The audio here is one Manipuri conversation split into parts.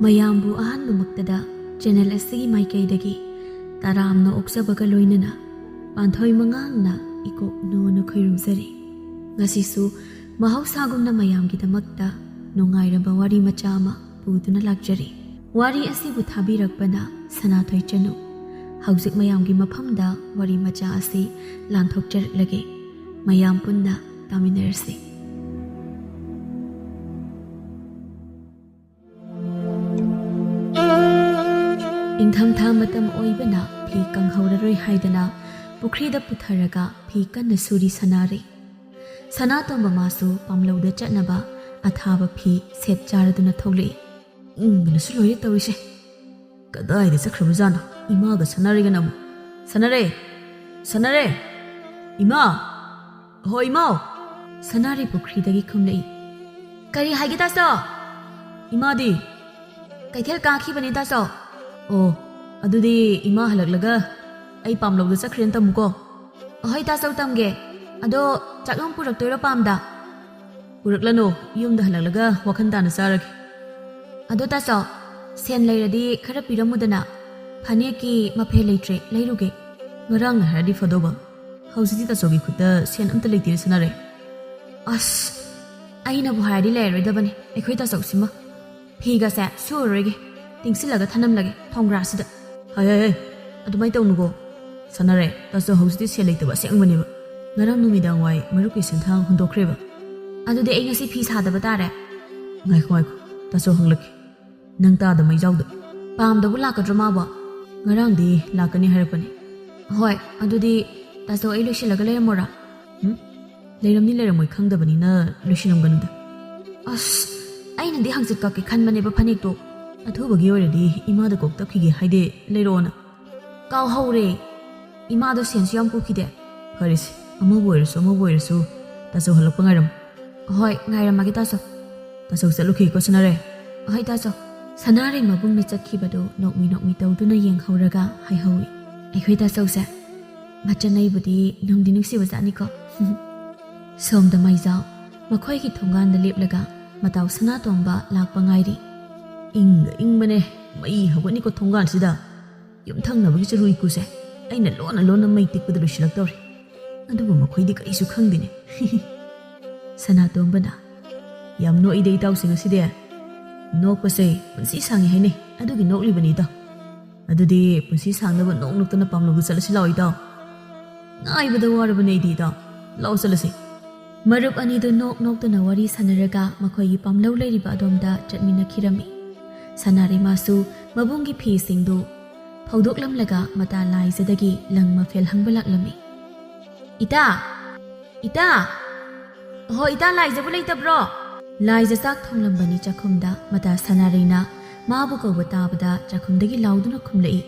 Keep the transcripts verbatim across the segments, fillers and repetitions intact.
ꯃꯌꯥꯝꯕꯨ ꯑꯍꯥꯟꯕꯃꯛꯇꯗ ꯆꯦꯅꯦꯜ ꯑꯁꯤꯒꯤ ꯃꯥꯏꯀꯩꯗꯒꯤ ꯇꯔꯥꯝꯅ ꯑꯣꯛꯆꯕꯒ ꯂꯣꯏꯅꯅ ꯄꯥꯟꯊꯣꯏ ꯃꯉꯥꯡꯅ ꯏꯀꯣꯛ ꯅꯣꯟꯅ ꯈꯣꯏꯔꯨꯝꯖꯔꯤ꯫ ꯉꯁꯤꯁꯨ ꯃꯍꯧꯁꯥꯒꯨꯝꯅ ꯃꯌꯥꯝꯒꯤꯗꯃꯛꯇ ꯅꯨꯡꯉꯥꯏꯔꯕ ꯋꯥꯔꯤ ꯃꯆꯥ ꯑꯃ ꯄꯨꯗꯨꯅ ꯂꯥꯛꯆꯔꯤ꯫ ꯋꯥꯔꯤ ꯑꯁꯤꯕꯨ ꯊꯥꯕꯤꯔꯛꯄꯅ ꯁꯅꯥꯊꯣꯏ ꯆꯅꯨ꯫ ꯍꯧꯖꯤꯛ ꯃꯌꯥꯝꯒꯤ ꯃꯐꯝꯗ ꯋꯥꯔꯤ ꯃꯆꯥ ꯑꯁꯤ ꯂꯥꯟꯊꯣꯛꯆꯔꯛꯂꯒꯦ꯫ ꯃꯌꯥꯝ ꯄꯨꯟꯅ ꯇꯥꯃꯤꯟꯅꯔꯁꯤ꯫ ꯏꯪꯊꯝꯊꯥ ꯃꯇꯝ ꯑꯣꯏꯕꯅ ꯐꯤ ꯀꯪꯍꯧꯔꯔꯣꯏ ꯍꯥꯏꯗꯅ ꯄꯨꯈ꯭ꯔꯤꯗ ꯄꯨꯊꯔꯒ ꯐꯤ ꯀꯟꯅ ꯁꯨꯔꯤ ꯁꯅꯥꯔꯩ꯫ ꯁꯅꯥꯇꯣꯝꯕ ꯃꯥꯁꯨ ꯄꯥꯝꯂꯧꯗ ꯆꯠꯅꯕ ꯑꯊꯥꯕ ꯐꯤ ꯁꯦꯠ ꯆꯥꯔꯗꯨꯅ ꯊꯣꯛꯂꯛꯏ꯫ ꯎꯝ, ꯃꯤꯅꯁꯨ ꯂꯣꯏꯔꯦ ꯇꯧꯔꯤꯁꯦ꯫ ꯀꯗꯥꯏꯗ ꯆꯠꯈ꯭ꯔꯕꯖꯥꯠꯅꯣ ꯏꯃꯥꯒ ꯁꯅꯥꯔꯩꯒꯅ ꯑꯃꯨꯛ? ꯁꯅꯥꯔꯩ! ꯁꯅꯥꯔꯩ! ꯏꯃꯥ! ꯍꯣ ꯏꯃꯥꯎ! ꯁꯅꯥꯔꯩ ꯄꯨꯈ꯭ꯔꯤꯗꯒꯤ ꯈꯨꯝꯂꯛꯏ꯫ ꯀꯔꯤ ꯍꯥꯏꯒꯦ ꯇꯥꯆꯧ? ꯏꯃꯥꯗꯤ? ꯀꯩꯊꯦꯜ ꯀꯥꯈꯤꯕꯅꯦ ꯇꯥꯆꯧ꯫ ꯑꯣ, ꯑꯗꯨꯗꯤ ꯏꯃꯥ ꯍꯜꯂꯛꯂꯒ ꯑꯩ ꯄꯥꯝꯂꯧꯗ ꯆꯠꯈ꯭ꯔꯦꯅ ꯇꯝꯃꯨꯀꯣ꯫ ꯑꯍꯣꯏ ꯇꯥꯆꯧ, ꯇꯝꯒꯦ꯫ ꯑꯗꯣ ꯆꯥꯛꯂꯣꯡ ꯄꯨꯔꯛꯇꯣꯏꯔꯣ ꯄꯥꯝꯗ? ꯄꯨꯔꯛꯂꯅꯨ, ꯌꯨꯝꯗ ꯍꯜꯂꯛꯂꯒ ꯋꯥꯈꯜ ꯇꯥꯅ ꯆꯥꯔꯒꯦ꯫ ꯑꯗꯣ ꯇꯥꯆꯧ, ꯁꯦꯟ ꯂꯩꯔꯗꯤ ꯈꯔ ꯄꯤꯔꯝꯃꯨꯗꯅ꯫ ꯐꯅꯦꯛꯀꯤ ꯃꯐꯦ ꯂꯩꯇ꯭ꯔꯦ, ꯂꯩꯔꯨꯒꯦ꯫ ꯉꯔꯥꯡꯅ ꯍꯥꯏꯔꯗꯤ ꯐꯗꯧꯕ꯫ ꯍꯧꯖꯤꯛꯇꯤ ꯇꯥꯆꯧꯒꯤ ꯈꯨꯠꯇ ꯁꯦꯟ ꯑꯝꯇ ꯂꯩꯇꯦ ꯁꯅꯥꯔꯩ꯫ ꯑꯁ, ꯑꯩꯅꯕꯨ ꯍꯥꯏꯔꯗꯤ ꯂꯩꯔꯔꯣꯏꯗꯕꯅꯤ ꯑꯩꯈꯣꯏ ꯇꯥꯆꯧꯁꯤꯃ꯫ ꯐꯤꯒꯁꯦ ꯁꯨꯔꯔꯣꯏꯒꯦ, ꯇꯤꯡꯁꯤꯜꯂꯒ ꯊꯅꯝꯂꯒꯦ ꯊꯣꯡꯒ꯭ꯔꯥꯁꯤꯗ꯫ ꯍꯥꯏ ꯍꯥꯏ ꯍꯥꯏ, ꯑꯗꯨꯃꯥꯏꯅ ꯇꯧꯅꯨꯀꯣ꯫ ꯁꯅꯥꯔꯩ, ꯇꯥꯆꯧ ꯍꯧꯖꯤꯛꯇꯤ ꯁꯦꯜ ꯂꯩꯇꯕ ꯑꯁꯦꯡꯕꯅꯦꯕ꯫ ꯉꯔꯥꯡ ꯅꯨꯃꯤꯗꯥꯡ ꯋꯥꯏ ꯃꯔꯨꯞꯀꯤ ꯁꯦꯟꯊꯥꯡ ꯍꯨꯟꯗꯣꯛꯈ꯭ꯔꯦꯕ꯫ ꯑꯗꯨꯗꯤ ꯑꯩ ꯉꯁꯤ ꯐꯤ ꯁꯥꯗꯕ ꯇꯥꯔꯦ꯫ ꯉꯥꯏꯈꯣ ꯉꯥꯏꯈꯣ, ꯇꯥꯆꯧ ꯍꯪꯂꯛꯀꯦ꯫ ꯅꯪ ꯇꯥꯗ ꯃꯩꯖꯥꯎꯗ꯫ ꯄꯥꯝꯗꯕꯨ ꯂꯥꯛꯀꯗ꯭ꯔꯣ ꯃꯥꯕꯣ? ꯉꯔꯥꯡꯗꯤ ꯂꯥꯛꯀꯅꯤ ꯍꯥꯏꯔꯛꯄꯅꯦ꯫ ꯍꯣꯏ, ꯑꯗꯨꯗꯤ ꯇꯥꯆꯧ ꯑꯩ ꯂꯣꯏꯁꯤꯜꯂꯒ ꯂꯩꯔꯝꯃꯣꯔꯥ? ꯎꯝ? ꯂꯩꯔꯝꯅꯤ ꯂꯩꯔꯝꯃꯣꯏ ꯈꯪꯗꯕꯅꯤꯅ ꯂꯣꯏꯁꯤꯜꯂꯝꯒꯅꯨꯗ꯫ ꯑꯁ, ꯑꯩꯅꯗꯤ ꯍꯪꯆꯤꯠ ꯀꯛꯀꯦ ꯈꯟꯕꯅꯦꯕ ꯐꯅꯦꯛꯇꯣ꯫ ꯑꯊꯨꯕꯒꯤ ꯑꯣꯏꯔꯗꯤ ꯏꯃꯥꯗ ꯀꯣꯛ ꯇꯞꯈꯤꯒꯦ ꯍꯥꯏꯗꯦ ꯂꯩꯔꯛꯑꯣꯅ꯫ ꯀꯥꯎꯍꯧꯔꯦ꯫ ꯏꯃꯥꯗꯣ ꯁꯦꯟꯁꯨ ꯌꯥꯝ ꯄꯨꯈꯤꯗꯦ꯫ ꯐꯔꯦꯁꯦ, ꯑꯃꯕꯨ ꯑꯣꯏꯔꯁꯨ ꯑꯃꯕꯨ ꯑꯣꯏꯔꯁꯨ ꯇꯥꯆꯧ ꯍꯜꯂꯛꯄ ꯉꯥꯏꯔꯝꯃꯨ꯫ ꯍꯣꯏ, ꯉꯥꯏꯔꯝꯃꯒꯦ ꯇꯥꯆꯧ꯫ ꯇꯥꯆꯧ ꯆꯠꯂꯨꯈꯤꯒꯦꯀꯣ ꯁꯅꯥꯔꯩ꯫ ꯑꯍꯣꯏ ꯇꯥꯆꯧ꯫ ꯁꯅꯥꯔꯩ ꯃꯕꯨꯡꯅ ꯆꯠꯈꯤꯕꯗꯨ ꯅꯣꯛꯃꯤ ꯅꯣꯛꯃꯤ ꯇꯧꯗꯨꯅ ꯌꯦꯡꯍꯧꯔꯒ ꯍꯥꯏꯍꯧꯏ꯫ ꯑꯩꯈꯣꯏ ꯇꯥꯆꯧꯁꯦ ꯃꯆꯟꯅꯩꯕꯨꯗꯤ ꯅꯨꯡꯗꯤ ꯅꯨꯡꯁꯤꯕꯖꯥꯠꯅꯤꯀꯣ꯫ ꯁꯣꯝꯗ ꯃꯩꯖꯥꯎ ꯃꯈꯣꯏꯒꯤ ꯊꯣꯡꯒꯥꯟꯗ ꯂꯦꯞꯂꯒ ꯃꯇꯥꯎ ꯁꯅꯥꯇꯣꯝꯕ ꯂꯥꯛꯄ ꯉꯥꯏꯔꯤ꯫ ꯏꯪꯒ ꯏꯪꯕꯅꯦ, ꯃꯩ ꯍꯧꯒꯠꯅꯤꯀꯣ ꯊꯣꯡꯒꯥꯜꯁꯤꯗ꯫ ꯌꯨꯝꯊꯪꯅꯕꯒꯤ ꯆꯔꯨ ꯏꯀꯨꯁꯦ ꯑꯩꯅ ꯂꯣꯟꯅ ꯂꯣꯟꯅ ꯃꯩ ꯇꯤꯛꯄꯗ ꯂꯣꯏꯁꯤꯜꯂꯛꯇꯧꯔꯦ꯫ ꯑꯗꯨꯕꯨ ꯃꯈꯣꯏꯗꯤ ꯀꯔꯤꯁꯨ ꯈꯪꯗꯦꯅꯦ꯫ ꯁꯅꯥꯇꯣꯝꯕꯅ, "ꯌꯥꯝ ꯅꯣꯛꯏꯗ ꯏꯇꯥꯎꯁꯦ ꯉꯁꯤꯗꯤ꯫ ꯅꯣꯛꯄꯁꯦ ꯄꯨꯟꯁꯤ ꯁꯥꯡꯉꯤ ꯍꯥꯏꯅꯩ, ꯑꯗꯨꯒꯤ ꯅꯣꯛꯂꯤꯕꯅꯤ ꯏꯇꯥꯎ꯫ ꯑꯗꯨꯗꯤ ꯄꯨꯟꯁꯤ ꯁꯥꯡꯅꯕ ꯅꯣꯛ ꯅꯣꯛꯇꯅ ꯄꯥꯝꯂꯧꯗ ꯆꯠꯂꯁꯤ ꯂꯥꯛꯑꯣ ꯏꯇꯥꯎ꯫ ꯉꯥꯏꯕꯗ ꯋꯥꯔꯕꯅꯦ ꯑꯩꯗꯤ ꯏꯇꯥꯎ꯫ ꯂꯥꯛꯑꯣ ꯆꯠꯂꯁꯤ꯫" ꯃꯔꯨꯞ ꯑꯅꯤꯗꯨ ꯅꯣꯛ ꯅꯣꯛꯇꯨꯅ ꯋꯥꯔꯤ ꯁꯥꯟꯅꯔꯒ ꯃꯈꯣꯏꯒꯤ ꯄꯥꯝꯂꯧ ꯂꯩꯔꯤꯕ ꯑꯗꯣꯝꯗ ꯆꯠꯃꯤꯟꯅꯈꯤꯔꯝꯃꯤ꯫ ꯁꯅꯥꯔꯩꯃꯥꯁꯨ ꯃꯕꯨꯡꯒꯤ ꯐꯤꯁꯤꯡꯗꯨ ꯐꯧꯗꯣꯛꯂꯝꯂꯒ ꯃꯇꯥ ꯂꯥꯏꯖꯗꯒꯤ ꯂꯪ ꯃꯐꯦꯜ ꯍꯪꯕ ꯂꯥꯛꯂꯝꯃꯤ꯫ "ꯏꯇꯥ! ꯏꯇꯥ! ꯑꯍꯣ, ꯏꯇꯥ, ꯂꯥꯏꯖꯕꯨ ꯂꯩꯇꯕ꯭ꯔꯣ?" ꯂꯥꯏꯖ ꯆꯥꯛ ꯊꯣꯡꯂꯝꯕꯅꯤ ꯆꯥꯛꯈꯨꯝꯗ꯫ ꯃꯇꯥ ꯁꯅꯥꯔꯩꯅ ꯃꯥꯕꯨ ꯀꯧꯕ ꯇꯥꯕꯗ ꯆꯥꯛꯈꯨꯝꯗꯒꯤ ꯂꯥꯎꯗꯨꯅ ꯈꯨꯝꯂꯛꯏ,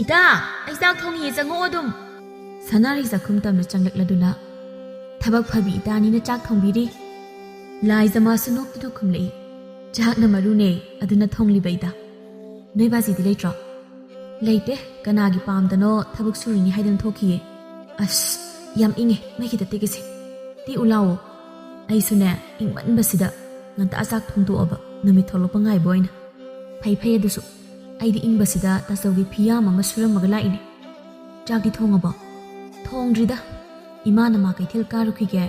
"ꯏꯇꯥ, ꯑꯩ ꯆꯥꯛ ꯊꯣꯡꯉꯤ, ꯆꯪꯉꯛꯑꯣ ꯑꯗꯨꯝ꯫" ꯁꯅꯥꯔꯩ ꯆꯥꯛꯈꯨꯝ ꯇꯝꯅ ꯆꯪꯂꯛꯂꯗꯨꯅ, "ꯊꯕꯛ ꯐꯕꯤ ꯏꯇꯥꯅꯤꯅ ꯆꯥꯛ ꯊꯣꯡꯕꯤꯔꯤ꯫" ꯂꯥꯏꯖ ꯃꯥꯁꯨ ꯅꯣꯛꯇꯨꯅ ꯈꯨꯝꯂꯛꯏ, "ꯆꯥꯛꯅ ꯃꯔꯨꯅꯦ, ꯑꯗꯨꯅ ꯊꯣꯡꯂꯤꯕ ꯏꯇꯥ꯫ ꯅꯣꯏ ꯕꯥꯖꯤꯗꯤ ꯂꯩꯇ꯭ꯔꯣ?" "ꯂꯩꯇꯦ, ꯀꯅꯥꯒꯤ ꯄꯥꯝꯗꯅꯣ ꯊꯕꯛ ꯁꯨꯔꯤꯅꯤ ꯍꯥꯏꯗꯨꯅ ꯊꯣꯛꯈꯤꯌꯦ꯫" "ꯑꯁ, ꯌꯥꯝ ꯏꯪꯉꯦ, ꯃꯩ ꯈꯤꯇ ꯇꯦꯛꯀꯦꯁꯦ꯫ ꯇꯦꯛꯎ ꯂꯥꯎꯑꯣ꯫" ꯑꯩꯁꯨꯅꯦ, ꯏꯪꯃꯟꯕꯁꯤꯗ ꯉꯟꯇꯥ ꯆꯥꯛ ꯊꯣꯡꯗꯣꯛꯑꯕ, ꯅꯨꯃꯤꯠ ꯊꯣꯛꯂꯛꯄ ꯉꯥꯏꯕ ꯑꯣꯏꯅ꯫ ꯐꯩ ꯐꯩ ꯑꯗꯨꯁꯨ, ꯑꯩꯗꯤ ꯏꯪꯕꯁꯤꯗ ꯇꯥꯆꯧꯒꯤ ꯐꯤꯌꯥꯝ ꯑꯃ ꯁꯨꯔꯝꯃꯒ ꯂꯥꯛꯏꯅꯦ꯫ "ꯆꯥꯛꯇꯤ ꯊꯣꯡꯉꯕꯣ?" "ꯊꯣꯡꯗ꯭ꯔꯤꯗ, ꯏꯃꯥꯅ ꯃꯥ ꯀꯩꯊꯦꯜ ꯀꯥꯔꯨꯈꯤꯒꯦ,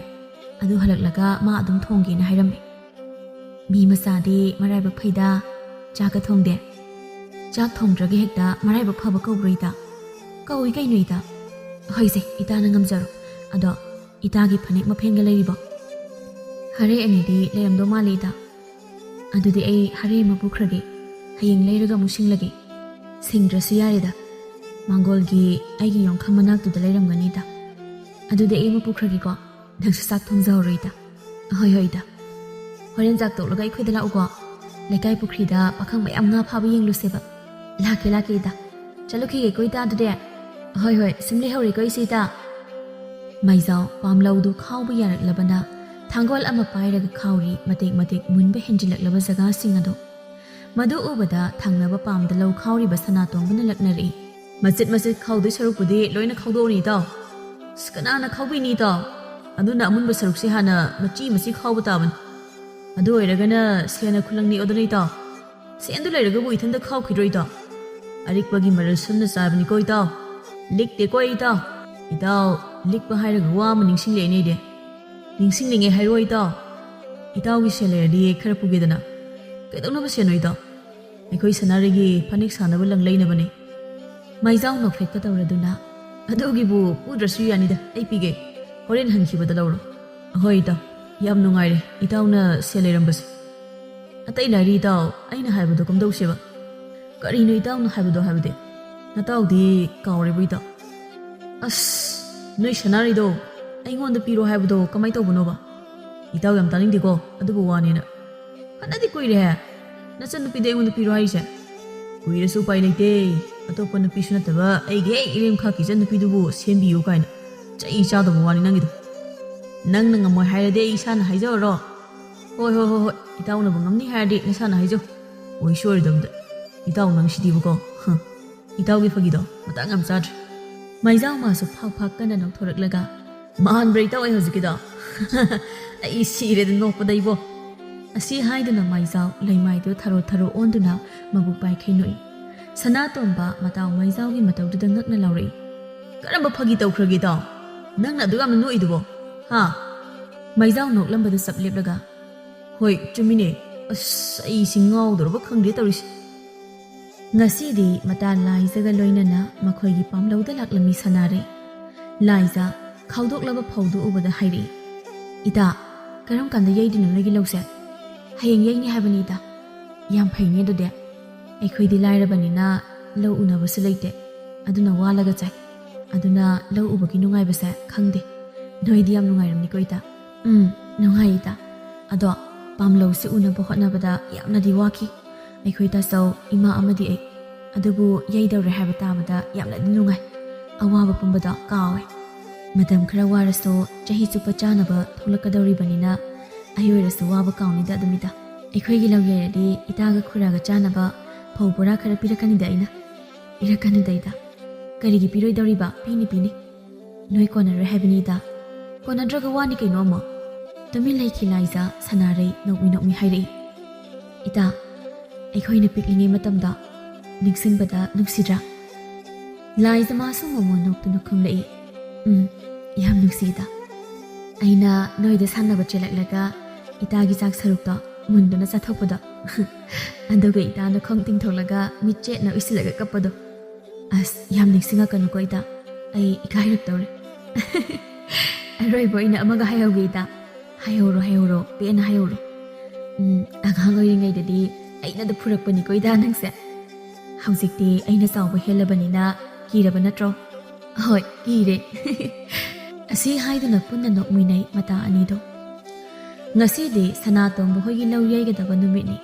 ꯑꯗꯨ ꯍꯜꯂꯛꯂꯒ ꯃꯥ ꯑꯗꯨꯝ ꯊꯣꯡꯒꯦꯅ ꯍꯥꯏꯔꯝꯃꯦ꯫" "ꯃꯤ ꯃꯆꯥꯗꯤ ꯃꯔꯥꯏꯕꯛ ꯐꯩꯗ, ꯆꯥꯛꯀ ꯊꯣꯡꯗꯦ꯫" "ꯆꯥꯛ ꯊꯣꯡꯗ꯭ꯔꯒ ꯍꯦꯛꯇ ꯃꯔꯥꯏꯕꯛ ꯐꯕ ꯀꯧꯕ꯭ꯔꯣ ꯏꯇꯥ?" "ꯀꯧꯏ ꯀꯩꯅꯣ ꯏꯇꯥ꯫" "ꯍꯣꯏꯁꯦ, ꯏꯇꯥꯅ ꯉꯝꯖꯔꯣ꯫ ꯑꯗꯣ ꯏꯇꯥꯒꯤ ꯐꯅꯦꯛ ꯃꯐꯦꯟꯒ ꯂꯩꯔꯤꯕꯣ?" "ꯍꯔꯦ ꯑꯅꯤꯗꯤ ꯂꯩꯔꯝꯗꯧ ꯃꯥꯜꯂꯦ ꯏꯇꯥ꯫" "ꯑꯗꯨꯗꯤ ꯑꯩ ꯍꯔꯦ ꯑꯃ ꯄꯨꯈ꯭ꯔꯒꯦ, ꯍꯌꯦꯡ ꯂꯩꯔꯒ ꯑꯃꯨꯛ ꯁꯤꯡꯂꯒꯦ꯫" "ꯁꯤꯡꯗ꯭ꯔꯁꯨ ꯌꯥꯔꯦꯗ, ꯃꯥꯡꯒꯣꯜꯒꯤ ꯑꯩꯒꯤ ꯌꯣꯡꯈꯝ ꯃꯅꯥꯛꯇꯨꯗ ꯂꯩꯔꯝꯒꯅꯤꯗ꯫ ꯑꯗꯨꯗꯤ ꯑꯩ ꯑꯃ ꯄꯨꯈ꯭ꯔꯒꯦꯀꯣ, ꯅꯪꯁꯨ ꯆꯥꯛ ꯊꯣꯡꯖꯍꯧꯔꯣ ꯏꯇꯥ꯫" "ꯍꯣꯏ ꯍꯣꯏ ꯏꯇꯥ, ꯍꯣꯔꯦꯟ ꯆꯥꯛ ꯇꯣꯛꯂꯒ ꯑꯩꯈꯣꯏꯗ ꯂꯥꯛꯎꯀꯣ, ꯂꯩꯀꯥꯏ ꯄꯨꯈ꯭ꯔꯤꯗ ꯄꯥꯈꯪ ꯃꯌꯥꯝ ꯉꯥ ꯐꯥꯕ ꯌꯦꯡꯂꯨꯁꯦꯕ꯫" "ꯂꯥꯛꯀꯦ ꯂꯥꯛꯀꯦ ꯏꯇꯥ, ꯆꯠꯂꯨꯈꯤꯒꯦꯀꯣ ꯏꯇꯥ ꯑꯗꯨꯗꯤ꯫" "ꯍꯣꯏ ꯍꯣꯏ, ꯁꯨꯝ ꯂꯩꯍꯧꯔꯦꯀꯣ ꯑꯩꯁꯨ ꯏꯇꯥ꯫" ꯃꯥꯏꯖꯥꯎ ꯄꯥꯝꯂꯧꯗꯨ ꯈꯥꯎꯕ ꯌꯥꯔꯛꯂꯕꯅ ꯊꯥꯡꯒꯣꯜ ꯑꯃ ꯄꯥꯏꯔꯒ ꯈꯥꯎꯔꯤ꯫ ꯃꯇꯦꯛ ꯃꯇꯦꯛ ꯃꯨꯟꯕ ꯍꯦꯟꯖꯤꯜꯂꯛꯂꯕ ꯖꯒꯥꯁꯤꯡ ꯑꯗꯨ꯫ ꯃꯗꯨ ꯎꯕꯗ ꯊꯪꯅꯕ ꯄꯥꯝꯗ ꯂꯧ ꯈꯥꯎꯔꯤꯕ ꯁꯅꯥꯇꯣꯝꯕꯅ ꯂꯛꯅꯔꯛꯏ꯫ "ꯃꯆꯤꯠ ꯃꯆꯤꯠ ꯈꯥꯎꯗꯣꯏ ꯁꯔꯨꯛꯄꯨꯗꯤ ꯂꯣꯏꯅ ꯈꯥꯎꯗꯣꯛꯑꯅꯤ ꯏꯇꯥꯎ꯫" "ꯑꯁ, ꯀꯅꯥꯅ ꯈꯥꯎꯕꯤꯅꯤ ꯏꯇꯥꯎ? ꯑꯗꯨꯅ ꯑꯃꯨꯟꯕ ꯁꯔꯨꯛꯁꯤ ꯍꯥꯟꯅ ꯃꯆꯤ ꯃꯆꯤ ꯈꯥꯎꯕ ꯇꯥꯕꯅꯤ꯫ ꯑꯗꯨ ꯑꯣꯏꯔꯒꯅ ꯁꯦꯟꯅ ꯈꯨꯂꯪ ꯅꯦꯛꯑꯣꯗꯅ ꯏꯇꯥꯎ꯫" ꯁꯦꯟꯗꯨ ꯂꯩꯔꯒꯕꯨ ꯏꯊꯟꯇ ꯈꯥꯎꯈꯤꯗ꯭ꯔꯣ ꯏꯇꯥꯎ? ꯑꯔꯤꯛꯄꯒꯤ ꯃꯔꯜ ꯁꯝꯅ ꯆꯥꯕꯅꯤꯀꯣ ꯏꯇꯥꯎ꯫ ꯂꯤꯛꯇꯦꯀꯣ ꯏꯇꯥꯎ꯫ ꯏꯇꯥꯎ, ꯂꯤꯛꯄ ꯍꯥꯏꯔꯒ ꯋꯥ ꯑꯃ ꯅꯤꯡꯁꯤꯡꯂꯛꯑꯦꯅꯦ ꯑꯩꯗꯤ꯫ ꯅꯤꯡꯁꯤꯡꯅꯤꯡꯉꯦ ꯍꯥꯏꯔꯣ ꯏꯇꯥꯎ? ꯏꯇꯥꯎꯒꯤ ꯁꯦꯜ ꯂꯩꯔꯗꯤ ꯈꯔ ꯄꯨꯒꯦꯗꯅ꯫ ꯀꯩꯗꯧꯅꯕ ꯁꯦꯜꯅꯣ ꯏꯇꯥꯎ? ꯑꯩꯈꯣꯏ ꯁꯅꯥꯔꯩꯒꯤ ꯐꯅꯦꯛ ꯁꯥꯅꯕ ꯂꯪ ꯂꯩꯅꯕꯅꯦ꯫ ꯃꯥꯏꯖꯥꯎ ꯅꯣꯛꯐꯦꯠꯀ ꯇꯧꯔꯗꯨꯅ, "ꯑꯗꯨꯒꯤꯕꯨ ꯄꯨꯗ꯭ꯔꯁꯨ ꯌꯥꯅꯤꯗ, ꯑꯩ ꯄꯤꯒꯦ꯫ ꯍꯣꯔꯦꯟ ꯍꯟꯈꯤꯕꯗ ꯂꯧꯔꯣ꯫" "ꯑꯍꯣꯏ ꯏꯇꯥꯎ, ꯌꯥꯝ ꯅꯨꯡꯉꯥꯏꯔꯦ ꯏꯇꯥꯎꯅ ꯁꯦꯜ ꯂꯩꯔꯝꯕꯁꯦ꯫ ꯑꯇꯩ ꯂꯥꯏꯔꯤ ꯏꯇꯥꯎ, ꯑꯩꯅ ꯍꯥꯏꯕꯗꯣ ꯀꯝꯗꯧꯁꯦꯕ?" "ꯀꯔꯤꯅꯣ ꯏꯇꯥꯎꯅ ꯍꯥꯏꯕꯗꯣ ꯍꯥꯏꯕꯗꯤ? ꯅꯇꯥꯎꯗꯤ ꯀꯥꯎꯔꯦꯕꯨ ꯏꯇꯥꯎ?" "ꯑꯁ, ꯅꯣꯏ ꯁꯅꯥꯔꯩꯗꯣ ꯑꯩꯉꯣꯟꯗ ꯄꯤꯔꯣ ꯍꯥꯏꯕꯗꯣ ꯀꯃꯥꯏ ꯇꯧꯕꯅꯣꯕ? ꯏꯇꯥꯎ ꯌꯥꯝ ꯇꯥꯅꯤꯡꯗꯦꯀꯣ ꯑꯗꯨꯕꯨ ꯋꯥꯅꯦꯅ꯫ ꯐꯅꯗꯤ ꯀꯨꯏꯔꯦꯍꯦ ꯅꯆꯟꯅꯨꯄꯤꯗ ꯑꯩꯉꯣꯟꯗ ꯄꯤꯔꯣ ꯍꯥꯏꯔꯤꯁꯦ꯫ ꯀꯨꯏꯔꯁꯨ ꯎꯄꯥꯏ ꯂꯩꯇꯦ꯫ ꯑꯇꯣꯞꯄ ꯅꯨꯄꯤꯁꯨ ꯅꯠꯇꯕ ꯑꯩꯒꯤ ꯍꯦꯛ ꯏꯔꯦꯝꯈꯥꯛꯀꯤ ꯏꯆꯟꯅꯨꯄꯤꯗꯨꯕꯨ ꯁꯦꯝꯕꯤꯌꯨ ꯀꯥꯏꯅ꯫ ꯆꯩ ꯆꯥꯗꯧꯕ ꯋꯥꯅꯤ ꯅꯪꯒꯤꯗꯣ꯫ ꯅꯪꯅ ꯉꯝꯃꯣꯏ ꯍꯥꯏꯔꯗꯤ ꯑꯩ ꯏꯁꯥꯅ ꯍꯥꯏꯖꯔꯔꯣ?" "ꯍꯣꯏ, ꯍꯣꯏ, ꯍꯣꯏ, ꯍꯣꯏ꯫ ꯏꯇꯥꯎꯅꯕꯨ ꯉꯝꯅꯤ ꯍꯥꯏꯔꯗꯤ ꯅꯁꯥꯅ ꯍꯥꯏꯖꯧ꯫ ꯑꯣꯏꯁꯨ ꯑꯣꯏꯔꯣꯏꯗꯕꯗ꯫ ꯏꯇꯥꯎ ꯅꯪꯁꯤꯗꯤꯕꯀꯣ꯫ ꯍ꯫ ꯏꯇꯥꯎꯒꯤ ꯐꯥꯒꯤꯗꯣ ꯃꯇꯥꯡ ꯌꯥꯝ ꯆꯥꯗ꯭ꯔꯦ꯫" ꯃꯥꯏꯖꯥꯎ ꯃꯥꯁꯨ ꯐꯥꯛ ꯐꯥꯛ ꯀꯟꯅ ꯅꯣꯛꯊꯣꯔꯛꯂꯒ, "ꯃꯥꯟꯕ꯭ꯔꯥ ꯏꯇꯥꯎ ꯑꯩ ꯍꯧꯖꯤꯛꯀꯤꯗꯣ?" "ꯑꯩ ꯁꯤꯔꯦꯗ ꯅꯣꯛꯄꯗ ꯏꯕꯣ꯫" ꯑꯁꯤ ꯍꯥꯏꯗꯨꯅ ꯃꯥꯏꯖꯥꯎ ꯂꯩꯃꯥꯏꯗꯨ ꯊꯔꯣ ꯊꯔꯣ ꯑꯣꯟꯗꯨꯅ ꯃꯕꯨꯛ ꯄꯥꯏꯈꯩ ꯅꯣꯛꯏ꯫ ꯁꯅꯥꯇꯣꯝꯕ ꯃꯇꯥꯎ ꯃꯥꯏꯖꯥꯎꯒꯤ ꯃꯇꯧꯗꯨꯗ ꯉꯛꯅ ꯂꯥꯎꯔꯛꯏ꯫ "ꯀꯔꯝꯕ ꯐꯥꯒꯤ ꯇꯧꯈ꯭ꯔꯒꯦ ꯏꯇꯥꯎ? ꯅꯪꯅ ꯑꯗꯨꯛ ꯌꯥꯝꯅ ꯅꯣꯛꯏꯗꯨꯕꯣ? ꯍꯥ?" ꯃꯥꯏꯖꯥꯎ ꯅꯣꯛꯂꯝꯕꯗꯨ ꯆꯞ ꯂꯦꯞꯂꯒ, "ꯍꯣꯏ, ꯆꯨꯝꯃꯤꯅꯦ꯫ ꯑꯁ, ꯑꯩꯁꯤ ꯉꯥꯎꯗꯧꯔꯕ ꯈꯪꯗ꯭ꯔꯦ ꯇꯧꯔꯤꯁꯦ꯫" ꯉꯁꯤꯗꯤ ꯃꯇꯥ ꯂꯥꯏꯖꯒ ꯂꯣꯏꯅꯅ ꯃꯈꯣꯏꯒꯤ ꯄꯥꯝꯂꯧꯗ ꯂꯥꯛꯂꯝꯃꯤ ꯁꯅꯥꯔꯩ꯫ ꯂꯥꯏꯖ ꯈꯥꯎꯗꯣꯛꯂꯕ ꯐꯧꯗꯨ ꯎꯕꯗ ꯍꯥꯏꯔꯛꯏ, "ꯏꯇꯥ, ꯀꯔꯝ ꯀꯥꯟꯗ ꯌꯩꯗꯣꯏꯅꯣ ꯅꯣꯏꯒꯤ ꯂꯧꯁꯦ?" "ꯍꯌꯦꯡ ꯌꯩꯅꯤ ꯍꯥꯏꯕꯅꯤ ꯏꯇꯥ꯫" "ꯌꯥꯝ ꯐꯩꯅꯦ ꯑꯗꯨꯗꯤ꯫ ꯑꯩꯈꯣꯏꯗꯤ ꯂꯥꯏꯔꯕꯅꯤꯅ ꯂꯧ ꯎꯅꯕꯁꯨ ꯂꯩꯇꯦ, ꯑꯗꯨꯅ ꯋꯥꯂꯒ ꯆꯥꯏ꯫ ꯑꯗꯨꯅ ꯂꯧ ꯎꯕꯒꯤ ꯅꯨꯡꯉꯥꯏꯕꯁꯦ ꯈꯪꯗꯦ꯫ ꯅꯣꯏꯗꯤ ꯌꯥꯝ ꯅꯨꯡꯉꯥꯏꯔꯝꯅꯤꯀꯣ ꯏꯇꯥ?" "ꯎꯝ, ꯅꯨꯡꯉꯥꯏ ꯏꯇꯥ꯫ ꯑꯗꯣ ꯄꯥꯝꯂꯧꯁꯤ ꯎꯅꯕ ꯍꯣꯠꯅꯕꯗ ꯌꯥꯝꯅꯗꯤ ꯋꯥꯈꯤ꯫ ꯑꯩꯈꯣꯏ ꯇꯥꯆꯧ, ꯏꯃꯥ ꯑꯃꯗꯤ ꯑꯩ꯫ ꯑꯗꯨꯕꯨ ꯌꯩꯗꯧꯔꯦ ꯍꯥꯏꯕ ꯇꯥꯕꯗ ꯌꯥꯝꯅꯗꯤ ꯅꯨꯡꯉꯥꯏ꯫ ꯑꯋꯥꯕ ꯄꯨꯝꯕꯗꯣ ꯀꯥꯎꯋꯦ꯫ ꯃꯇꯝ ꯈꯔ ꯋꯥꯔꯁꯨ ꯆꯍꯤ ꯆꯨꯞꯄ ꯆꯥꯅꯕ ꯊꯣꯛꯂꯛꯀꯗꯧꯔꯤꯕꯅꯤꯅ ꯑꯩ ꯑꯣꯏꯔꯁꯨ ꯋꯥꯕ ꯀꯥꯎꯅꯤꯗ ꯑꯗꯨꯝ ꯏꯇꯥ꯫ ꯑꯩꯈꯣꯏꯒꯤ ꯂꯧ ꯌꯩꯔꯗꯤ ꯏꯇꯥꯒ ꯈꯨꯔꯥꯒ ꯆꯥꯅꯕ ꯐꯧ ꯕꯣꯔꯥ ꯈꯔ ꯄꯤꯔꯛꯀꯅꯤꯗ ꯑꯩꯅ꯫" "ꯄꯤꯔꯛꯀꯅꯤꯗ ꯏꯇꯥ꯫ ꯀꯔꯤꯒꯤ ꯄꯤꯔꯣꯏꯗꯧꯔꯤꯕ? ꯄꯤꯅꯤ, ꯄꯤꯅꯤ꯫ ꯅꯣꯏ ꯀꯣꯟꯅꯔꯣꯏ ꯍꯥꯏꯕꯅꯤ ꯏꯇꯥ꯫" "ꯀꯣꯟꯅꯗ꯭ꯔꯒ ꯋꯥꯅꯤ ꯀꯩꯅꯣ ꯑꯃꯨꯛ꯫" ꯇꯨꯃꯤꯟ ꯂꯩꯈꯤ ꯂꯥꯏꯖ꯫ ꯁꯅꯥꯔꯩ ꯅꯣꯛꯃꯤ ꯅꯣꯛꯃꯤ ꯍꯥꯏꯔꯛꯏ, "ꯏꯇꯥ, ꯑꯩꯈꯣꯏꯅ ꯄꯤꯛꯂꯤꯉꯩ ꯃꯇꯝꯗꯣ ꯅꯤꯡꯁꯤꯡꯕꯗ ꯅꯨꯡꯁꯤꯗ꯭ꯔꯥ? ꯂꯥꯏꯖ ꯃꯥꯁꯨ ꯃꯣꯃꯣꯟ ꯅꯣꯛꯇꯨꯅ ꯈꯨꯝꯂꯛꯏ, "ꯎꯝ, ꯌꯥꯝ ꯅꯨꯡꯁꯤꯗ꯫ ꯑꯩꯅ ꯅꯣꯏꯗ ꯁꯥꯟꯅꯕ ꯆꯦꯜꯂꯛꯂꯒ ꯏꯇꯥꯒꯤ ꯆꯥꯛ ꯁꯔꯨꯛꯇꯣ ꯃꯨꯟꯗꯨꯅ ꯆꯥꯊꯣꯛꯄꯗꯣ꯫ ꯑꯗꯨꯒ ꯏꯇꯥꯅ ꯈꯣꯡ ꯇꯤꯡꯊꯣꯛꯂꯒ ꯃꯤꯠꯆꯦꯠꯅ ꯎꯏꯁꯤꯜꯂꯒ ꯀꯞꯄꯗꯣ꯫ ꯑꯁ, ꯌꯥꯝ ꯅꯤꯡꯁꯤꯡꯉꯛꯀꯅꯨꯀꯣ ꯏꯇꯥ, ꯑꯩ ꯏꯀꯥꯏꯔꯛꯇꯧꯔꯦ꯫" "ꯑꯔꯣꯏꯕ ꯑꯣꯏꯅ ꯑꯃꯒ ꯍꯥꯏꯍꯧꯒꯦ ꯏꯇꯥ꯫" "ꯍꯥꯏꯍꯧꯔꯣ, ꯍꯥꯏꯍꯧꯔꯣ, ꯄꯦꯟꯅ ꯍꯥꯏꯍꯧꯔꯣ꯫" "ꯎꯝ, ꯑꯉꯥꯡ ꯑꯣꯏꯔꯤꯉꯩꯗꯗꯤ ꯑꯩꯅꯗ ꯐꯨꯔꯛꯄꯅꯤꯀꯣ ꯏꯇꯥ ꯅꯪꯁꯦ꯫ ꯍꯧꯖꯤꯛꯇꯤ ꯑꯩꯅ ꯆꯥꯎꯕ ꯍꯦꯜꯂꯕꯅꯤꯅ ꯀꯤꯔꯕ ꯅꯠꯇ꯭ꯔꯣ?" "ꯍꯣꯏ, ꯀꯤꯔꯦ꯫" ꯑꯁꯤ ꯍꯥꯏꯗꯨꯅ ꯄꯨꯟꯅ ꯅꯣꯛꯃꯤꯟꯅꯩ ꯃꯇꯥ ꯑꯅꯤꯗꯣ꯫ ꯉꯁꯤꯗꯤ ꯁꯅꯥꯇꯣꯝꯕ ꯍꯣꯏꯒꯤ ꯂꯧ ꯌꯩꯒꯗꯕ ꯅꯨꯃꯤꯠꯅꯤ꯫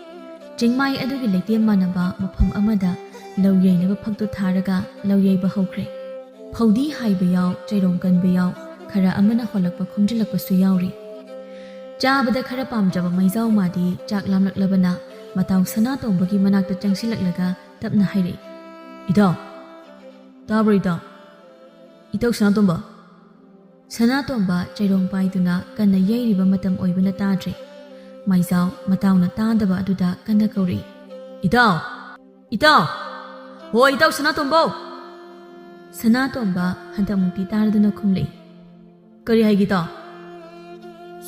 ꯆꯤꯡꯃꯥꯏ ꯑꯗꯨꯒꯤ ꯂꯩꯇꯦꯝ ꯃꯥꯟꯅꯕ ꯃꯐꯝ ꯑꯃꯗ ꯂꯧ ꯌꯩꯅꯕ ꯐꯛꯇꯨ ꯊꯥꯔꯒ ꯂꯧ ꯌꯩꯕ ꯍꯧꯈ꯭ꯔꯦ꯫ ꯐꯧꯗꯤ ꯍꯥꯏꯕ ꯌꯥꯎ, ꯆꯩꯔꯣꯡ ꯀꯟꯕ ꯌꯥꯎ, ꯈꯔ ꯑꯃꯅ ꯍꯣꯜꯂꯛꯄ ꯈꯣꯝꯖꯤꯜꯂꯛꯄꯁꯨ ꯌꯥꯎꯔꯤ꯫ ꯆꯥꯕꯗ ꯈꯔ ꯄꯥꯝꯖꯕ ꯃꯩꯖꯥꯎ ꯃꯥꯗꯤ ꯆꯥꯛ ꯂꯥꯝꯂꯛꯂꯕꯅ ꯃꯇꯥꯎ ꯁꯅꯥꯇꯣꯝꯕꯒꯤ ꯃꯅꯥꯛꯇ ꯆꯪꯁꯤꯜꯂꯛꯂꯒ ꯇꯞꯅ ꯍꯥꯏꯔꯛꯏ, "ꯏꯇꯥꯎ, ꯇꯥꯕ꯭ꯔꯣ ꯏꯇꯥꯎ? ꯏꯇꯥꯎ ꯁꯅꯥꯇꯣꯝꯕ?" ꯁꯅꯥꯇꯣꯝꯕ ꯆꯩꯔꯣꯡ ꯄꯥꯏꯗꯨꯅ ꯀꯟꯅ ꯌꯩꯔꯤꯕ ꯃꯇꯝ ꯑꯣꯏꯕꯅ ꯇꯥꯗ꯭ꯔꯦ꯫ ꯃꯩꯖꯥꯎ ꯃꯇꯥꯎꯅ ꯇꯥꯗꯕ ꯑꯗꯨꯗ ꯀꯟꯅ ꯀꯧꯔꯛꯏ, "ꯏꯇꯥꯎ! ꯏꯇꯥꯎ! ꯍꯣ ꯏꯇꯥꯎ ꯁꯅꯥꯇꯣꯝꯕꯧ!" ꯁꯅꯥꯇꯣꯝꯕ ꯍꯟꯗꯛꯃꯨꯛꯇꯤ ꯇꯥꯔꯗꯨꯅ ꯈꯨꯝꯂꯛꯏ, "ꯀꯔꯤ ꯍꯥꯏꯒꯦ ꯏꯇꯥꯎ?"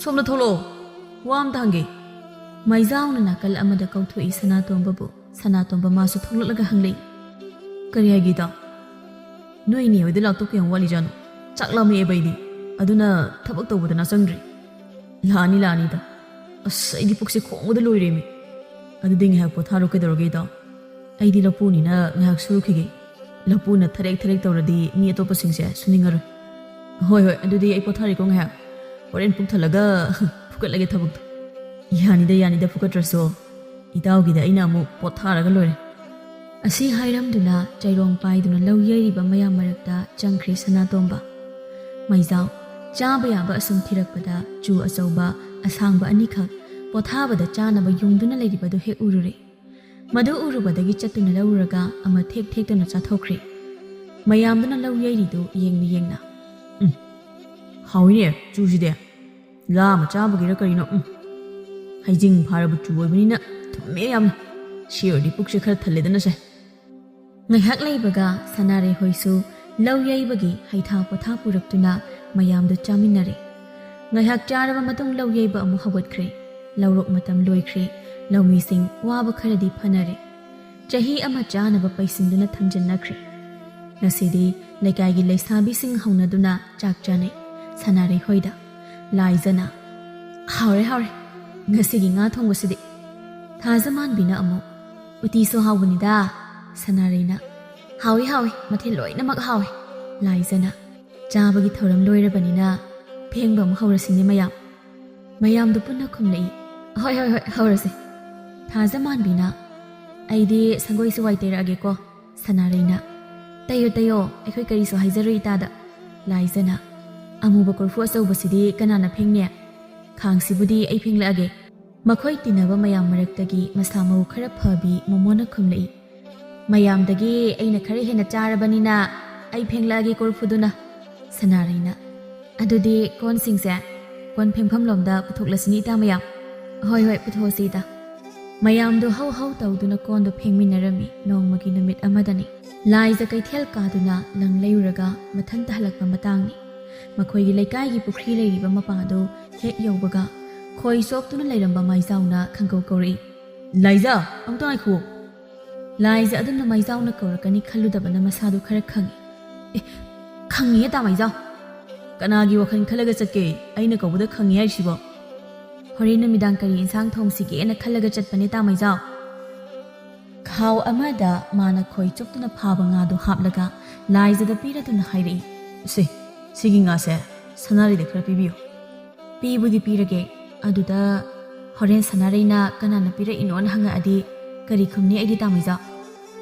"ꯁꯣꯝꯗ ꯊꯣꯛꯂꯛꯑꯣ, ꯋꯥ ꯑꯝꯇ ꯍꯪꯒꯦ꯫" ꯃꯩꯖꯥꯎꯅ ꯅꯥꯀꯜ ꯑꯃꯗ ꯀꯧꯊꯣꯛꯏ ꯁꯅꯥꯇꯣꯝꯕꯕꯨ꯫ ꯁꯅꯥꯇꯣꯝꯕ ꯃꯥꯁꯨ ꯊꯣꯛꯂꯛꯂꯒ ꯍꯪꯂꯛꯏ, "ꯀꯔꯤ ꯍꯥꯏꯒꯦ ꯏꯇꯥꯎ?" "ꯅꯣꯏ ꯏꯅꯦ ꯍꯣꯏꯗ ꯂꯥꯛꯇꯧ ꯀꯌꯥꯝ ꯋꯥꯠꯂꯤꯖꯥꯠꯅꯣ? ꯆꯥꯛ ꯂꯥꯝꯃꯛꯑꯦꯕ ꯑꯩꯗꯤ, ꯑꯗꯨꯅ ꯊꯕꯛ ꯇꯧꯕꯗ ꯅꯥ ꯆꯪꯗ꯭ꯔꯤ꯫" "ꯂꯥꯛꯑꯅꯤ, ꯂꯥꯛꯑꯅꯤꯗ꯫ ꯑꯁ, ꯑꯩꯗꯤ ꯄꯨꯛꯁꯦ ꯈꯣꯡꯕꯗ ꯂꯣꯏꯔꯦꯃꯤ꯫ ꯑꯗꯨꯗꯤ ꯉꯥꯏꯍꯥꯛ ꯄꯣꯊꯥꯔꯣ, ꯀꯩꯗꯧꯔꯒꯦ ꯏꯇꯥꯎ? ꯑꯩꯗꯤ ꯂꯧꯄꯨꯅꯤꯅ ꯉꯥꯏꯍꯥꯛ ꯁꯨꯔꯨꯈꯤꯒꯦ꯫ ꯂꯧꯄꯨꯅ ꯊꯔꯦꯛ ꯊꯔꯦꯛ ꯇꯧꯔꯗꯤ ꯃꯤ ꯑꯇꯣꯞꯄꯁꯤꯡꯁꯦ ꯁꯨꯅꯤꯡꯉꯔꯣꯏ꯫" "ꯍꯣꯏ, ꯍꯣꯏ, ꯑꯗꯨꯗꯤ ꯑꯩ ꯄꯣꯊꯥꯔꯦꯀꯣ ꯉꯥꯏꯍꯥꯛ꯫ ꯍꯣꯔꯦꯟ ꯄꯨꯛ ꯊꯜꯂꯒ ꯐꯨꯀꯠꯂꯒꯦ ꯊꯕꯛꯇꯣ꯫" "ꯌꯥꯅꯤꯗ, ꯌꯥꯅꯤꯗ, ꯐꯨꯀꯠꯇ꯭ꯔꯁꯨ꯫ ꯏꯇꯥꯎꯒꯤꯗ ꯑꯩꯅ ꯑꯃꯨꯛ ꯄꯣꯊꯥꯔꯒ ꯂꯣꯏꯔꯦ꯫" ꯑꯁꯤ ꯍꯥꯏꯔꯝꯗꯨꯅ ꯆꯩꯔꯣꯡ ꯄꯥꯏꯗꯨꯅ ꯂꯧ ꯌꯩꯔꯤꯕ ꯃꯌꯥꯝ ꯃꯔꯛꯇ ꯆꯪꯈ꯭ꯔꯦ ꯁꯅꯥꯇꯣꯝꯕ꯫ ꯃꯩꯖꯥꯎ ꯆꯥꯕ ꯌꯥꯕ ꯑꯁꯨꯝ ꯊꯤꯔꯛꯄꯗ ꯆꯨ ꯑꯆꯧꯕ ꯑꯁꯥꯡꯕ ꯑꯅꯤꯈꯛ ꯄꯣꯊꯥꯕꯗ ꯆꯥꯅꯕ ꯌꯨꯡꯗꯨꯅ ꯂꯩꯔꯤꯕꯗꯨ ꯍꯦꯛ ꯎꯔꯨꯔꯦ꯫ ꯃꯗꯨ ꯎꯔꯨꯕꯗꯒꯤ ꯆꯠꯇꯨꯅ ꯂꯧꯔꯨꯔꯒ ꯑꯃ ꯊꯦꯛ ꯊꯦꯛꯇꯨꯅ ꯆꯥꯊꯣꯛꯈ꯭ꯔꯦ꯫ ꯃꯌꯥꯝꯗꯨꯅ ꯂꯧ ꯌꯩꯔꯤꯗꯨ ꯌꯦꯡꯅ ꯌꯦꯡꯅ, "ꯎꯝ, ꯍꯥꯎꯏꯅꯦ ꯆꯨꯁꯤꯗꯤ꯫ ꯂꯥ ꯑꯃ ꯆꯥꯕꯒꯤꯔ ꯀꯔꯤꯅꯣ, ꯎꯝ꯫ ꯍꯩꯖꯤꯡ ꯐꯥꯔꯕ ꯆꯨ ꯑꯣꯏꯕꯅꯤꯅ ꯊꯨꯝꯃꯦ ꯌꯥꯝꯅ꯫" ꯁꯤ ꯑꯣꯏꯔꯗꯤ ꯄꯨꯛꯁꯦ ꯈꯔ ꯊꯜꯂꯦꯗꯅꯁꯦ꯫ ꯉꯥꯏꯍꯥꯛ ꯂꯩꯕꯒ ꯁꯅꯥꯔꯩ ꯍꯣꯏꯁꯨ ꯂꯧ ꯌꯩꯕꯒꯤ ꯍꯩꯊꯥ ꯄꯣꯊꯥ ꯄꯨꯔꯛꯇꯨꯅ ꯃꯌꯥꯝꯗꯨ ꯆꯥꯃꯤꯟꯅꯔꯦ꯫ ꯉꯥꯏꯍꯥꯛ ꯆꯥꯔꯕ ꯃꯇꯨꯡ ꯂꯧ ꯌꯩꯕ ꯑꯃꯨꯛ ꯍꯧꯒꯠꯈ꯭ꯔꯦ꯫ ꯂꯧꯔꯣꯛ ꯃꯇꯝ ꯂꯣꯏꯈ꯭ꯔꯦ꯫ ꯂꯧꯃꯤꯁꯤꯡ ꯋꯥꯕ ꯈꯔꯗꯤ ꯐꯅꯔꯦ꯫ ꯆꯍꯤ ꯑꯃ ꯆꯥꯅꯕ ꯄꯩꯁꯤꯟꯗꯨꯅ ꯊꯝꯖꯤꯟꯅꯈ꯭ꯔꯦ꯫ ꯉꯁꯤꯗꯤ ꯂꯩꯀꯥꯏꯒꯤ ꯂꯩꯁꯥꯕꯤꯁꯤꯡ ꯍꯧꯅꯗꯨꯅ ꯆꯥꯛ ꯆꯥꯅꯩ꯫ ꯁꯅꯥꯔꯩ ꯍꯣꯏꯗ ꯂꯥꯏꯖꯅ, "ꯍꯥꯎꯔꯦ, ꯍꯥꯎꯔꯦ, ꯉꯁꯤꯒꯤ ꯉꯥ ꯊꯣꯡꯕꯁꯤꯗꯤ"꯫ ꯊꯥꯖꯃꯥꯟꯕꯤꯅ ꯑꯃꯨꯛ, "ꯎꯇꯤꯁꯨ ꯍꯥꯎꯕꯅꯤꯗ"꯫ ꯁꯅꯥꯔꯩꯅ, "ꯍꯥꯎꯏ, ꯍꯥꯎꯏ, ꯃꯊꯦꯜ ꯂꯣꯏꯅꯃꯛ ꯍꯥꯎꯏ"꯫ ꯂꯥꯏꯖꯅ, "ꯆꯥꯕꯒꯤ ꯊꯧꯔꯝ ꯂꯣꯏꯔꯕꯅꯤꯅ ꯐꯦꯡꯕ ꯑꯃꯨꯛ ꯍꯧꯔꯁꯤꯅꯦ ꯃꯌꯥꯝ"꯫ ꯃꯌꯥꯝꯗꯨ ꯄꯨꯟꯅ ꯈꯨꯝꯂꯛꯏ, "ꯍꯣꯏ, ꯍꯣꯏ, ꯍꯣꯏ, ꯍꯧꯔꯁꯦ"꯫ ꯊꯥꯖꯃꯥꯟꯕꯤꯅ, "ꯑꯩꯗꯤ ꯁꯪꯒꯣꯏꯁꯨ ꯋꯥꯏ ꯇꯩꯔꯛꯑꯒꯦꯀꯣ"꯫ ꯁꯅꯥꯔꯩꯅ, "ꯇꯩꯌꯣ, ꯇꯩꯌꯣ, ꯑꯩꯈꯣꯏ ꯀꯔꯤꯁꯨ ꯍꯥꯏꯖꯔꯣꯏ ꯏꯇꯥꯗ"꯫ ꯂꯥꯏꯖꯅ, "ꯑꯃꯨꯕ ꯀꯣꯔꯐꯨ ꯑꯆꯧꯕꯁꯤꯗꯤ ꯀꯅꯥꯅ ꯐꯦꯡꯅꯤ? ꯈꯥꯡꯁꯤꯕꯨꯗꯤ ꯑꯩ ꯐꯦꯡꯂꯛꯑꯒꯦ"꯫ ꯃꯈꯣꯏ ꯇꯤꯟꯅꯕ ꯃꯌꯥꯝ ꯃꯔꯛꯇꯒꯤ ꯃꯁꯥ ꯃꯎ ꯈꯔ ꯐꯕꯤ ꯃꯣꯃꯣꯅ ꯈꯨꯝꯂꯛꯏ, "ꯃꯌꯥꯝꯗꯒꯤ ꯑꯩꯅ ꯈꯔ ꯍꯦꯟꯅ ꯆꯥꯔꯕꯅꯤꯅ ꯑꯩ ꯐꯦꯡꯂꯛꯑꯒꯦ ꯀꯣꯔꯐꯨꯗꯨꯅ"꯫ ꯁꯅꯥꯔꯩꯅ, "ꯑꯗꯨꯗꯤ ꯀꯣꯟꯁꯤꯡꯁꯦ ꯀꯣꯟ ꯐꯦꯡꯐꯝꯂꯣꯝꯗ ꯄꯨꯊꯣꯛꯂꯁꯤꯅꯤ ꯏꯇꯥ ꯃꯌꯥꯝ"꯫ "ꯍꯣꯏ, ꯍꯣꯏ, ꯄꯨꯊꯣꯛꯑꯁꯤ ꯏꯇꯥ"꯫ ꯃꯌꯥꯝꯗꯨ ꯍꯧ ꯍꯧ ꯇꯧꯗꯨꯅ ꯀꯣꯟꯗꯨ ꯐꯦꯡꯃꯤꯟꯅꯔꯝꯃꯤ꯫ ꯅꯣꯡꯃꯒꯤ ꯅꯨꯃꯤꯠ ꯑꯃꯗꯅꯤ꯫ ꯂꯥꯏꯖ ꯀꯩꯊꯦꯜ ꯀꯥꯗꯨꯅ ꯂꯪ ꯂꯩꯔꯨꯔꯒ ꯃꯊꯟꯇ ꯍꯜꯂꯛꯄ ꯃꯇꯥꯡꯅꯤ꯫ ꯃꯈꯣꯏꯒꯤ ꯂꯩꯀꯥꯏꯒꯤ ꯄꯨꯈ꯭ꯔꯤ ꯂꯩꯔꯤꯕ ꯃꯄꯥꯗꯨ ꯍꯦꯛ ꯌꯧꯕꯒ ꯈꯣꯏ ꯆꯣꯞꯇꯨꯅ ꯂꯩꯔꯝꯕ ꯃꯥꯏꯖꯥꯎꯅ ꯈꯪꯒꯧ ꯀꯧꯔꯛꯏ, "ꯂꯥꯏꯖ, ꯑꯃꯨꯛꯇ ꯉꯥꯏꯈꯨꯑꯣ"꯫ ꯂꯥꯏꯖ ꯑꯗꯨꯝꯅ ꯃꯥꯏꯖꯥꯎꯅ ꯀꯧꯔꯛꯀꯅꯤ ꯈꯜꯂꯨꯗꯕꯅ ꯃꯁꯥꯗꯨ ꯈꯔ ꯈꯪꯉꯤ꯫ "ꯑꯦ, ꯈꯪꯉꯤꯌꯦ ꯇꯥ ꯃꯥꯏꯖꯥꯎ"꯫ "ꯀꯅꯥꯒꯤ ꯋꯥꯈꯜ ꯈꯜꯂꯒ ꯆꯠꯀꯦ? ꯑꯩꯅ ꯀꯧꯕꯗ ꯈꯪꯉꯤ ꯍꯥꯏꯔꯤꯁꯤꯕꯣ"꯫ "ꯍꯣꯔꯦꯟ ꯅꯨꯃꯤꯗꯥꯡ ꯀꯔꯤ ꯏꯟꯁꯥꯡ ꯊꯣꯡꯁꯤꯒꯦꯅ ꯈꯜꯂꯒ ꯆꯠꯄꯅꯦ ꯇꯥ ꯃꯥꯏꯖꯥꯎ"꯫ ꯈꯥꯎ ꯑꯃꯗ ꯃꯥꯅ ꯈꯣꯏ ꯆꯨꯞꯇꯨꯅ ꯐꯥꯕ ꯉꯥꯗꯨ ꯍꯥꯞꯂꯒ ꯂꯥꯏꯖꯗ ꯄꯤꯔꯗꯨꯅ ꯍꯥꯏꯔꯛꯏ, "ꯁꯦ, ꯁꯤꯒꯤ ꯉꯥꯁꯦ ꯁꯅꯥꯔꯩꯗ ꯈꯔ ꯄꯤꯕꯤꯌꯨ"꯫ "ꯄꯤꯕꯨꯗꯤ ꯄꯤꯔꯒꯦ, ꯑꯗꯨꯗ ꯍꯣꯔꯦꯟ ꯁꯅꯥꯔꯩꯅ ꯀꯅꯥꯅ ꯄꯤꯔꯛꯏꯅꯣꯅ ꯍꯪꯉꯛꯑꯗꯤ ꯀꯔꯤ ꯈꯨꯝꯅꯤ ꯑꯩꯗꯤ ꯇꯥ ꯃꯥꯏꯖꯥꯎ"?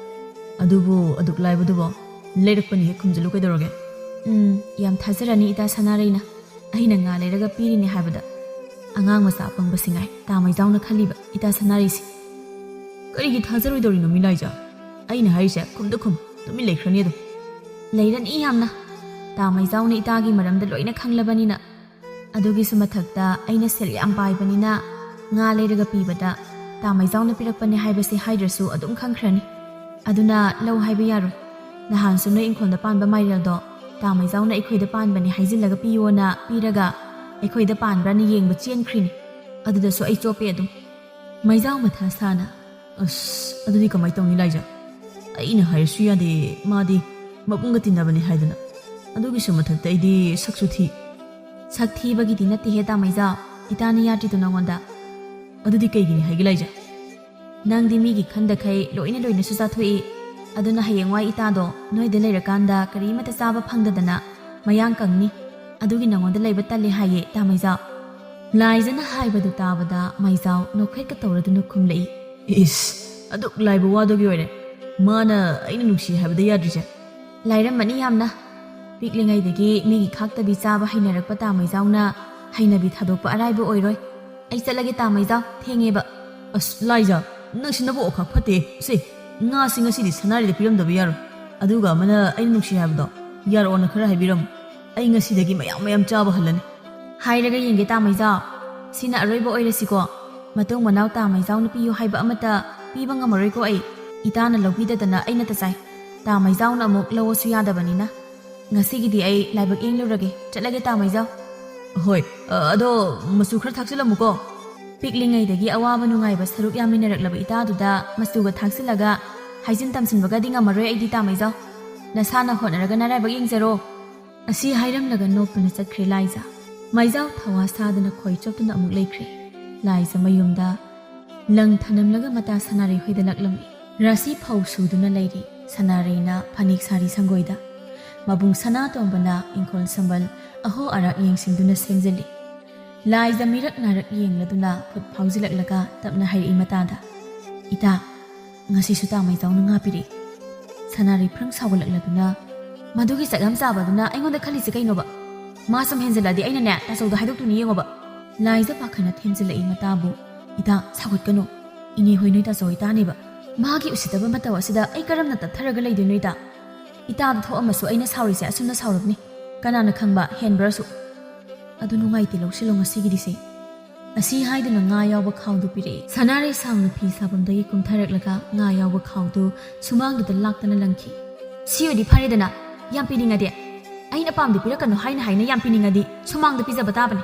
"ꯑꯗꯨꯕꯨ ꯑꯗꯨꯛ ꯂꯥꯏꯕꯗꯨꯕꯣ? ꯂꯩꯔꯛꯄꯅꯤ ꯍꯦꯛ ꯈꯨꯝꯖꯤꯜꯂꯨ ꯀꯩꯗꯧꯔꯒꯦ?" "ꯎꯝ, ꯌꯥꯝ ꯊꯥꯖꯔꯅꯤ ꯏꯇꯥ ꯁꯅꯥꯔꯩꯅ꯫ ꯑꯩꯅ ꯉꯥ ꯂꯩꯔꯒ ꯄꯤꯔꯤꯅꯦ ꯍꯥꯏꯕꯗ꯫ ꯑꯉꯥꯡ ꯃꯆꯥ ꯑꯄꯪꯕꯁꯤ ꯉꯥꯏ ꯇꯥ ꯃꯥꯏꯖꯥꯎꯅ ꯈꯜꯂꯤꯕ ꯏꯇꯥ ꯁꯅꯥꯔꯩꯁꯤ"꯫ "ꯀꯔꯤꯒꯤ ꯊꯥꯖꯔꯣꯏꯗꯧꯔꯤꯅꯣ ꯃꯤ ꯂꯥꯏꯖ? ꯑꯩꯅ ꯍꯥꯏꯔꯤꯁꯦ ꯈꯨꯝꯗ ꯈꯨꯝ, ꯇꯨꯃꯤꯟ ꯂꯩꯈ꯭ꯔꯅꯤ ꯑꯗꯨꯝ"꯫ "ꯂꯩꯔꯅꯤ ꯌꯥꯝꯅ꯫ ꯇꯥ ꯃꯥꯏꯖꯥꯎꯅ ꯏꯇꯥꯒꯤ ꯃꯔꯝꯗ ꯂꯣꯏꯅ ꯈꯪꯂꯕꯅꯤꯅ꯫ ꯑꯗꯨꯒꯤꯁꯨ ꯃꯊꯛꯇ ꯑꯩꯅ ꯁꯦꯜ ꯌꯥꯝ ꯄꯥꯏꯕꯅꯤꯅ ꯉꯥ ꯂꯩꯔꯒ ꯄꯤꯕꯗ ꯇꯥ ꯃꯩꯖꯥꯎꯅ ꯄꯤꯔꯛꯄꯅꯦ ꯍꯥꯏꯕꯁꯦ ꯍꯥꯏꯗ꯭ꯔꯁꯨ ꯑꯗꯨꯝ ꯈꯪꯈ꯭ꯔꯅꯤ꯫ ꯑꯗꯨꯅ ꯂꯧ ꯍꯥꯏꯕ ꯌꯥꯔꯣꯏ꯫ ꯅꯍꯥꯟꯁꯨ ꯅꯣꯏ ꯏꯪꯈꯣꯜꯗ ꯄꯥꯟꯕ ꯃꯥꯏꯔꯦꯜꯗꯣ ꯇꯥ ꯃꯩꯖꯥꯎꯅ ꯑꯩꯈꯣꯏꯗ ꯄꯥꯟꯕꯅꯦ ꯍꯥꯏꯖꯤꯜꯂꯒ ꯄꯤꯌꯣꯅ ꯄꯤꯔꯒ ꯑꯩꯈꯣꯏꯗ ꯄꯥꯟꯕ꯭ꯔꯥꯅ ꯌꯦꯡꯕ ꯆꯦꯟꯈ꯭ꯔꯤꯅꯤ꯫ ꯑꯗꯨꯗꯁꯨ ꯑꯩ ꯆꯣꯞꯄꯦ ꯑꯗꯨꯝ꯫ ꯃꯩꯖꯥꯎ ꯃꯊꯥ ꯁꯥꯅ, "ꯑꯁ, ꯑꯗꯨꯗꯤ ꯀꯃꯥꯏ ꯇꯧꯅꯤ ꯂꯥꯏꯖꯥ? ꯑꯩꯅ ꯍꯥꯏꯔꯁꯨ ꯌꯥꯗꯦ, ꯃꯥꯗꯤ ꯃꯕꯨꯡꯒ ꯇꯤꯟꯅꯕꯅꯤ ꯍꯥꯏꯗꯅ꯫ ꯑꯗꯨꯒꯤꯁꯨ ꯃꯊꯛꯇ ꯑꯩꯗꯤ ꯁꯛꯁꯨ ꯊꯤ꯫" "ꯁꯛ ꯊꯤꯕꯒꯤꯗꯤ ꯅꯠꯇꯦꯍꯦ ꯇꯥ ꯃꯩꯖꯥꯎ, ꯏꯇꯥꯅ ꯌꯥꯗ꯭ꯔꯤꯗꯣ ꯅꯉꯣꯟꯗ꯫" "ꯑꯗꯨꯗꯤ ꯀꯩꯒꯤꯅꯤ ꯍꯥꯏꯒꯦ ꯂꯥꯏꯖꯥ?" "ꯅꯪꯗꯤ ꯃꯤꯒꯤ ꯈꯟꯗꯈꯩ ꯂꯣꯏꯅ ꯂꯣꯏꯅꯁꯨ ꯆꯥꯊꯣꯛꯏ꯫ ꯑꯗꯨꯅ ꯍꯌꯦꯡꯋꯥꯏ ꯏꯇꯥꯗꯣ ꯅꯣꯏꯗ ꯂꯩꯔꯀꯥꯟꯗ ꯀꯔꯤꯃꯠꯇ ꯆꯥꯕ ꯐꯪꯗꯗꯅ ꯃꯌꯥꯡ ꯀꯪꯅꯤ꯫ ꯑꯗꯨꯒꯤ ꯅꯉꯣꯟꯗ ꯂꯩꯕ ꯇꯜꯂꯦ ꯍꯥꯏꯌꯦ ꯇꯥ ꯃꯩꯖꯥꯎ꯫" ꯂꯥꯏꯖꯅ ꯍꯥꯏꯕꯗꯨ ꯇꯥꯕꯗ ꯃꯩꯖꯥꯎ ꯅꯣꯛꯐꯦꯠꯀ ꯇꯧꯔꯗꯨꯅ ꯈꯨꯝꯂꯛꯏ꯫ "ꯏꯁ, ꯑꯗꯨꯛ ꯂꯥꯏꯕ ꯋꯥꯗꯨꯒꯤ ꯑꯣꯏꯔꯦ ꯃꯥꯅ ꯑꯩꯅ ꯅꯨꯡꯁꯤ ꯍꯥꯏꯕꯗ ꯌꯥꯗ꯭ꯔꯤꯁꯦ?" "ꯂꯥꯏꯔꯝꯃꯅꯤ ꯌꯥꯝꯅ꯫ ꯄꯤꯛꯂꯤꯉꯩꯗꯒꯤ ꯃꯤꯒꯤ ꯈꯥꯛꯇꯕꯤ ꯆꯥꯕ ꯍꯩꯅꯔꯛꯄ ꯇꯥ ꯃꯩꯖꯥꯎꯅ ꯍꯩꯅꯕꯤ ꯊꯥꯗꯣꯛꯄ ꯑꯔꯥꯏꯕ ꯑꯣꯏꯔꯣꯏ꯫ ꯑꯩ ꯆꯠꯂꯒꯦ ꯇꯥ ꯃꯩꯖꯥꯎ, ꯊꯦꯡꯉꯦꯕ꯫" "ꯑꯁ ꯂꯥꯏꯖꯥ, ꯅꯪꯁꯤ ꯅꯕꯨꯛ ꯑꯣꯈꯥꯛ ꯐꯠꯇꯦ꯫ ꯁꯦ, ꯉꯥꯁꯤ ꯉꯁꯤꯗꯤ ꯁꯅꯥꯔꯤꯗ ꯄꯤꯔꯝꯗꯕ ꯌꯥꯔꯣꯏ꯫ ꯑꯗꯨꯒ ꯑꯃꯅ ꯑꯩꯅ ꯅꯨꯡꯁꯤ ꯍꯥꯏꯕꯗꯣ ꯌꯥꯔꯛꯑꯣꯅ ꯈꯔ ꯍꯥꯏꯕꯤꯔꯝꯃꯨ꯫ ꯑꯩ ꯉꯁꯤꯗꯒꯤ ꯃꯌꯥꯝ ꯃꯌꯥꯝ ꯆꯥꯕ ꯍꯜꯂꯅꯤ꯫" "ꯍꯥꯏꯔꯒ ꯌꯦꯡꯒꯦ ꯇꯥ ꯃꯩꯖꯥꯎ꯫ ꯁꯤꯅ ꯑꯔꯣꯏꯕ ꯑꯣꯏꯔꯁꯤꯀꯣ꯫ ꯃꯇꯨꯡ ꯃꯅꯥꯎ ꯇꯥ ꯃꯩꯖꯥꯎꯅ ꯄꯤꯌꯨ ꯍꯥꯏꯕ ꯑꯃꯠꯇ ꯄꯤꯕ ꯉꯝꯃꯔꯣꯏꯀꯣ ꯑꯩ꯫ ꯏꯇꯥꯅ ꯂꯧꯕꯤꯗꯗꯅ ꯑꯩꯅ ꯇꯆꯥꯏ꯫ ꯇꯥ ꯃꯩꯖꯥꯎꯅ ꯑꯃꯨꯛ ꯂꯧꯑꯁꯨ ꯌꯥꯗꯕꯅꯤꯅ꯫ ꯉꯁꯤꯒꯤꯗꯤ ꯑꯩ ꯂꯥꯏꯕꯛ ꯌꯦꯡꯂꯨꯔꯒꯦ꯫ ꯆꯠꯂꯒꯦ ꯇꯥ ꯃꯩꯖꯥꯎ꯫" "ꯍꯣꯏ, ꯑ, ꯑꯗꯣ ꯃꯆꯨ ꯈꯔ ꯊꯥꯛꯆꯤꯜꯂꯝꯃꯨꯀꯣ꯫" ꯄꯤꯛꯂꯤꯉꯩꯗꯒꯤ ꯑꯋꯥꯕ ꯅꯨꯡꯉꯥꯏꯕ ꯁꯔꯨꯛ ꯌꯥꯃꯤꯟꯅꯔꯛꯂꯕ ꯏꯇꯥꯗꯨꯗ ꯃꯆꯨꯒ ꯊꯥꯛꯆꯤꯜꯂꯒ ꯍꯥꯏꯖꯤꯟ ꯇꯝꯁꯤꯟꯕꯒꯗꯤ ꯉꯝꯃꯔꯣꯏ ꯑꯩꯗꯤ ꯇꯥ ꯃꯩꯖꯥꯎ꯫ ꯅꯁꯥꯅ ꯍꯣꯠꯅꯔꯒ ꯅꯔꯥꯏꯕꯛ ꯌꯦꯡꯖꯔꯣ꯫ ꯑꯁꯤ ꯍꯥꯏꯔꯝꯂꯒ ꯅꯣꯛꯇꯨꯅ ꯆꯠꯈ꯭ꯔꯦ ꯂꯥꯏꯖꯥ꯫ ꯃꯩꯖꯥꯎ ꯊꯋꯥ ꯁꯥꯗꯨꯅ ꯈꯣꯏ ꯆꯣꯞꯇꯨꯅ ꯑꯃꯨꯛ ꯂꯩꯈ꯭ꯔꯦ꯫ ꯂꯥꯏꯖ ꯃꯌꯨꯝꯗ ꯂꯪ ꯊꯅꯝꯂꯒ ꯃꯇꯥ ꯁꯅꯥꯔꯩ ꯍꯣꯏꯗ ꯂꯥꯛꯂꯝꯃꯤ꯫ ꯔꯥꯁꯤ ꯐꯧ ꯁꯨꯗꯨꯅ ꯂꯩꯔꯤ꯫ ꯁꯅꯥꯔꯩꯅ ꯐꯅꯦꯛ ꯁꯥꯔꯤ ꯁꯪꯒꯣꯏꯗ꯫ ꯃꯕꯨꯡ ꯁꯅꯥꯇꯣꯝꯕꯅ ꯏꯪꯈꯣꯜ ꯁꯝꯕꯜ ꯑꯍꯣ ꯑꯔꯥꯛ ꯌꯦꯡꯁꯤꯟꯗꯨꯅ ꯁꯦꯝꯖꯤꯜꯂꯤ꯫ ꯂꯥꯏꯖ ꯃꯤꯔꯛ ꯅꯥꯔꯛ ꯌꯦꯡꯂꯗꯨꯅ ꯈꯨꯠ ꯐꯥꯎꯖꯤꯜꯂꯛꯂꯒ ꯇꯞꯅ ꯍꯥꯏꯔꯛꯏ ꯃꯇꯥꯗ, "ꯏꯇꯥ, ꯉꯁꯤꯁꯨ ꯇꯥ ꯃꯩꯖꯥꯎꯅ ꯉꯥ ꯄꯤꯔꯛꯏ꯫" ꯁꯅꯥꯔꯩ ꯐ꯭ꯔꯪ ꯁꯥꯎꯒꯠꯂꯛꯂꯗꯨꯅ, "ꯃꯗꯨꯒꯤ ꯆꯥꯛ ꯌꯥꯝ ꯆꯥꯕꯗꯨꯅ ꯑꯩꯉꯣꯟꯗ ꯈꯜꯂꯤꯁꯦ ꯀꯩꯅꯣꯕ? ꯃꯥ ꯁꯨꯝ ꯍꯦꯟꯖꯤꯜꯂꯛꯑꯗꯤ ꯑꯩꯅꯅꯦ ꯇꯥꯆꯧꯗ ꯍꯥꯏꯗꯣꯛꯇꯣꯏꯅꯤ ꯌꯦꯡꯉꯣꯕ꯫" ꯂꯥꯏꯖ ꯄꯥꯈꯠꯅ ꯊꯦꯝꯖꯤꯜꯂꯛꯏ ꯃꯇꯥꯕꯨ, "ꯏꯇꯥ, ꯁꯥꯎꯒꯠꯀꯅꯨ꯫ ꯏꯅꯦ ꯍꯣꯏ ꯅꯣꯏ ꯇꯥꯆꯧ ꯏꯇꯥꯅꯦꯕ꯫ ꯃꯥꯒꯤ ꯎꯁꯤꯠꯇꯕ ꯃꯇꯧ ꯑꯁꯤꯗ ꯑꯩ ꯀꯔꯝꯅ ꯇꯞꯊꯔꯒ ꯂꯩꯗꯣꯏꯅꯣ ꯏꯇꯥ? ꯏꯇꯥꯗ ꯊꯣꯛꯑꯝꯃꯁꯨ ꯑꯩꯅ ꯁꯥꯎꯔꯤꯁꯦ ꯑꯁꯨꯝꯅ ꯁꯥꯎꯔꯕꯅꯤ꯫ ꯀꯅꯥꯅ ꯈꯪꯕ ꯍꯦꯟꯕ꯭ꯔꯁꯨ꯫ ꯑꯗꯨ ꯅꯨꯡꯉꯥꯏꯇꯦ, ꯂꯧꯁꯤꯜꯂꯣ ꯉꯁꯤꯒꯤꯗꯤꯁꯦ꯫" ꯑꯁꯤ ꯍꯥꯏꯗꯨꯅ ꯉꯥ ꯌꯥꯎꯕ ꯈꯥꯎꯗꯨ ꯄꯤꯔꯛꯏ꯫ ꯁꯅꯥꯔꯩ ꯁꯥꯡꯅ ꯐꯤ ꯁꯥꯐꯝꯗꯒꯤ ꯀꯨꯝꯊꯔꯛꯂꯒ ꯉꯥ ꯌꯥꯎꯕ ꯈꯥꯎꯗꯨ ꯁꯨꯃꯥꯡꯗꯨꯗ ꯂꯥꯛꯇꯅ ꯂꯪꯈꯤ꯫ "ꯁꯤ ꯑꯣꯏꯗꯤ ꯐꯔꯦꯗꯅ, ꯌꯥꯝ ꯄꯤꯅꯤꯡꯉꯗꯤ꯫ ꯑꯩꯅ ꯄꯥꯝꯗꯦ ꯄꯤꯔꯛꯀꯅꯨ ꯍꯥꯏꯅ ꯍꯥꯏꯅ ꯌꯥꯝ ꯄꯤꯅꯤꯡꯉꯗꯤ ꯁꯨꯃꯥꯡꯗ ꯄꯤꯖꯕ ꯇꯥꯕꯅꯤ"꯫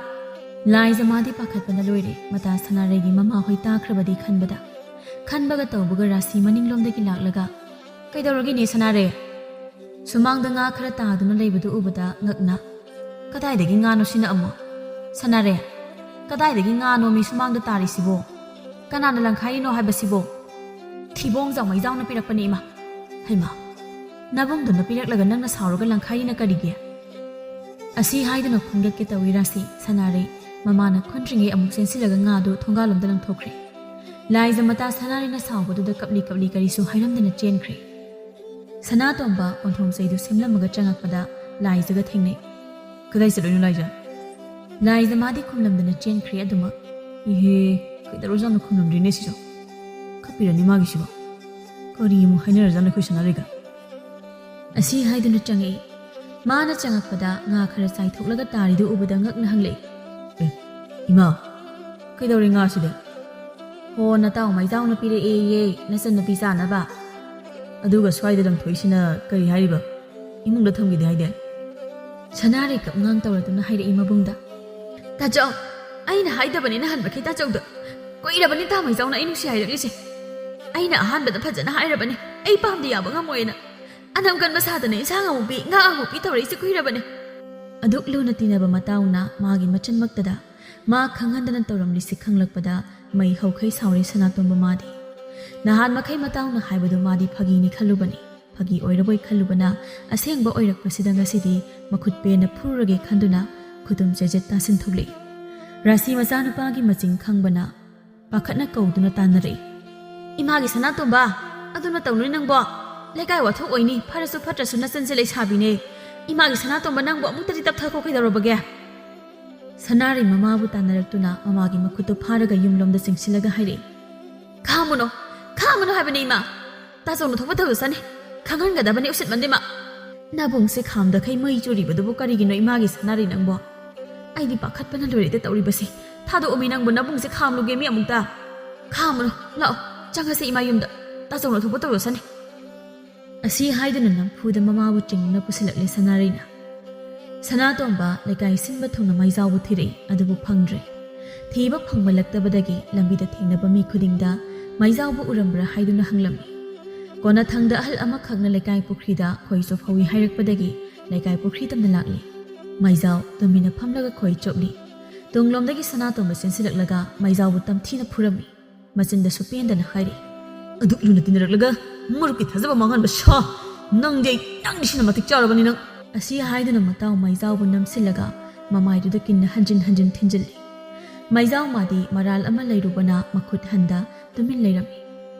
ꯂꯥꯏꯖ ꯃꯥꯗꯤ ꯄꯥꯈꯠꯄꯅ ꯂꯣꯏꯔꯦ, ꯃꯇꯥ ꯁꯅꯥꯔꯩꯒꯤ ꯃꯃꯥꯍꯣꯏ ꯇꯥꯈ꯭ꯔꯕꯗꯤ ꯈꯟꯕꯗ꯫ ꯈꯟꯕꯒ ꯇꯧꯕꯒ ꯔꯥꯁꯤ ꯃꯅꯤꯡꯂꯣꯝꯗꯒꯤ ꯂꯥꯛꯂꯒ, "ꯀꯩꯗꯧꯔꯒꯦꯅꯦ ꯁꯅꯥꯔꯩ?" ꯁꯨꯃꯥꯡꯗ ꯉꯥ ꯈꯔ ꯇꯥꯗꯨꯅ ꯂꯩꯕꯗꯨ ꯎꯕꯗ ꯉꯛꯅ, "ꯀꯗꯥꯏꯗꯒꯤ ꯉꯥꯅꯣ ꯁꯤꯅ ꯑꯃꯨꯛ? ꯁꯅꯥꯔꯩ, ꯀꯗꯥꯏꯗꯒꯤ ꯉꯥꯅꯣ ꯃꯤ ꯁꯨꯃꯥꯡꯗ ꯇꯥꯔꯤꯁꯤꯕꯣ? ꯀꯅꯥꯅ ꯂꯪꯈꯥꯏꯔꯤꯅꯣ ꯍꯥꯏꯕꯁꯤꯕꯣ?" "ꯊꯤꯕꯣꯡ ꯆꯥꯎꯃꯩꯖꯥꯎꯅ ꯄꯤꯔꯛꯄꯅꯦ ꯏꯃꯥ"꯫ "ꯍꯩꯃꯥ, ꯅꯕꯨꯡꯗꯨꯅ ꯄꯤꯔꯛꯂꯒ ꯅꯪꯅ ꯁꯥꯎꯔꯒ ꯂꯪꯈꯥꯏꯔꯤꯅ ꯀꯔꯤꯒꯤ?" ꯑꯁꯤ ꯍꯥꯏꯗꯨꯅ ꯈꯣꯡꯂꯛꯀꯦ ꯇꯧꯏ ꯔꯥꯁꯤ꯫ ꯁꯅꯥꯔꯩ ꯃꯃꯥꯅ ꯈꯨꯟꯗ꯭ꯔꯤꯉꯩ ꯑꯃꯨꯛ ꯆꯦꯟꯁꯤꯜꯂꯒ ꯉꯥꯗꯨ ꯊꯣꯡꯒꯥꯜꯂꯣꯝꯗ ꯂꯪꯊꯣꯛꯈ꯭ꯔꯦ꯫ ꯂꯥꯏꯖ ꯃꯇꯥ ꯁꯅꯥꯔꯩꯅ ꯁꯥꯎꯕꯗꯨꯗ ꯀꯞꯂꯤ ꯀꯞꯂꯤ ꯀꯔꯤꯁꯨ ꯍꯥꯏꯔꯝꯗꯅ ꯆꯦꯟꯈ꯭ꯔꯦ꯫ ꯁꯅꯥꯇꯣꯝꯕ ꯑꯣꯟꯊꯣꯡ ꯆꯩꯗꯨ ꯁꯦꯝꯂꯝꯃꯒ ꯆꯪꯉꯛꯄꯗ ꯂꯥꯏꯖꯒ ꯊꯦꯡꯅꯩ꯫ "ꯀꯗꯥꯏ ꯆꯠꯂꯨꯏꯅꯣ ꯂꯥꯏꯖ?" ꯂꯥꯏꯖ ꯃꯥꯗꯤ ꯈꯨꯝꯂꯝꯗꯅ ꯆꯦꯟꯈ꯭ꯔꯦ ꯑꯗꯨꯃꯛ꯫ "ꯏꯍꯦ, ꯀꯩꯗꯧꯔꯖꯥꯠꯅꯣ ꯈꯨꯝꯂꯝꯗ꯭ꯔꯤꯅꯦ ꯁꯤꯁꯨ? ꯀꯞꯄꯤꯔꯅꯤ ꯃꯥꯒꯤꯁꯤꯕꯣ꯫ ꯀꯔꯤ ꯑꯃꯨꯛ ꯍꯥꯏꯅꯔꯖꯥꯠꯅꯣ ꯑꯩꯈꯣꯏ ꯁꯅꯥꯔꯩꯒ?" ꯑꯁꯤ ꯍꯥꯏꯗꯨꯅ ꯆꯪꯉꯛꯏ꯫ ꯃꯥꯅ ꯆꯪꯉꯛꯄꯗ ꯉꯥ ꯈꯔ ꯆꯥꯏꯊꯣꯛꯂꯒ ꯇꯥꯔꯤꯗꯨ ꯎꯕꯗ ꯉꯛꯅ ꯍꯪꯂꯛꯏ꯫ "ꯑꯦ, ꯏꯃꯥ, ꯀꯩꯗꯧꯔꯦ ꯉꯥꯁꯤꯗꯤ?" "ꯍꯣ, ꯅꯇꯥꯎ ꯃꯩꯖꯥꯎꯅ ꯄꯤꯔꯛꯑꯦꯌꯦ, ꯅꯆꯟꯅꯨꯄꯤ ꯆꯥꯅꯕ꯫ ꯑꯗꯨꯒ ꯁ꯭ꯋꯥꯏꯗ ꯂꯪꯊꯣꯛꯏꯁꯤꯅ ꯀꯔꯤ ꯍꯥꯏꯔꯤꯕ? ꯏꯃꯨꯡꯗ ꯊꯝꯈꯤꯗꯦ ꯍꯥꯏꯗꯦ?" ꯁꯅꯥꯔꯩ ꯀꯞꯉꯥꯡ ꯇꯧꯔꯗꯨꯅ ꯍꯥꯏꯔꯛꯏ ꯃꯕꯨꯡꯗ꯫ "ꯇꯥꯆꯧ, ꯑꯩꯅ ꯍꯥꯏꯗꯕꯅꯤ ꯅꯍꯥꯟꯃꯈꯩ ꯇꯥꯆꯧꯗ꯫ ꯀꯨꯏꯔꯕꯅꯤ ꯇꯥ ꯃꯩꯖꯥꯎꯅ ꯑꯩ ꯅꯨꯡꯁꯤ ꯍꯥꯏꯔꯛꯂꯤꯁꯦ꯫ ꯑꯩꯅ ꯑꯍꯥꯟꯕꯗ ꯐꯖꯅ ꯍꯥꯏꯔꯕꯅꯤ, ꯑꯩ ꯄꯥꯝꯗꯦ ꯌꯥꯕ ꯉꯝꯃꯣꯏꯅ꯫ ꯑꯅꯝ ꯀꯟꯕ ꯁꯥꯗꯅ ꯏꯟꯁꯥꯡ ꯑꯃꯨꯛ ꯄꯤ, ꯉꯥ ꯑꯃꯨꯛ ꯄꯤ ꯇꯧꯔꯛꯏꯁꯦ ꯀꯨꯏꯔꯕꯅꯤ"꯫ ꯑꯗꯨꯛ ꯂꯨꯅ ꯇꯤꯟꯅꯕ ꯃꯇꯥꯎꯅ ꯃꯥꯒꯤ ꯃꯆꯤꯟꯃꯛꯇꯗ ꯃꯥ ꯈꯪꯍꯟꯗꯅ ꯇꯧꯔꯝꯂꯤꯁꯤ ꯈꯪꯂꯛꯄꯗ ꯃꯩ ꯍꯧꯈꯩ ꯁꯥꯎꯔꯦ ꯁꯅꯥꯇꯣꯝꯕ ꯃꯥꯗꯤ꯫ ꯅꯍꯥꯟ ꯃꯈꯩ ꯃꯇꯥꯎꯅ ꯍꯥꯏꯕꯗꯨ ꯃꯥꯗꯤ ꯐꯥꯒꯤꯅꯤ ꯈꯜꯂꯨꯕꯅꯤ꯫ ꯐꯥꯒꯤ ꯑꯣꯏꯔꯕꯣꯏ ꯈꯜꯂꯨꯕꯅ ꯑꯁꯦꯡꯕ ꯑꯣꯏꯔꯛꯄꯁꯤꯗ ꯉꯁꯤꯗꯤ ꯃꯈꯨꯠ ꯄꯦꯟꯅ ꯐꯨꯔꯨꯔꯒꯦ ꯈꯟꯗꯨꯅ ꯈꯨꯇꯨꯝ ꯆꯦꯖꯦꯠ ꯇꯥꯁꯤꯟ ꯊꯣꯛꯂꯛꯏ꯫ ꯔꯥꯁꯤ ꯃꯆꯥꯅꯨꯄꯥꯒꯤ ꯃꯆꯤꯡ ꯈꯪꯕꯅ ꯄꯥꯈꯠꯅ ꯀꯧꯗꯨꯅ ꯇꯥꯟꯅꯔꯛꯏ꯫ "ꯏꯃꯥꯒꯤ ꯁꯅꯥꯇꯣꯝꯕ, ꯑꯗꯨꯅ ꯇꯧꯅꯨꯅꯦ ꯅꯪꯕꯣ꯫ ꯂꯩꯀꯥꯏ ꯋꯥꯊꯣꯛ ꯑꯣꯏꯅꯤ, ꯐꯔꯁꯨ ꯐꯠꯇ꯭ꯔꯁꯨ ꯅꯆꯟꯁꯦ ꯂꯩꯁꯥꯕꯤꯅꯦ꯫ ꯏꯃꯥꯒꯤ ꯁꯅꯥꯇꯣꯝꯕ, ꯅꯪꯕꯨ ꯑꯃꯨꯛꯇꯗꯤ ꯇꯞꯊꯈꯣ ꯀꯩꯗꯧꯔꯕꯒꯦ?" ꯁꯅꯥꯔꯩ ꯃꯃꯥꯕꯨ ꯇꯥꯟꯅꯔꯛꯇꯨꯅ ꯃꯃꯥꯒꯤ ꯃꯈꯨꯠꯇꯨ ꯐꯥꯔꯒ ꯌꯨꯝꯂꯣꯝꯗ ꯆꯤꯡꯁꯤꯜꯂꯒ ꯍꯥꯏꯔꯛꯏ꯫ "ꯈꯥꯝꯃꯨꯅꯣ, ꯈꯥꯝꯃꯨꯅꯣ ꯍꯥꯏꯕꯅꯦ ꯏꯃꯥ꯫ ꯇꯥꯆꯧꯅ ꯊꯣꯛꯄ ꯇꯧꯖꯁꯅꯤ꯫ ꯈꯪꯍꯟꯒꯗꯕꯅꯤ ꯎꯁꯤꯠꯃꯟꯗꯦ ꯃꯥ꯫ ꯅꯥꯕꯨꯡꯁꯦ ꯈꯥꯝꯗꯈꯩ ꯃꯩ ꯆꯨꯔꯤꯕꯗꯨꯕꯨ ꯀꯔꯤꯒꯤꯅꯣ ꯏꯃꯥꯒꯤ ꯁꯅꯥꯔꯩ ꯅꯪꯕꯣ? ꯑꯩꯗꯤ ꯄꯥꯈꯠꯄꯅ ꯂꯣꯏꯔꯦꯗ ꯇꯧꯔꯤꯕꯁꯦ꯫ ꯊꯥꯗꯣꯛꯑꯝꯃꯤ ꯅꯪꯕꯨ ꯅꯕꯨꯡꯁꯦ ꯈꯥꯝꯂꯨꯒꯦ ꯃꯤ ꯑꯃꯨꯛꯇ꯫ ꯈꯥꯝꯃꯨꯅꯨ, ꯂꯥꯛꯑꯣ, ꯆꯪꯉꯁꯦ ꯏꯃꯥ ꯌꯨꯝꯗ꯫ ꯇꯥꯆꯧꯅ ꯊꯣꯛꯄ ꯇꯧꯔꯁꯅꯤ꯫ ꯑꯁꯤ ꯍꯥꯏꯗꯨꯅ ꯅꯝꯐꯨꯗ ꯃꯃꯥꯕꯨ ꯆꯤꯡꯅ ꯄꯨꯁꯤꯜꯂꯛꯂꯦ ꯁꯅꯥꯔꯩꯅ꯫ ꯁꯅꯥꯇꯣꯝꯕ ꯂꯩꯀꯥꯏ ꯁꯤꯟꯕ ꯊꯨꯡꯅ ꯃꯩꯖꯥꯎꯕꯨ ꯊꯤꯔꯛꯏ, ꯑꯗꯨꯕꯨ ꯐꯪꯗ꯭ꯔꯦ꯫ ꯊꯤꯕ ꯐꯪꯕꯂꯛꯇꯕꯗꯒꯤ ꯂꯝꯕꯤꯗ ꯊꯦꯡꯅꯕ ꯃꯤ ꯈꯨꯗꯤꯡꯗ ꯃꯩꯖꯥꯎꯕꯨ ꯎꯔꯝꯕ꯭ꯔꯥ ꯍꯥꯏꯗꯨꯅ ꯍꯪꯂꯝꯃꯤ꯫ ꯀꯣꯟꯅꯊꯪꯗ ꯑꯍꯜ ꯑꯃꯈꯛꯅ ꯂꯩꯀꯥꯏ ꯄꯨꯈ꯭ꯔꯤꯗ ꯈꯣꯏ ꯆꯣꯞꯍꯧꯏ ꯍꯥꯏꯔꯛꯄꯗꯒꯤ ꯂꯩꯀꯥꯏ ꯄꯨꯈ꯭ꯔꯤ ꯇꯝꯅ ꯂꯥꯛꯂꯤ꯫ ꯃꯩꯖꯥꯎ ꯇꯨꯃꯤꯟꯅ ꯐꯝꯂꯒ ꯈꯣꯏ ꯆꯣꯞꯂꯤ꯫ ꯇꯨꯡꯂꯣꯝꯗꯒꯤ ꯁꯅꯥꯇꯣꯝꯕ ꯆꯦꯟꯁꯤꯜꯂꯛꯂꯒ ꯃꯩꯖꯥꯎꯕꯨ ꯇꯝꯊꯤꯅ ꯐꯨꯔꯝꯃꯤ꯫ ꯃꯆꯤꯟꯗꯁꯨ ꯄꯦꯟꯗꯅ ꯍꯥꯏꯔꯤ, "ꯑꯗꯨꯛ ꯂꯨꯅ ꯇꯤꯟꯅꯔꯛꯂꯒ ꯃꯔꯨꯞꯀꯤ ꯊꯥꯖꯕ ꯃꯥꯡꯍꯟꯕ ꯁꯥ! ꯅꯪꯗꯤ ꯑꯩ, ꯅꯪꯗꯤ ꯁꯤꯅ ꯃꯇꯤꯛ ꯆꯥꯔꯕꯅꯤ ꯅꯪ!" ꯑꯁꯤ ꯍꯥꯏꯗꯨꯅ ꯃꯇꯥꯎ ꯃꯩꯖꯥꯎꯕꯨ ꯅꯝꯁꯤꯜꯂꯒ ꯃꯃꯥꯏꯗꯨꯗ ꯀꯤꯟꯅ ꯍꯟꯖꯤꯟ ꯍꯟꯖꯤꯟ ꯊꯤꯟꯖꯤꯜꯂꯤ꯫ ꯃꯩꯖꯥꯎ ꯃꯥꯗꯤ ꯃꯔꯥꯜ ꯑꯃ ꯂꯩꯔꯨꯕꯅ ꯃꯈꯨꯠ ꯍꯟꯗ ꯇꯨꯃꯤꯟ ꯂꯩꯔꯝꯃꯤ꯫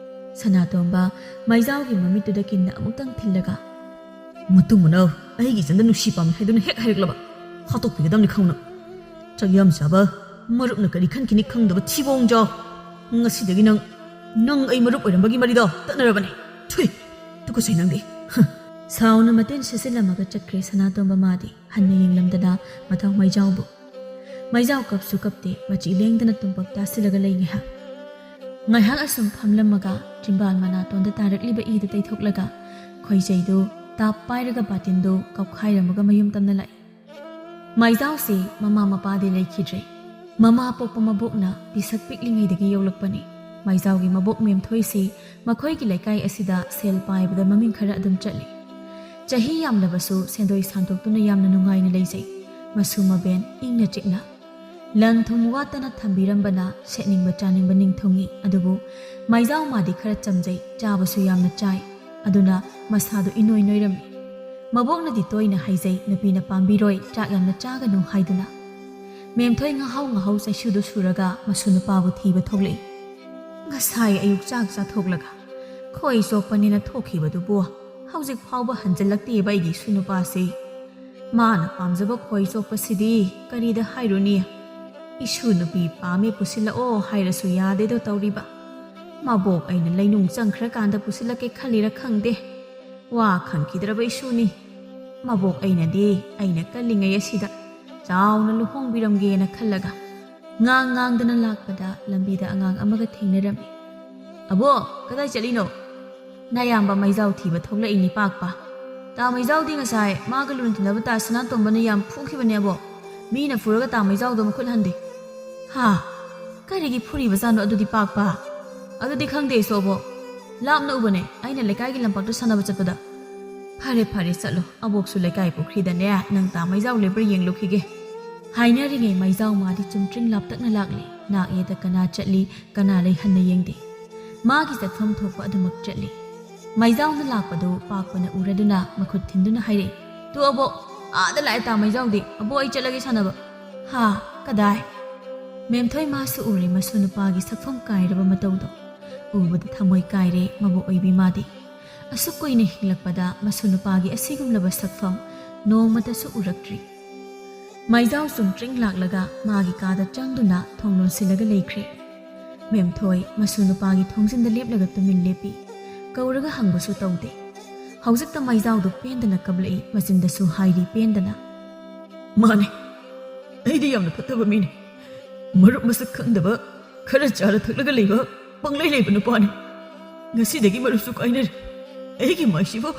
ꯁꯅꯥꯇꯣꯝꯕ ꯃꯩꯖꯥꯎꯒꯤ ꯃꯃꯤꯠꯇꯨꯗ ꯀꯤꯟꯅ ꯑꯃꯨꯛꯇꯪ ꯊꯤꯜꯂꯒ, "ꯃꯇꯨꯡ ꯃꯅꯥꯎ ꯑꯩꯒꯤ ꯏꯆꯟꯗ ꯅꯨꯡꯁꯤ ꯄꯥꯝꯃꯤ ꯍꯥꯏꯗꯨꯅ ꯍꯦꯛ ꯍꯥꯏꯔꯛꯂꯕ ꯍꯥꯠꯇꯣꯛꯄꯤꯒꯗꯕꯅꯤ ꯈꯪꯅ꯫ ꯆꯥꯛ ꯌꯥꯝ ꯆꯥꯕ ꯃꯔꯨꯞꯅ ꯀꯔꯤ ꯈꯟꯈꯤꯅꯤ ꯈꯪꯗꯕ ꯊꯤꯕꯣꯡ ꯖꯥꯎ꯫ ꯉꯁꯤꯗꯒꯤ ꯅꯪ, ꯅꯪ ꯑꯩ ꯃꯔꯨꯞ ꯑꯣꯏꯔꯝꯕꯒꯤ ꯃꯔꯤꯗꯣ ꯇꯠꯅꯔꯕꯅꯤ꯫ ꯊꯨꯏ, ꯇꯨꯀꯠꯆꯩ ꯅꯪꯗꯤ!" ꯍ꯫ ꯁꯥꯎꯅ ꯃꯇꯤꯟ ꯁꯤꯠꯆꯤꯜꯂꯝꯃꯒ ꯆꯠꯈ꯭ꯔꯦ ꯁꯅꯥꯇꯣꯝꯕ ꯃꯥꯗꯤ ꯍꯟꯅ ꯌꯦꯡꯂꯝꯗꯅ ꯃꯇꯥꯎ ꯃꯩꯖꯥꯎꯕꯨ꯫ ꯃꯩꯖꯥꯎ ꯀꯞꯁꯨ ꯀꯞꯇꯦ, ꯃꯆꯤ ꯂꯦꯡꯗꯅ ꯇꯨꯝꯄꯞ ꯇꯥꯁꯤꯜꯂꯒ ꯂꯩ ꯉꯥꯏꯍꯥꯛ꯫ ꯉꯥꯏꯍꯥꯛ ꯑꯁꯨꯝ ꯐꯝꯂꯝꯃꯒ ꯆꯤꯝꯕꯥꯜ ꯃꯅꯥꯇꯣꯟꯗ ꯇꯥꯔꯛꯂꯤꯕ ꯏꯗꯨ ꯇꯩꯊꯣꯛꯂꯒ ꯈꯣꯏꯖꯩꯗꯨ ꯇꯥꯞ ꯄꯥꯏꯔꯒ ꯕꯥꯇꯤꯟꯗꯨ ꯀꯧꯈꯥꯏꯔꯝꯃꯒ ꯃꯌꯨꯝ ꯇꯝꯅ ꯂꯥꯛꯏ꯫ ꯃꯩꯖꯥꯎꯁꯤ ꯃꯃꯥ ꯃꯄꯥꯗꯤ ꯂꯩꯈꯤꯗ꯭ꯔꯦ꯫ ꯃꯃꯥ ꯄꯣꯛꯄ ꯃꯕꯣꯛꯅ ꯄꯤꯁꯛ ꯄꯤꯛꯂꯤꯉꯩꯗꯒꯤ ꯌꯣꯛꯂꯛꯄꯅꯤ꯫ ꯃꯩꯖꯥꯎꯒꯤ ꯃꯕꯣꯛ ꯃꯦꯝꯊꯣꯏꯁꯤ ꯃꯈꯣꯏꯒꯤ ꯂꯩꯀꯥꯏ ꯑꯁꯤꯗ ꯁꯦꯜ ꯄꯥꯏꯕꯗ ꯃꯃꯤꯡ ꯈꯔ ꯑꯗꯨꯝ ꯆꯠꯂꯤ꯫ ꯆꯍꯤ ꯌꯥꯝꯂꯕꯁꯨ ꯁꯦꯟꯗꯣꯏ ꯁꯥꯟꯗꯣꯛꯇꯨꯅ ꯌꯥꯝꯅ ꯅꯨꯡꯉꯥꯏꯅ ꯂꯩꯖꯩ꯫ ꯃꯁꯨ ꯃꯕꯦꯟ ꯏꯪꯅ ꯆꯤꯛꯅ꯫ ꯂꯟ ꯊꯨꯝ ꯋꯥꯠꯇꯅ ꯊꯝꯕꯤꯔꯝꯕꯅ ꯁꯦꯠꯅꯤꯡꯕ ꯆꯥꯅꯤꯡꯕ ꯅꯤꯡꯊꯨꯡꯉꯤ, ꯑꯗꯨꯕꯨ ꯃꯩꯖꯥꯎ ꯃꯥꯗꯤ ꯈꯔ ꯆꯝꯖꯩ, ꯆꯥꯕꯁꯨ ꯌꯥꯝꯅ ꯆꯥꯏ꯫ ꯑꯗꯨꯅ ꯃꯁꯥꯗꯨ ꯏꯅꯣꯏ ꯅꯣꯏꯔꯝꯃꯤ꯫ ꯃꯕꯣꯛꯅꯗꯤ ꯇꯣꯏꯅ ꯍꯥꯏꯖꯩ, "ꯅꯨꯄꯤꯅ ꯄꯥꯝꯕꯤꯔꯣꯏ, ꯆꯥꯛ ꯌꯥꯝꯅ ꯆꯥꯒꯅꯨ" ꯍꯥꯏꯗꯨꯅ꯫ ꯃꯦꯝꯊꯣꯏ ꯉꯥꯍꯧ ꯉꯥꯍꯧ ꯆꯩꯁꯨꯗꯨ ꯁꯨꯔꯒ ꯃꯁꯨ ꯅꯨꯄꯥꯕꯨ ꯊꯤꯕ ꯊꯣꯛꯂꯛꯏ꯫ ꯉꯁꯥꯏ ꯑꯌꯨꯛ ꯆꯥꯛ ꯆꯥꯊꯣꯛꯂꯒ ꯈꯣꯏ ꯆꯣꯞꯄꯅꯦꯅ ꯊꯣꯛꯈꯤꯕꯗꯨꯕꯨ ꯍꯧꯖꯤꯛ ꯐꯥꯎꯕ ꯍꯟꯖꯤꯜꯂꯛꯇꯦꯕ ꯑꯩꯒꯤ ꯏꯁꯨ ꯅꯨꯄꯥꯁꯤ꯫ ꯃꯥꯅ ꯄꯥꯝꯖꯕ ꯈꯣꯏ ꯆꯣꯞꯄꯁꯤꯗꯤ ꯀꯔꯤꯗ ꯍꯥꯏꯔꯨꯅꯤ? ꯏꯁꯨ ꯅꯨꯄꯤ ꯄꯥꯝꯃꯦ ꯄꯨꯁꯤꯜꯂꯛꯑꯣ ꯍꯥꯏꯔꯁꯨ ꯌꯥꯗꯦꯗꯣ ꯇꯧꯔꯤꯕ꯫ ꯃꯕꯣꯛ ꯑꯩꯅ ꯂꯩꯅꯨꯡ ꯆꯪꯈ꯭ꯔꯀꯥꯟꯗ ꯄꯨꯁꯤꯜꯂꯛꯀꯦ ꯈꯜꯂꯤꯔ ꯈꯪꯗꯦ꯫ ꯋꯥ ꯈꯪꯈꯤꯗ꯭ꯔꯕ ꯏꯁꯨꯅꯤ꯫ ꯃꯕꯣꯛ ꯑꯩꯅꯗꯤ ꯑꯩꯅ ꯀꯜꯂꯤꯉꯩ ꯑꯁꯤꯗ ꯆꯥꯎꯅ ꯂꯨꯍꯣꯡꯕꯤꯔꯝꯒꯦꯅ ꯈꯜꯂꯒ꯫ ꯉꯥꯡ ꯉꯥꯡꯗꯅ ꯂꯥꯛꯄꯗ ꯂꯝꯕꯤꯗ ꯑꯉꯥꯡ ꯑꯃꯒ ꯊꯦꯡꯅꯔꯝꯃꯤ꯫ "ꯑꯕꯣ, ꯀꯗꯥꯏ ꯆꯠꯂꯤꯅꯣ?" "ꯅꯌꯥꯝꯕ ꯃꯩꯖꯥꯎ ꯊꯤꯕ ꯊꯣꯛꯂꯛꯏꯅꯤ ꯄꯥꯛꯄ꯫ ꯇꯥ ꯃꯩꯖꯥꯎꯗꯤ ꯉꯁꯥꯏ ꯃꯥꯒ ꯂꯨꯅ ꯇꯤꯟꯅꯕ ꯇꯥ ꯁꯅꯥꯇꯣꯝꯕꯅ ꯌꯥꯝ ꯐꯨꯈꯤꯕꯅꯦ ꯑꯕꯣ꯫ ꯃꯤꯅ ꯐꯨꯔꯒ ꯇꯥ ꯃꯩꯖꯥꯎꯗꯣ ꯃꯈꯨꯠ ꯍꯟꯗꯦ꯫" "ꯍꯥ? ꯀꯔꯤꯒꯤ ꯐꯨꯔꯤꯕꯖꯥꯠꯅꯣ ꯑꯗꯨꯗꯤ ꯄꯥꯛꯄ?" "ꯑꯗꯨꯗꯤ ꯈꯪꯗꯦ ꯑꯩꯁꯨ ꯑꯕꯣ꯫ ꯂꯥꯞꯅ ꯎꯕꯅꯦ ꯑꯩꯅ ꯂꯩꯀꯥꯏꯒꯤ ꯂꯝꯄꯥꯛꯇ ꯁꯥꯟꯅꯕ ꯆꯠꯄꯗ꯫" "ꯐꯔꯦ ꯐꯔꯦ, ꯆꯠꯂꯣ꯫ ꯑꯕꯣꯛꯁꯨ ꯂꯩꯀꯥꯏ ꯄꯨꯈ꯭ꯔꯤꯗꯅꯦ ꯅꯪ ꯇꯥ ꯃꯩꯖꯥꯎ ꯂꯩꯕ꯭ꯔꯥ ꯌꯦꯡꯂꯨꯈꯤꯒꯦ꯫" ꯍꯥꯏꯅꯔꯤꯉꯩ ꯃꯩꯖꯥꯎ ꯃꯥꯗꯤ ꯆꯨꯝꯇ꯭ꯔꯤꯡ ꯂꯥꯞꯇꯛꯅ ꯂꯥꯛꯂꯤ꯫ ꯅꯥꯛ ꯌꯦꯠꯇ ꯀꯅꯥ ꯆꯠꯂꯤ, ꯀꯅꯥ ꯂꯩ ꯍꯟꯅ ꯌꯦꯡꯗꯦ꯫ ꯃꯥꯒꯤ ꯆꯠꯐꯝ ꯊꯣꯛꯄ ꯑꯗꯨꯃꯛ ꯆꯠꯂꯤ꯫ ꯃꯩꯖꯥꯎꯅ ꯂꯥꯛꯄꯗꯨ ꯄꯥꯛꯄꯅ ꯎꯔꯗꯨꯅ ꯃꯈꯨꯠ ꯊꯤꯟꯗꯨꯅ ꯍꯥꯏꯔꯛꯏ, "ꯇꯨ ꯑꯕꯣꯛ, ꯑꯥꯗ ꯂꯥꯛꯑꯦ ꯇꯥ ꯃꯩꯖꯥꯎꯗꯤ꯫ ꯑꯕꯣꯛ, ꯑꯩ ꯆꯠꯂꯒꯦ ꯁꯥꯟꯅꯕ꯫" "ꯍꯥ? ꯀꯗꯥꯏ?" ꯃꯦꯝꯊꯣꯏ ꯃꯥꯁꯨ ꯎꯔꯦ ꯃꯁꯨ ꯅꯨꯄꯥꯒꯤ ꯁꯛꯐꯝ ꯀꯥꯏꯔꯕ ꯃꯇꯧꯗꯣ꯫ ꯎꯕꯗ ꯊꯃꯣꯏ ꯀꯥꯏꯔꯦ ꯃꯕꯣꯛ ꯑꯣꯏꯕꯤ ꯃꯥꯗꯤ꯫ ꯑꯁꯨꯛ ꯀꯨꯏꯅ ꯍꯤꯡꯂꯛꯄꯗ ꯃꯁꯨ ꯅꯨꯄꯥꯒꯤ ꯑꯁꯤꯒꯨꯝꯂꯕ ꯁꯛꯐꯝ ꯅꯣꯡꯃꯇꯁꯨ ꯎꯔꯛꯇ꯭ꯔꯤ꯫ ꯃꯩꯖꯥꯎ ꯆꯨꯝꯇ꯭ꯔꯤꯡ ꯂꯥꯛꯂꯒ ꯃꯥꯒꯤ ꯀꯥꯗ ꯆꯪꯗꯨꯅ ꯊꯣꯡ ꯂꯣꯟꯁꯤꯜꯂꯒ ꯂꯩꯈ꯭ꯔꯦ꯫ ꯃꯦꯝꯊꯣꯏ ꯃꯁꯨ ꯅꯨꯄꯥꯒꯤ ꯊꯣꯡꯖꯤꯟꯗ ꯂꯦꯞꯂꯒ ꯇꯨꯃꯤꯟ ꯂꯦꯞꯄꯤ꯫ ꯀꯧꯔꯒ ꯍꯪꯕꯁꯨ ꯇꯧꯗꯦ꯫ ꯍꯧꯖꯤꯛꯇ ꯃꯩꯖꯥꯎꯗꯨ ꯄꯦꯟꯗꯅ ꯀꯞꯂꯛꯏ, ꯃꯆꯤꯟꯗꯁꯨ ꯍꯥꯏꯔꯤ ꯄꯦꯟꯗꯅ꯫ "ꯃꯥꯅꯦ, ꯑꯩꯗꯤ ꯌꯥꯝꯅ ꯐꯠꯇꯕ ꯃꯤꯅꯦ꯫ ꯃꯔꯨꯞ ꯃꯁꯛ ꯈꯪꯗꯕ, ꯈꯔ ꯆꯥꯔ ꯊꯛꯂꯒ ꯂꯩꯕ, ꯄꯪꯂꯩ ꯂꯩꯕ ꯅꯨꯄꯥꯅꯤ꯫ ꯉꯁꯤꯗꯒꯤ ꯃꯔꯨꯞꯁꯨ ꯀꯥꯏꯅꯔꯦ꯫ ꯑꯩꯒꯤ ꯃꯥꯏꯁꯤꯕꯨ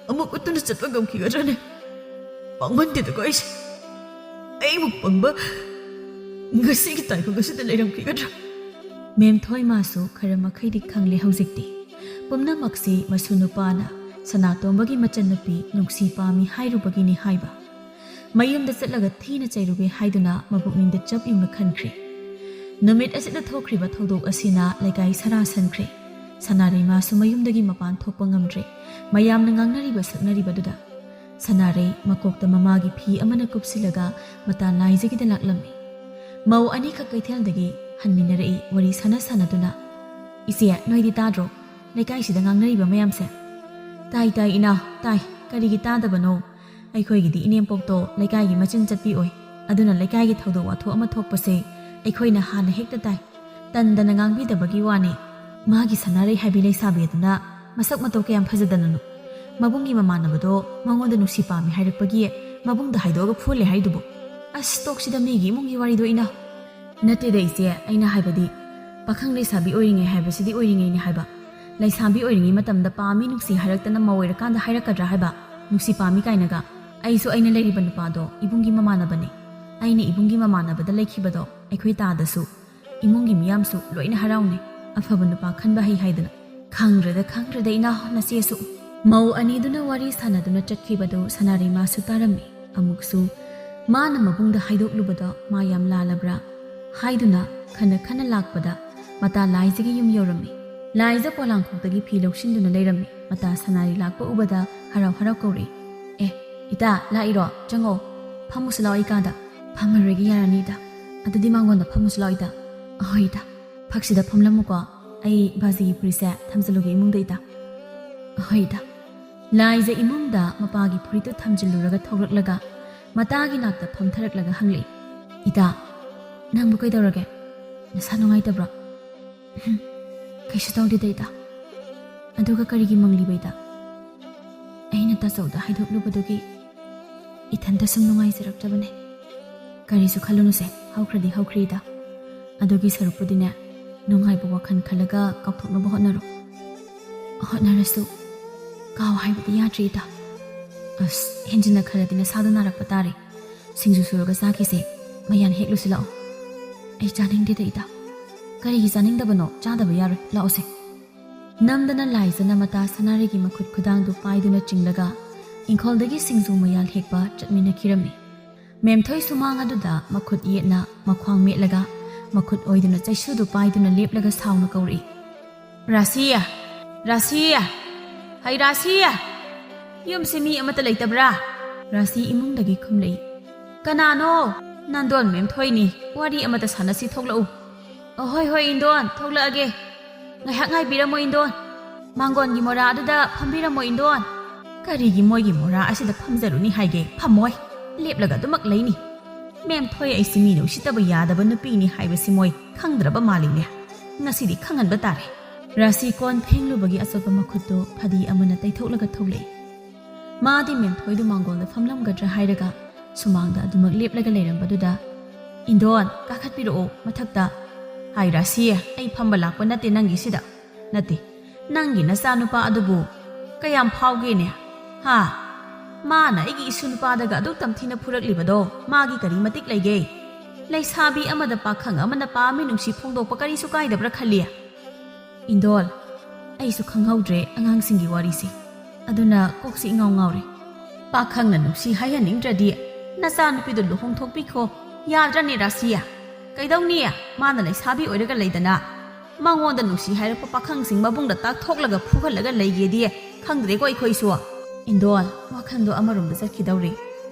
ꯑꯃꯨꯛ ꯎꯠꯇꯨꯅ ꯆꯠꯄ ꯉꯝꯈꯤꯒꯗ꯭ꯔꯅꯦ? ꯄꯥꯡꯃꯟꯗꯦꯗꯀꯣ ꯑꯩꯁꯦ꯫ ꯑꯩꯕꯨ ꯄꯪꯕ ꯉꯁꯤꯒꯤ ꯇꯥꯏꯕꯪ ꯑꯁꯤꯗ ꯂꯩꯔꯝꯈꯤꯒꯗ꯭ꯔꯥ?" ꯃꯦꯝꯊꯣꯏ ꯃꯥꯁꯨ ꯈꯔ ꯃꯈꯩꯗꯤ ꯈꯪꯂꯦ ꯍꯧꯖꯤꯛꯇꯤ꯫ ꯄꯨꯝꯅꯃꯛꯁꯤ ꯃꯁꯨ ꯅꯨꯄꯥꯅ ꯁꯅꯥꯇꯣꯝꯕꯒꯤ ꯃꯆꯟꯅꯨꯄꯤ ꯅꯨꯡꯁꯤ ꯄꯥꯝꯃꯤ ꯍꯥꯏꯔꯨꯕꯒꯤꯅꯤ ꯍꯥꯏꯕ꯫ ꯃꯌꯨꯝꯗ ꯆꯠꯂꯒ ꯊꯤꯅ ꯆꯩꯔꯨꯒꯦ ꯍꯥꯏꯗꯨꯅ ꯃꯕꯨꯛꯅꯤꯡꯗ ꯆꯞ ꯌꯨꯡꯅ ꯈꯟꯈ꯭ꯔꯦ꯫ ꯅꯨꯃꯤꯠ ꯑꯁꯤꯗ ꯊꯣꯛꯈ꯭ꯔꯤꯕ ꯊꯧꯗꯣꯛ ꯑꯁꯤꯅ ꯂꯩꯀꯥꯏ ꯁꯔꯥ ꯁꯟꯈ꯭ꯔꯦ꯫ ꯁꯅꯥꯔꯩꯃꯥꯁꯨ ꯃꯌꯨꯝꯗꯒꯤ ꯃꯄꯥꯟ ꯊꯣꯛꯄ ꯉꯝꯗ꯭ꯔꯦ꯫ ꯃꯌꯥꯝꯅ ꯉꯥꯡꯅꯔꯤꯕ ꯁꯛꯅꯔꯤꯕꯗꯨꯗ ꯁꯅꯥꯔꯩ ꯃꯀꯣꯛꯇ ꯃꯃꯥꯒꯤ ꯐꯤ ꯑꯃꯅ ꯀꯨꯞꯁꯤꯜꯂꯒ ꯃꯇꯥ ꯂꯥꯏꯖꯒꯤꯗ ꯂꯥꯛꯂꯝꯃꯤ꯫ ꯃꯧ ꯑꯅꯤꯈꯛ ꯀꯩꯊꯦꯜꯗꯒꯤ ꯍꯟꯃꯤꯟꯅꯔꯛꯏ, ꯋꯥꯔꯤ ꯁꯥꯟꯅ ꯁꯥꯟꯅꯗꯨꯅ꯫ "ꯏꯆꯦ, ꯅꯣꯏꯗꯤ ꯇꯥꯗ꯭ꯔꯣ ꯂꯩꯀꯥꯏꯁꯤꯗ ꯉꯥꯡꯅꯔꯤꯕ ꯃꯌꯥꯝꯁꯦ?" "ꯇꯥꯏ, ꯇꯥꯏ, ꯏꯅꯥꯎ, ꯇꯥꯏ꯫ ꯀꯔꯤꯒꯤ ꯇꯥꯗꯕꯅꯣ? ꯑꯩꯈꯣꯏꯒꯤꯗꯤ ꯏꯅꯦꯝꯄꯣꯛꯇꯣ ꯂꯩꯀꯥꯏꯒꯤ ꯃꯆꯤꯟ ꯆꯠꯄꯤ ꯑꯣꯏ꯫ ꯑꯗꯨꯅ ꯂꯩꯀꯥꯏꯒꯤ ꯊꯧꯗꯣꯛ ꯋꯥꯊꯣꯛ ꯑꯃ ꯊꯣꯛꯄꯁꯦ ꯑꯩꯈꯣꯏꯅ ꯍꯥꯟꯅ ꯍꯦꯛꯇ ꯇꯥꯏ꯫ ꯇꯟꯗꯅ ꯉꯥꯡꯕꯤꯗꯕꯒꯤ ꯋꯥꯅꯤ꯫ ꯃꯥꯒꯤ ꯁꯅꯥꯔꯩ ꯍꯥꯏꯕꯤ ꯂꯩꯁꯥꯕꯤ ꯑꯗꯨꯅ ꯃꯁꯛ ꯃꯇꯧ ꯀꯌꯥꯝ ꯐꯖꯗꯅꯅꯣ꯫ ꯃꯕꯨꯡꯒꯤ ꯃꯃꯥꯟꯅꯕꯗꯣ ꯃꯉꯣꯟꯗ ꯅꯨꯡꯁꯤ ꯄꯥꯝꯃꯤ ꯍꯥꯏꯔꯛꯄꯒꯤ ꯃꯕꯨꯡꯗ ꯍꯥꯏꯗꯣꯛꯑꯒ ꯐꯨꯍꯜꯂꯦ ꯍꯥꯏꯗꯨꯕꯨ꯫ ꯑꯁ, ꯇꯣꯛꯁꯤꯗ ꯃꯤꯒꯤ ꯏꯃꯨꯡꯒꯤ ꯋꯥꯔꯤꯗꯣ, ꯏꯅꯥꯎ꯫ "ꯅꯠꯇꯦꯗ ꯏꯆꯦ, ꯑꯩꯅ ꯍꯥꯏꯕꯗꯤ ꯄꯥꯈꯪ ꯂꯩꯁꯥꯕꯤ ꯑꯣꯏꯔꯤꯉꯩ ꯍꯥꯏꯕꯁꯤꯗꯤ ꯑꯣꯏꯔꯤꯉꯩꯅꯤ ꯍꯥꯏꯕ꯫ ꯂꯩꯁꯥꯕꯤ ꯑꯣꯏꯔꯤꯉꯩ ꯃꯇꯝꯗ ꯄꯥꯝꯃꯤ ꯅꯨꯡꯁꯤ ꯍꯥꯏꯔꯛꯇꯅ ꯃꯧ ꯑꯣꯏꯔꯀꯥꯟꯗ ꯍꯥꯏꯔꯛꯀꯗ꯭ꯔꯥ ꯍꯥꯏꯕ? ꯅꯨꯡꯁꯤ ꯄꯥꯝꯃꯤ ꯀꯥꯏꯅꯒ꯫ ꯑꯩꯁꯨ ꯑꯩꯅ ꯂꯩꯔꯤꯕ ꯅꯨꯄꯥꯗꯣ ꯏꯕꯨꯡꯒꯤ ꯃꯃꯥꯟꯅꯕꯅꯦ꯫ ꯑꯩꯅ ꯏꯕꯨꯡꯒꯤ ꯃꯃꯥꯟꯅꯕꯗ ꯂꯩꯈꯤꯕꯗꯣ ꯑꯩꯈꯣꯏ ꯇꯥꯗꯁꯨ ꯏꯃꯨꯡꯒꯤ ꯃꯤꯌꯥꯝꯁꯨ ꯂꯣꯏꯅ ꯍꯔꯥꯎꯅꯩ꯫ ꯑꯐꯕ ꯅꯨꯄꯥ ꯈꯟꯕ ꯍꯩ ꯍꯥꯏꯗꯅ꯫ ꯈꯪꯗ꯭ꯔꯦꯗ, ꯈꯪꯗ꯭ꯔꯦꯗ ꯏꯅꯥꯎ, ꯅꯆꯦꯁꯨ꯫" ꯃꯧ ꯑꯅꯤꯗꯨꯅ ꯋꯥꯔꯤ ꯁꯥꯟꯅꯗꯨꯅ ꯆꯠꯈꯤꯕꯗꯨ ꯁꯅꯥꯔꯩꯃꯥꯁꯨ ꯇꯥꯔꯝꯃꯤ꯫ ꯑꯃꯨꯛꯁꯨ ꯃꯥꯅ ꯃꯕꯨꯡꯗ ꯍꯥꯏꯗꯣꯛꯂꯨꯕꯗꯣ ꯃꯥ ꯌꯥꯝ ꯂꯥꯜꯂꯕ꯭ꯔꯥ ꯍꯥꯏꯗꯨꯅ ꯈꯟꯅ ꯈꯟꯅ ꯂꯥꯛꯄꯗ ꯃꯇꯥ ꯂꯥꯏꯖꯒꯤ ꯌꯨꯝ ꯌꯧꯔꯝꯃꯤ꯫ ꯂꯥꯏꯖ ꯄꯣꯂꯥꯡꯈꯣꯛꯇꯒꯤ ꯐꯤ ꯂꯧꯁꯤꯟꯗꯨꯅ ꯂꯩꯔꯝꯃꯤ꯫ ꯃꯇꯥ ꯁꯅꯥꯔꯤ ꯂꯥꯛꯄ ꯎꯕꯗ ꯍꯔꯥꯎ ꯍꯔꯥꯎ ꯀꯧꯔꯛꯏ, "ꯑꯦ, ꯏꯇꯥ, ꯂꯥꯛꯏꯔꯣ? ꯆꯪꯉꯣ, ꯐꯝꯃꯨꯁꯤ ꯂꯥꯛꯑꯣ ꯑꯩ ꯀꯥꯗ꯫" "ꯐꯝꯃꯔꯣꯏꯒꯦ, ꯌꯥꯔꯅꯤ ꯏꯇꯥ꯫ ꯑꯗꯨꯗꯤ ꯃꯥꯡꯒꯣꯟꯗ ꯐꯝꯃꯨꯁꯤ ꯂꯥꯛꯑꯣ ꯏꯇꯥ꯫" "ꯑꯍꯣꯏ ꯏꯇꯥ, ꯐꯛꯁꯤꯗ ꯐꯝꯂꯝꯃꯨꯀꯣ, ꯑꯩ ꯕꯥꯖꯤꯒꯤ ꯐꯨꯔꯤꯠꯁꯦ ꯊꯝꯖꯤꯜꯂꯨꯒꯦ ꯏꯃꯨꯡꯗ ꯏꯇꯥ꯫" "ꯑꯍꯣꯏ ꯏꯇꯥ꯫" ꯂꯥꯏꯖ ꯏꯃꯨꯡꯗ ꯃꯄꯥꯒꯤ ꯐꯨꯔꯤꯠꯇꯨ ꯊꯝꯖꯤꯜꯂꯨꯔꯒ ꯊꯣꯛꯂꯛꯂꯒ ꯃꯇꯥꯒꯤ ꯅꯥꯛꯇ ꯐꯝꯊꯔꯛꯂꯒ ꯍꯪꯂꯛꯏ, "ꯏꯇꯥ, ꯅꯪꯕꯨ ꯀꯩꯗꯧꯔꯒꯦ? ꯅꯁꯥ ꯅꯨꯡꯉꯥꯏꯇꯕ꯭ꯔꯣ?" "ꯎꯝ, ꯀꯩꯁꯨ ꯇꯧꯗꯦꯗ ꯏꯇꯥ꯫ ꯑꯗꯨꯒ ꯀꯔꯤꯒꯤ ꯃꯪꯂꯤꯕ ꯏꯇꯥ?" "ꯑꯩꯅ ꯇꯥꯆꯧꯗ ꯍꯥꯏꯗꯣꯛꯂꯨꯕꯗꯨꯒꯤ ꯏꯊꯟꯇ ꯁꯨꯝ ꯅꯨꯡꯉꯥꯏꯖꯔꯛꯇꯕꯅꯦ꯫" "ꯀꯔꯤꯁꯨ ꯈꯜꯂꯨꯅꯨꯁꯦ, ꯍꯧꯈ꯭ꯔꯗꯤ ꯍꯧꯈ꯭ꯔꯦ ꯏꯇꯥ꯫ ꯑꯗꯨꯒꯤ ꯁꯔꯨꯛꯄꯨꯗꯤꯅꯦ, ꯅꯨꯡꯉꯥꯏꯕ ꯋꯥꯈꯜ ꯈꯜꯂꯒ ꯀꯥꯎꯊꯣꯛꯅꯕ ꯍꯣꯠꯅꯔꯣ꯫" "ꯍꯣꯠꯅꯔꯁꯨ ꯀꯥꯎ ꯍꯥꯏꯕꯗꯤ ꯌꯥꯗ꯭ꯔꯦ ꯏꯇꯥ꯫" "ꯑꯁ, ꯍꯦꯟꯖꯤꯟꯅ ꯈꯜꯂꯗꯤ ꯅꯁꯥꯗꯣ ꯅꯥꯔꯛꯄ ꯇꯥꯔꯦ꯫ ꯁꯤꯡꯖꯨ ꯁꯨꯔꯒ ꯆꯥꯈꯤꯁꯦ, ꯃꯌꯥꯟ ꯍꯦꯛꯂꯨꯁꯤ ꯂꯥꯛꯑꯣ꯫" "ꯑꯩ ꯆꯥꯅꯤꯡꯗꯦꯗ ꯏꯇꯥ꯫" "ꯀꯔꯤꯒꯤ ꯆꯥꯅꯤꯡꯗꯕꯅꯣ? ꯆꯥꯗꯕ ꯌꯥꯔꯣꯏ, ꯂꯥꯛꯑꯣꯁꯦ꯫" ꯅꯝꯗꯅ ꯂꯥꯏꯖꯅ ꯃꯇꯥ ꯁꯅꯥꯔꯩꯒꯤ ꯃꯈꯨꯠ ꯈꯨꯗꯥꯡꯗꯨ ꯄꯥꯏꯗꯨꯅ ꯆꯤꯡꯂꯒ ꯏꯪꯈꯣꯜꯗꯒꯤ ꯁꯤꯡꯖꯨ ꯃꯌꯥꯜ ꯍꯦꯛꯄ ꯆꯠꯃꯤꯟꯅꯈꯤꯔꯝꯃꯤ꯫ ꯃꯦꯝꯊꯣꯏ ꯁꯨꯃꯥꯡ ꯑꯗꯨꯗ ꯃꯈꯨꯠ ꯌꯦꯠꯅ ꯃꯈ꯭ꯋꯥꯡ ꯃꯦꯠꯂꯒ ꯃꯈꯨꯠ ꯑꯣꯏꯗꯨꯅ ꯆꯩꯁꯨꯗꯨ ꯄꯥꯏꯗꯨꯅ ꯂꯦꯞꯂꯒ ꯁꯥꯎꯅ ꯀꯧꯔꯛꯏ, "ꯔꯥꯁꯤ! ꯔꯥꯁꯤ! ꯍꯩ ꯔꯥꯁꯤ! ꯌꯨꯝꯁꯤ ꯃꯤ ꯑꯃꯠꯇ ꯂꯩꯇꯕ꯭ꯔꯥ?" ꯔꯥꯁꯤ ꯏꯃꯨꯡꯗꯒꯤ ꯈꯨꯝꯂꯛꯏ, "ꯀꯅꯥꯅꯣ?" "ꯅꯥꯟꯗꯣꯟ ꯃꯦꯝꯊꯣꯏꯅꯤ, ꯋꯥꯔꯤ ꯑꯃꯠꯇ ꯁꯥꯟꯅꯁꯤ, ꯊꯣꯛꯂꯛꯎ꯫" "ꯑꯍꯣꯏ ꯍꯣꯏ ꯏꯟꯗꯣꯟ, ꯊꯣꯛꯂꯛꯑꯒꯦ꯫ ꯉꯥꯏꯍꯥꯛ ꯉꯥꯏꯕꯤꯔꯝꯃꯣ ꯏꯟꯗꯣꯟ꯫ ꯃꯥꯡꯒꯣꯟꯒꯤ ꯃꯣꯔꯥ ꯑꯗꯨꯗ ꯐꯝꯕꯤꯔꯝꯃꯣ ꯏꯟꯗꯣꯟ꯫" "ꯀꯔꯤꯒꯤ ꯃꯣꯏꯒꯤ ꯃꯣꯔꯥ ꯑꯁꯤꯗ ꯐꯝꯖꯔꯨꯅꯤ ꯍꯥꯏꯒꯦ? ꯐꯝꯃꯣꯏ, ꯂꯦꯞꯂꯒ ꯑꯗꯨꯃꯛ ꯂꯩꯅꯤ꯫ ꯃꯦꯝꯊꯣꯏ ꯑꯩꯁꯤ ꯃꯤꯅ ꯎꯁꯤꯠꯇꯕ ꯌꯥꯗꯕ ꯅꯨꯄꯤꯅꯤ ꯍꯥꯏꯕꯁꯤ ꯃꯣꯏ ꯈꯪꯗ꯭ꯔꯕ ꯃꯥꯜꯂꯤꯅꯦ꯫ ꯉꯁꯤꯗꯤ ꯈꯪꯍꯟꯕ ꯇꯥꯔꯦ꯫" ꯔꯥꯁꯤ ꯀꯣꯟ ꯐꯦꯡꯂꯨꯕꯒꯤ ꯑꯆꯣꯠꯄ ꯃꯈꯨꯠꯇꯨ ꯐꯗꯤ ꯑꯃꯅ ꯇꯩꯊꯣꯛꯂꯒ ꯊꯣꯛꯂꯛꯏ꯫ ꯃꯥꯗꯤ ꯃꯦꯝꯊꯣꯏꯗꯨ ꯃꯥꯡꯒꯣꯜꯗ ꯐꯝꯂꯝꯒꯗ꯭ꯔꯥ ꯍꯥꯏꯔꯒ ꯁꯨꯃꯥꯡꯗ ꯑꯗꯨꯃꯛ ꯂꯦꯞꯂꯒ ꯂꯩꯔꯝꯕꯗꯨꯗ "ꯏꯟꯗꯣꯟ, ꯀꯥꯈꯠꯄꯤꯔꯛꯑꯣ ꯃꯊꯛꯇ꯫" "ꯍꯥꯏ ꯔꯥꯁꯤ, ꯑꯩ ꯐꯝꯕ ꯂꯥꯛꯄ ꯅꯠꯇꯦ ꯅꯪꯒꯤꯁꯤꯗ꯫ ꯅꯠꯇꯦ, ꯅꯪꯒꯤ ꯅꯆꯥꯅꯨꯄꯥ ꯑꯗꯨꯕꯨ ꯀꯌꯥꯝ ꯐꯥꯎꯒꯦꯅꯦ? ꯍꯥ? ꯃꯥꯅ ꯑꯩꯒꯤ ꯏꯁꯨ ꯅꯨꯄꯥꯗꯒ ꯑꯗꯨꯛ ꯇꯝꯊꯤꯅ ꯐꯨꯔꯛꯂꯤꯕꯗꯣ ꯃꯥꯒꯤ ꯀꯔꯤ ꯃꯇꯤꯛ ꯂꯩꯒꯦ? ꯂꯩꯁꯥꯕꯤ ꯑꯃꯗ ꯄꯥꯈꯪ ꯑꯃꯅ ꯄꯥꯝꯃꯤ ꯅꯨꯡꯁꯤ ꯐꯣꯡꯗꯣꯛꯄ ꯀꯔꯤꯁꯨ ꯀꯥꯏꯗꯕ꯭ꯔꯥ ꯈꯜꯂꯤ?" "ꯏꯟꯗꯣꯜ, ꯑꯩꯁꯨ ꯈꯪꯍꯧꯗ꯭ꯔꯦ ꯑꯉꯥꯡꯁꯤꯡꯒꯤ ꯋꯥꯔꯤꯁꯦ꯫ ꯑꯗꯨꯅ ꯀꯣꯛꯁꯤ ꯏꯉꯥꯎ ꯉꯥꯎꯔꯦ꯫ ꯄꯥꯈꯪꯅ ꯅꯨꯡꯁꯤ ꯍꯥꯏꯍꯟꯅꯤꯡꯗ꯭ꯔꯗꯤ ꯅꯆꯥꯅꯨꯄꯤꯗꯣ ꯂꯨꯍꯣꯡꯊꯣꯛꯄꯤꯈꯣ꯫ ꯌꯥꯗ꯭ꯔꯅꯦ ꯔꯥꯁꯤ? ꯀꯩꯗꯧꯅꯤ? ꯃꯥꯅ ꯂꯩꯁꯥꯕꯤ ꯑꯣꯏꯔꯒ ꯂꯩꯗꯅ꯫ ꯃꯉꯣꯟꯗ ꯅꯨꯡꯁꯤ ꯍꯥꯏꯔꯛꯄ ꯄꯥꯈꯪꯁꯤꯡ ꯃꯕꯨꯡꯗ ꯇꯥꯛꯊꯣꯛꯂꯒ ꯐꯨꯍꯜꯂꯒ ꯂꯩꯒꯦꯗꯤ ꯈꯪꯗ꯭ꯔꯦꯀꯣ ꯑꯩꯈꯣꯏꯁꯨ꯫" "ꯏꯟꯗꯣꯜ, ꯋꯥꯈꯜꯗꯣ ꯑꯃꯔꯣꯝꯗ ꯆꯠꯈꯤꯗꯧꯔꯦ꯫"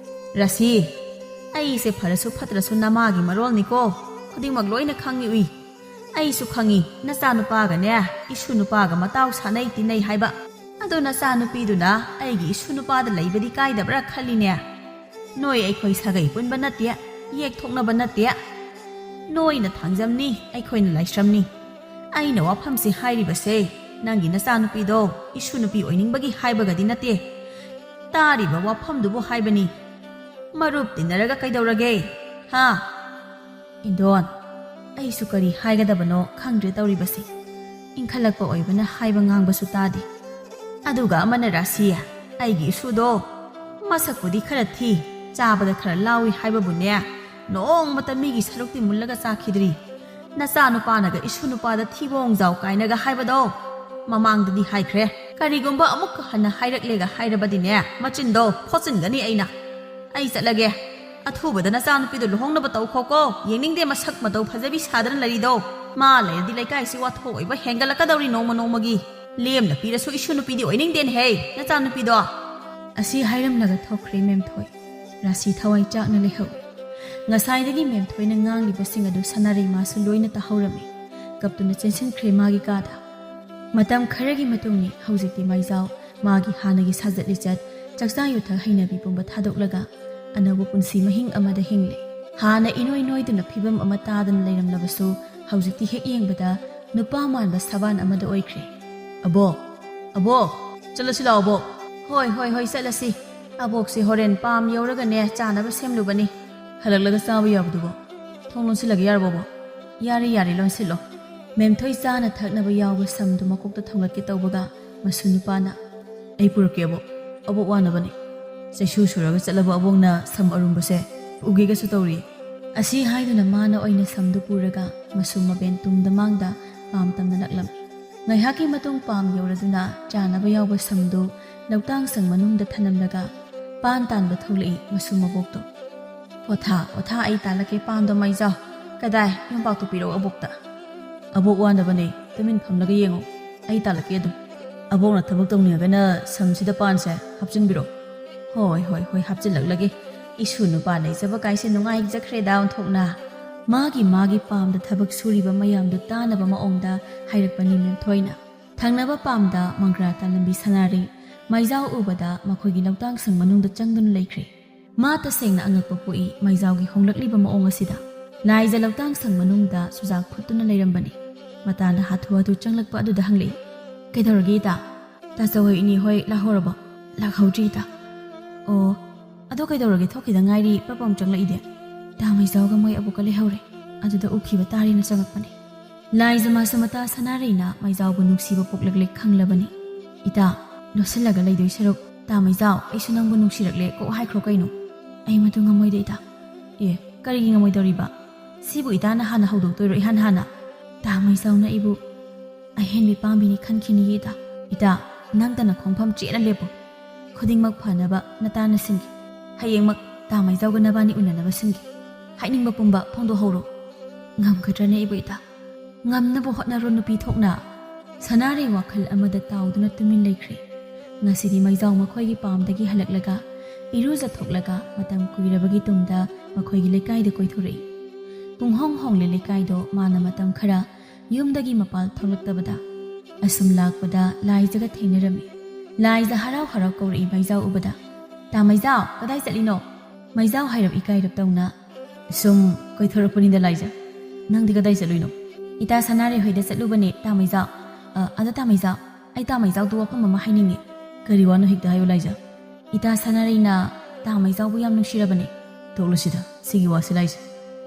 "ꯔꯥꯁꯤ, ꯑꯩꯁꯦ ꯐꯔꯁꯨ ꯐꯠꯇ꯭ꯔꯁꯨ ꯅꯃꯥꯒꯤ ꯃꯔꯣꯜꯅꯤꯀꯣ꯫ ꯈꯨꯗꯤꯡꯃꯛ ꯂꯣꯏꯅ ꯈꯪꯏ ꯎꯏ꯫ ꯑꯩꯁꯨ ꯈꯪꯏ, ꯅꯆꯥꯅꯨꯄꯥꯒꯅꯦ, ꯏꯁꯨ ꯅꯨꯄꯥꯒ ꯃꯇꯥꯎ ꯁꯥꯟꯅꯩ ꯇꯤꯟꯅꯩ ꯍꯥꯏꯕ꯫ ꯑꯗꯣ ꯅꯆꯥꯅꯨꯄꯤꯗꯨꯅ ꯑꯩꯒꯤ ꯏꯁꯨ ꯅꯨꯄꯥꯗ ꯂꯩꯕꯗꯤ ꯀꯥꯏꯗꯕ꯭ꯔꯥ ꯈꯜꯂꯤꯅꯦ? ꯅꯣꯏ ꯑꯩꯈꯣꯏ ꯁꯥꯒꯩ ꯄꯨꯟꯕ ꯅꯠꯇꯦ, ꯌꯦꯛ ꯊꯣꯛꯅꯕ ꯅꯠꯇꯦ꯫ ꯅꯣꯏꯅ ꯊꯥꯡꯖꯝꯅꯤ, ꯑꯩꯈꯣꯏꯅ ꯂꯥꯏꯁ꯭ꯔꯝꯅꯤ꯫ ꯑꯩꯅ ꯋꯥꯐꯝꯁꯤ ꯍꯥꯏꯔꯤꯕꯁꯦ ꯅꯪꯒꯤ ꯅꯆꯥꯅꯨꯄꯤꯗꯣ ꯏꯁꯨ ꯅꯨꯄꯤ ꯑꯣꯏꯅꯤꯡꯕꯒꯤ ꯍꯥꯏꯕꯒꯗꯤ ꯅꯠꯇꯦ꯫ ꯇꯥꯔꯤꯕ ꯋꯥꯐꯝꯗꯨꯕꯨ ꯍꯥꯏꯕꯅꯤ꯫ ꯃꯔꯨꯞ ꯇꯤꯟꯅꯔꯒ ꯀꯩꯗꯧꯔꯒꯦ? ꯍꯥ?" "ꯏꯟꯗꯣꯟ, ꯑꯩꯁꯨ ꯀꯔꯤ ꯍꯥꯏꯒꯗꯕꯅꯣ ꯈꯪꯗ꯭ꯔꯦ ꯇꯧꯔꯤꯕꯁꯤ꯫ ꯏꯟꯈꯠꯂꯛꯄ ꯑꯣꯏꯕꯅ ꯍꯥꯏꯕ ꯉꯥꯡꯕꯁꯨ ꯇꯥꯗꯦ꯫ ꯑꯗꯨꯒ ꯑꯃꯅ ꯔꯥꯁꯤ, ꯑꯩꯒꯤ ꯏꯁꯨꯗꯣ ꯃꯁꯛꯄꯨꯗꯤ ꯈꯔ ꯊꯤ, ꯆꯥꯕꯗ ꯈꯔ ꯂꯥꯎꯏ ꯍꯥꯏꯕꯕꯨꯅꯦ, ꯅꯣꯡꯃꯇ ꯃꯤꯒꯤ ꯁꯔꯨꯛꯇꯤ ꯃꯨꯜꯂꯒ ꯆꯥꯈꯤꯗ꯭ꯔꯤ꯫ ꯅꯆꯥꯅꯨꯄꯥꯅꯒ ꯏꯁꯨ ꯅꯨꯄꯥꯗ ꯊꯤꯕꯣꯡ ꯖꯥꯎ ꯀꯥꯏꯅꯒ ꯍꯥꯏꯕꯗꯣ ꯃꯃꯥꯡꯗꯗꯤ ꯍꯥꯏꯈ꯭ꯔꯦ꯫ ꯀꯔꯤꯒꯨꯝꯕ ꯑꯃꯨꯛꯀ ꯍꯟꯅ ꯍꯥꯏꯔꯛꯂꯦꯒ ꯍꯥꯏꯔꯕꯗꯤꯅꯦ, ꯃꯆꯤꯟꯗꯣ ꯐꯣꯠꯆꯤꯟꯒꯅꯤ ꯑꯩꯅ꯫ ꯑꯩ ꯆꯠꯂꯒꯦ꯫ ꯑꯊꯨꯕꯗ ꯅꯆꯥꯅꯨꯄꯤꯗꯣ ꯂꯨꯍꯣꯡꯅꯕ ꯇꯧꯈꯣꯀꯣ꯫ ꯌꯦꯡꯅꯤꯡꯗꯦ ꯃꯁꯛ ꯃꯇꯧ ꯐꯖꯕꯤ ꯁꯥꯗꯅ ꯂꯩꯔꯤꯗꯣ꯫ ꯃꯥ ꯂꯩꯔꯗꯤ ꯂꯩꯀꯥꯏꯁꯤ ꯋꯥꯊꯣꯛ ꯑꯣꯏꯕ ꯍꯦꯟꯒꯠꯂꯛꯀꯗꯧꯔꯤ ꯅꯣꯡꯃ ꯅꯣꯡꯃꯒꯤ꯫ ꯂꯦꯝꯅ ꯄꯤꯔꯁꯨ ꯏꯁꯨ ꯅꯨꯄꯤꯗꯤ ꯑꯣꯏꯅꯤꯡꯗꯦꯅꯦꯍꯦ, ꯅꯆꯥꯅꯨꯄꯤꯗꯣ꯫" ꯑꯁꯤ ꯍꯥꯏꯔꯝꯂꯒ ꯊꯣꯛꯈ꯭ꯔꯦ ꯃꯦꯝꯊꯣꯏ꯫ ꯔꯥꯁꯤ ꯊꯋꯥꯏ ꯆꯥꯛꯅ ꯂꯩꯍꯧꯏ꯫ ꯉꯁꯥꯏꯗꯒꯤ ꯃꯦꯝꯊꯣꯏꯅ ꯉꯥꯡꯂꯤꯕꯁꯤꯡ ꯑꯗꯨ ꯁꯅꯥꯔꯩꯃꯥꯁꯨ ꯂꯣꯏꯅ ꯇꯥꯍꯧꯔꯝꯃꯤ꯫ ꯀꯞꯇꯨꯅ ꯆꯦꯟꯁꯤꯟꯈ꯭ꯔꯦ ꯃꯥꯒꯤ ꯀꯥꯗ꯫ ꯃꯇꯝ ꯈꯔꯒꯤ ꯃꯇꯨꯡꯅꯤ ꯍꯧꯖꯤꯛꯇꯤ ꯃꯥꯏꯖꯥꯎ ꯃꯥꯒꯤ ꯍꯥꯟꯅꯒꯤ ꯁꯥꯖꯠ ꯂꯤꯆꯠ, ꯆꯥꯛꯆꯥ ꯌꯨꯊꯛ ꯍꯩꯅꯕꯤ ꯄꯨꯝꯕ ꯊꯥꯗꯣꯛꯂꯒ ꯑꯅꯧꯕ ꯄꯨꯟꯁꯤ ꯃꯍꯤꯡ ꯑꯃꯗ ꯍꯤꯡꯂꯦ꯫ ꯍꯥꯟꯅ ꯏꯅꯣꯏ ꯅꯣꯏꯗꯨꯅ ꯐꯤꯕꯝ ꯑꯃ ꯇꯥꯗꯅ ꯂꯩꯔꯝꯂꯕꯁꯨ ꯍꯧꯖꯤꯛꯇꯤ ꯍꯦꯛ ꯌꯦꯡꯕꯗ ꯅꯨꯄꯥ ꯃꯥꯟꯕ ꯁꯕꯥꯟ ꯑꯃꯗ ꯑꯣꯏꯈ꯭ꯔꯦ꯫ "ꯑꯕꯣꯛ, ꯑꯕꯣꯛ, ꯆꯠꯂꯁꯤ ꯂꯥꯛꯑꯣ ꯑꯕꯣꯛ꯫" "ꯍꯣꯏ, ꯍꯣꯏ, ꯍꯣꯏ, ꯆꯠꯂꯁꯤ꯫ ꯑꯕꯣꯛꯁꯦ ꯍꯣꯔꯦꯟ ꯄꯥꯝ ꯌꯧꯔꯒꯅꯦ ꯆꯥꯅꯕ ꯁꯦꯝꯂꯨꯕꯅꯤ꯫" "ꯍꯜꯂꯛꯂꯒ ꯆꯥꯕ ꯌꯥꯕꯗꯨꯕꯣ?" ꯊꯣꯡ ꯂꯣꯟꯁꯤꯜꯂꯒꯦ ꯌꯥꯔꯕꯣ, ꯑꯕꯣꯛ? "ꯌꯥꯔꯦ, ꯌꯥꯔꯦ, ꯂꯣꯟꯁꯤꯜꯂꯣ꯫" ꯃꯦꯝꯊꯣꯏ ꯆꯥꯅ ꯊꯛꯅꯕ ꯌꯥꯎꯕ ꯁꯝꯗꯨ ꯃꯀꯣꯛꯇ ꯊꯣꯡꯂꯠꯀꯦ ꯇꯧꯕꯒ ꯃꯁꯨ ꯅꯨꯄꯥꯅ, "ꯑꯩ ꯄꯨꯔꯛꯀꯦ, ꯑꯕꯣꯛ꯫ ꯑꯕꯣꯛ ꯋꯥꯅꯕꯅꯤ꯫ ꯆꯩꯁꯨ ꯁꯨꯔꯒ ꯆꯠꯂꯕ ꯑꯕꯣꯛꯅ ꯁꯝ ꯑꯔꯨꯝꯕꯁꯦ ꯎꯒꯦꯒꯁꯨ ꯇꯧꯔꯤ꯫" ꯑꯁꯤ ꯍꯥꯏꯗꯨꯅ ꯃꯥꯅ ꯑꯣꯏꯅ ꯁꯝꯗꯨ ꯄꯨꯔꯒ ꯃꯁꯨ ꯃꯕꯦꯟ ꯇꯨꯡꯗ ꯃꯥꯡꯗ ꯄꯥꯝ ꯇꯝꯅ ꯅꯛꯂꯝꯃꯤ꯫ ꯉꯥꯏꯍꯥꯛꯀꯤ ꯃꯇꯨꯡ ꯄꯥꯝ ꯌꯧꯔꯗꯨꯅ ꯆꯥꯅꯕ ꯌꯥꯎꯕ ꯁꯝꯗꯨ ꯂꯧꯇꯥꯡ ꯁꯪ ꯃꯅꯨꯡꯗ ꯊꯅꯝꯂꯒ ꯄꯥꯟ ꯇꯥꯟꯕ ꯊꯣꯛꯂꯛꯏ ꯃꯁꯨ ꯃꯕꯣꯛꯇꯣ꯫ "ꯑꯣꯊꯥ, ꯑꯣꯊꯥ, ꯑꯩ ꯇꯥꯜꯂꯛꯀꯦ ꯄꯥꯟꯗꯣ, ꯃꯩꯖꯥꯎ꯫ ꯀꯗꯥꯏ, ꯌꯨꯝꯄꯥꯛꯇꯣ ꯄꯤꯔꯛꯑꯣ ꯑꯕꯣꯛꯇ꯫" "ꯑꯕꯣꯛ ꯋꯥꯅꯕꯅꯦ, ꯇꯨꯃꯤꯟ ꯐꯝꯂꯒ ꯌꯦꯡꯉꯣ, ꯑꯩ ꯇꯥꯜꯂꯛꯀꯦ ꯑꯗꯨꯝ꯫" "ꯑꯕꯣꯛꯅ ꯊꯕꯛ ꯇꯧꯅꯤꯡꯉꯒꯅ ꯁꯝꯁꯤꯗ ꯄꯥꯟꯁꯦ ꯍꯥꯞꯆꯤꯟꯕꯤꯔꯣ꯫" "ꯍꯣꯏ, ꯍꯣꯏ, ꯍꯣꯏ, ꯍꯥꯞꯆꯤꯜꯂꯛꯂꯒꯦ꯫" ꯏꯁꯨ ꯅꯨꯄꯥ ꯂꯩꯖꯕ ꯀꯥꯏꯁꯦ ꯅꯨꯡꯉꯥꯏꯖꯈ꯭ꯔꯦꯗ ꯑꯣꯟꯊꯣꯛꯅ꯫ ꯃꯥꯒꯤ, ꯃꯥꯒꯤ ꯄꯥꯝꯗ ꯊꯕꯛ ꯁꯨꯔꯤꯕ ꯃꯌꯥꯝꯗꯨ ꯇꯥꯅꯕ ꯃꯑꯣꯡꯗ ꯍꯥꯏꯔꯛꯄꯅꯤ ꯃꯦꯝꯊꯣꯏꯅ꯫ ꯊꯪꯅꯕ ꯄꯥꯝꯗ ꯃꯪꯒ꯭ꯔꯥ ꯇꯥꯂꯝꯕꯤ ꯁꯅꯥꯔꯩ ꯃꯩꯖꯥꯎ ꯎꯕꯗ ꯃꯈꯣꯏꯒꯤ ꯂꯧꯇꯥꯡꯁꯪ ꯃꯅꯨꯡꯗ ꯆꯪꯗꯨꯅ ꯂꯩꯈ꯭ꯔꯦ꯫ ꯃꯥ ꯇꯁꯦꯡꯅ ꯑꯉꯛꯄ ꯄꯣꯛꯏ ꯃꯩꯖꯥꯎꯒꯤ ꯍꯣꯡꯂꯛꯂꯤꯕ ꯃꯑꯣꯡ ꯑꯁꯤꯗ꯫ ꯂꯥꯏꯖ ꯂꯧꯇꯥꯡꯁꯪ ꯃꯅꯨꯡꯗ ꯆꯨꯖꯥꯛ ꯐꯨꯠꯇꯨꯅ ꯂꯩꯔꯝꯕꯅꯤ꯫ ꯃꯇꯥꯅ ꯍꯥꯊꯨ ꯍꯥꯊꯨ ꯆꯪꯂꯛꯄ ꯑꯗꯨꯗ ꯍꯪꯂꯛꯏ, "ꯀꯩꯗꯧꯔꯒꯦ ꯏꯇꯥ?" "ꯇꯥꯆꯧ ꯍꯣꯏ ꯏꯅꯦ ꯍꯣꯏ ꯂꯥꯛꯍꯧꯔꯕꯣ?" "ꯂꯥꯛꯍꯧꯗ꯭ꯔꯤ ꯏꯇꯥ꯫" "ꯑꯣ, ꯑꯗꯣ ꯀꯩꯗꯧꯔꯒꯦ, ꯊꯣꯛꯈꯤꯗ ꯉꯥꯏꯔꯤ ꯄ꯭ꯔꯞ ꯑꯃ ꯆꯪꯂꯛꯏꯗꯤ?" "ꯇꯥ ꯃꯩꯖꯥꯎꯒ ꯃꯣꯏ ꯑꯕꯣꯛꯀ ꯂꯩꯍꯧꯔꯦ, ꯑꯗꯨꯗ ꯎꯈꯤꯕ ꯇꯥꯔꯦꯅ ꯆꯪꯉꯛꯄꯅꯦ꯫" ꯂꯥꯏꯖ ꯃꯁꯨ ꯃꯇꯥ ꯁꯅꯥꯔꯩꯅ ꯃꯩꯖꯥꯎꯕꯨ ꯅꯨꯡꯁꯤꯕ ꯄꯣꯛꯂꯛꯂꯦ ꯈꯪꯂꯕꯅꯤ꯫ "ꯏꯇꯥ, ꯂꯣꯠꯁꯤꯜꯂꯒ ꯂꯩꯗꯣꯏ ꯁꯔꯨꯛ, ꯇꯥ ꯃꯩꯖꯥꯎ, ꯑꯩꯁꯨ ꯅꯪꯕꯨ ꯅꯨꯡꯁꯤꯔꯛꯂꯦ ꯀꯣꯛ ꯍꯥꯏꯈ꯭ꯔꯣ ꯀꯩꯅꯣ꯫" "ꯑꯩ ꯃꯗꯨ ꯉꯝꯃꯣꯏꯗ ꯏꯇꯥ꯫" "ꯑꯦ, ꯀꯔꯤꯒꯤ ꯉꯝꯃꯣꯏꯗꯧꯔꯤꯕ? ꯁꯤꯕꯨ ꯏꯇꯥꯅ ꯍꯥꯟꯅ ꯍꯧꯗꯣꯛꯇꯣꯏꯔꯣ ꯏꯍꯥꯟ ꯍꯥꯟꯅ?" "ꯇꯥ ꯃꯩꯖꯥꯎꯅ ꯑꯩꯕꯨ ꯑꯍꯦꯟꯕꯤ ꯄꯥꯝꯕꯤꯅꯤ ꯈꯟꯈꯤꯅꯤꯌꯦ ꯏꯇꯥ꯫" "ꯏꯇꯥ, ꯅꯪꯇ ꯅꯈꯣꯡꯐꯝ ꯆꯦꯠꯅ ꯂꯦꯞꯄꯨ꯫ ꯈꯨꯗꯤꯡꯃꯛ ꯐꯅꯕ ꯅꯇꯥꯅ ꯁꯤꯟꯒꯦ꯫ ꯍꯌꯦꯡꯃꯛ ꯇꯥ ꯃꯩꯖꯥꯎꯒ ꯅꯕꯥꯅꯤ ꯎꯅꯅꯕ ꯁꯤꯟꯒꯦ꯫ ꯍꯥꯏꯅꯤꯡꯕ ꯄꯨꯝꯕ ꯐꯣꯡꯗꯣꯛꯍꯧꯔꯣ꯫" "ꯉꯝꯒꯗ꯭ꯔꯅꯦ ꯑꯩꯕꯨ ꯏꯇꯥ?" "ꯉꯝꯅꯕ ꯍꯣꯠꯅꯔꯣ ꯅꯨꯄꯤ ꯊꯣꯛꯅ꯫" ꯁꯅꯥꯔꯩ ꯋꯥꯈꯜ ꯑꯃꯗ ꯇꯥꯎꯗꯨꯅ ꯇꯨꯃꯤꯟ ꯂꯩꯈ꯭ꯔꯦ꯫ ꯉꯁꯤꯗꯤ ꯃꯩꯖꯥꯎ ꯃꯈꯣꯏꯒꯤ ꯄꯥꯝꯗꯒꯤ ꯍꯜꯂꯛꯂꯒ ꯏꯔꯨꯖꯊꯣꯛꯂꯒ ꯃꯇꯝ ꯀꯨꯏꯔꯕꯒꯤ ꯇꯨꯡꯗ ꯃꯈꯣꯏꯒꯤ ꯂꯩꯀꯥꯏꯗ ꯀꯣꯏꯊꯣꯔꯛꯏ꯫ ꯄꯨꯡꯍꯣꯡ ꯍꯣꯡꯂꯦ ꯂꯩꯀꯥꯏꯗꯣ ꯃꯥꯅ ꯃꯇꯝ ꯈꯔ ꯌꯨꯝꯗꯒꯤ ꯃꯄꯥꯜ ꯊꯣꯛꯂꯛꯇꯕꯗ꯫ ꯑꯁꯨꯝ ꯂꯥꯛꯄꯗ ꯂꯥꯏꯖꯒ ꯊꯦꯡꯅꯔꯝꯃꯤ꯫ ꯂꯥꯏꯖ ꯍꯔꯥꯎ ꯍꯔꯥꯎ ꯀꯧꯔꯛꯏ ꯃꯩꯖꯥꯎ ꯎꯕꯗ꯫ "ꯇꯥ ꯃꯩꯖꯥꯎ, ꯀꯗꯥꯏ ꯆꯠꯂꯤꯅꯣ?" ꯃꯩꯖꯥꯎ ꯍꯥꯏꯔꯞ ꯏꯀꯥꯏꯔꯞ ꯇꯧꯅ, "ꯁꯨꯝ ꯀꯣꯏꯊꯣꯔꯛꯄꯅꯤꯗ ꯂꯥꯏꯖ꯫ ꯅꯪꯗꯤ ꯀꯗꯥꯏ ꯆꯠꯂꯨꯏꯅꯣ?" "ꯏꯇꯥ ꯁꯅꯥꯔꯩ ꯍꯣꯏꯗ ꯆꯠꯂꯨꯕꯅꯦ ꯇꯥ ꯃꯩꯖꯥꯎ꯫ ꯑ, ꯑꯗꯣ ꯇꯥ ꯃꯩꯖꯥꯎ, ꯑꯩ ꯇꯥ ꯃꯩꯖꯥꯎꯗ ꯋꯥꯐꯝ ꯑꯃ ꯍꯥꯏꯅꯤꯡꯉꯤ꯫" "ꯀꯔꯤ ꯋꯥꯅꯣ ꯍꯦꯛꯇ ꯍꯥꯏꯌꯨ ꯂꯥꯏꯖ꯫" "ꯏꯇꯥ ꯁꯅꯥꯔꯩꯅ ꯇꯥ ꯃꯩꯖꯥꯎꯕꯨ ꯌꯥꯝ ꯅꯨꯡꯁꯤꯔꯕꯅꯦ꯫" "ꯇꯣꯛꯂꯁꯤꯗ ꯁꯤꯒꯤ ꯋꯥꯁꯤ ꯂꯥꯏꯖ,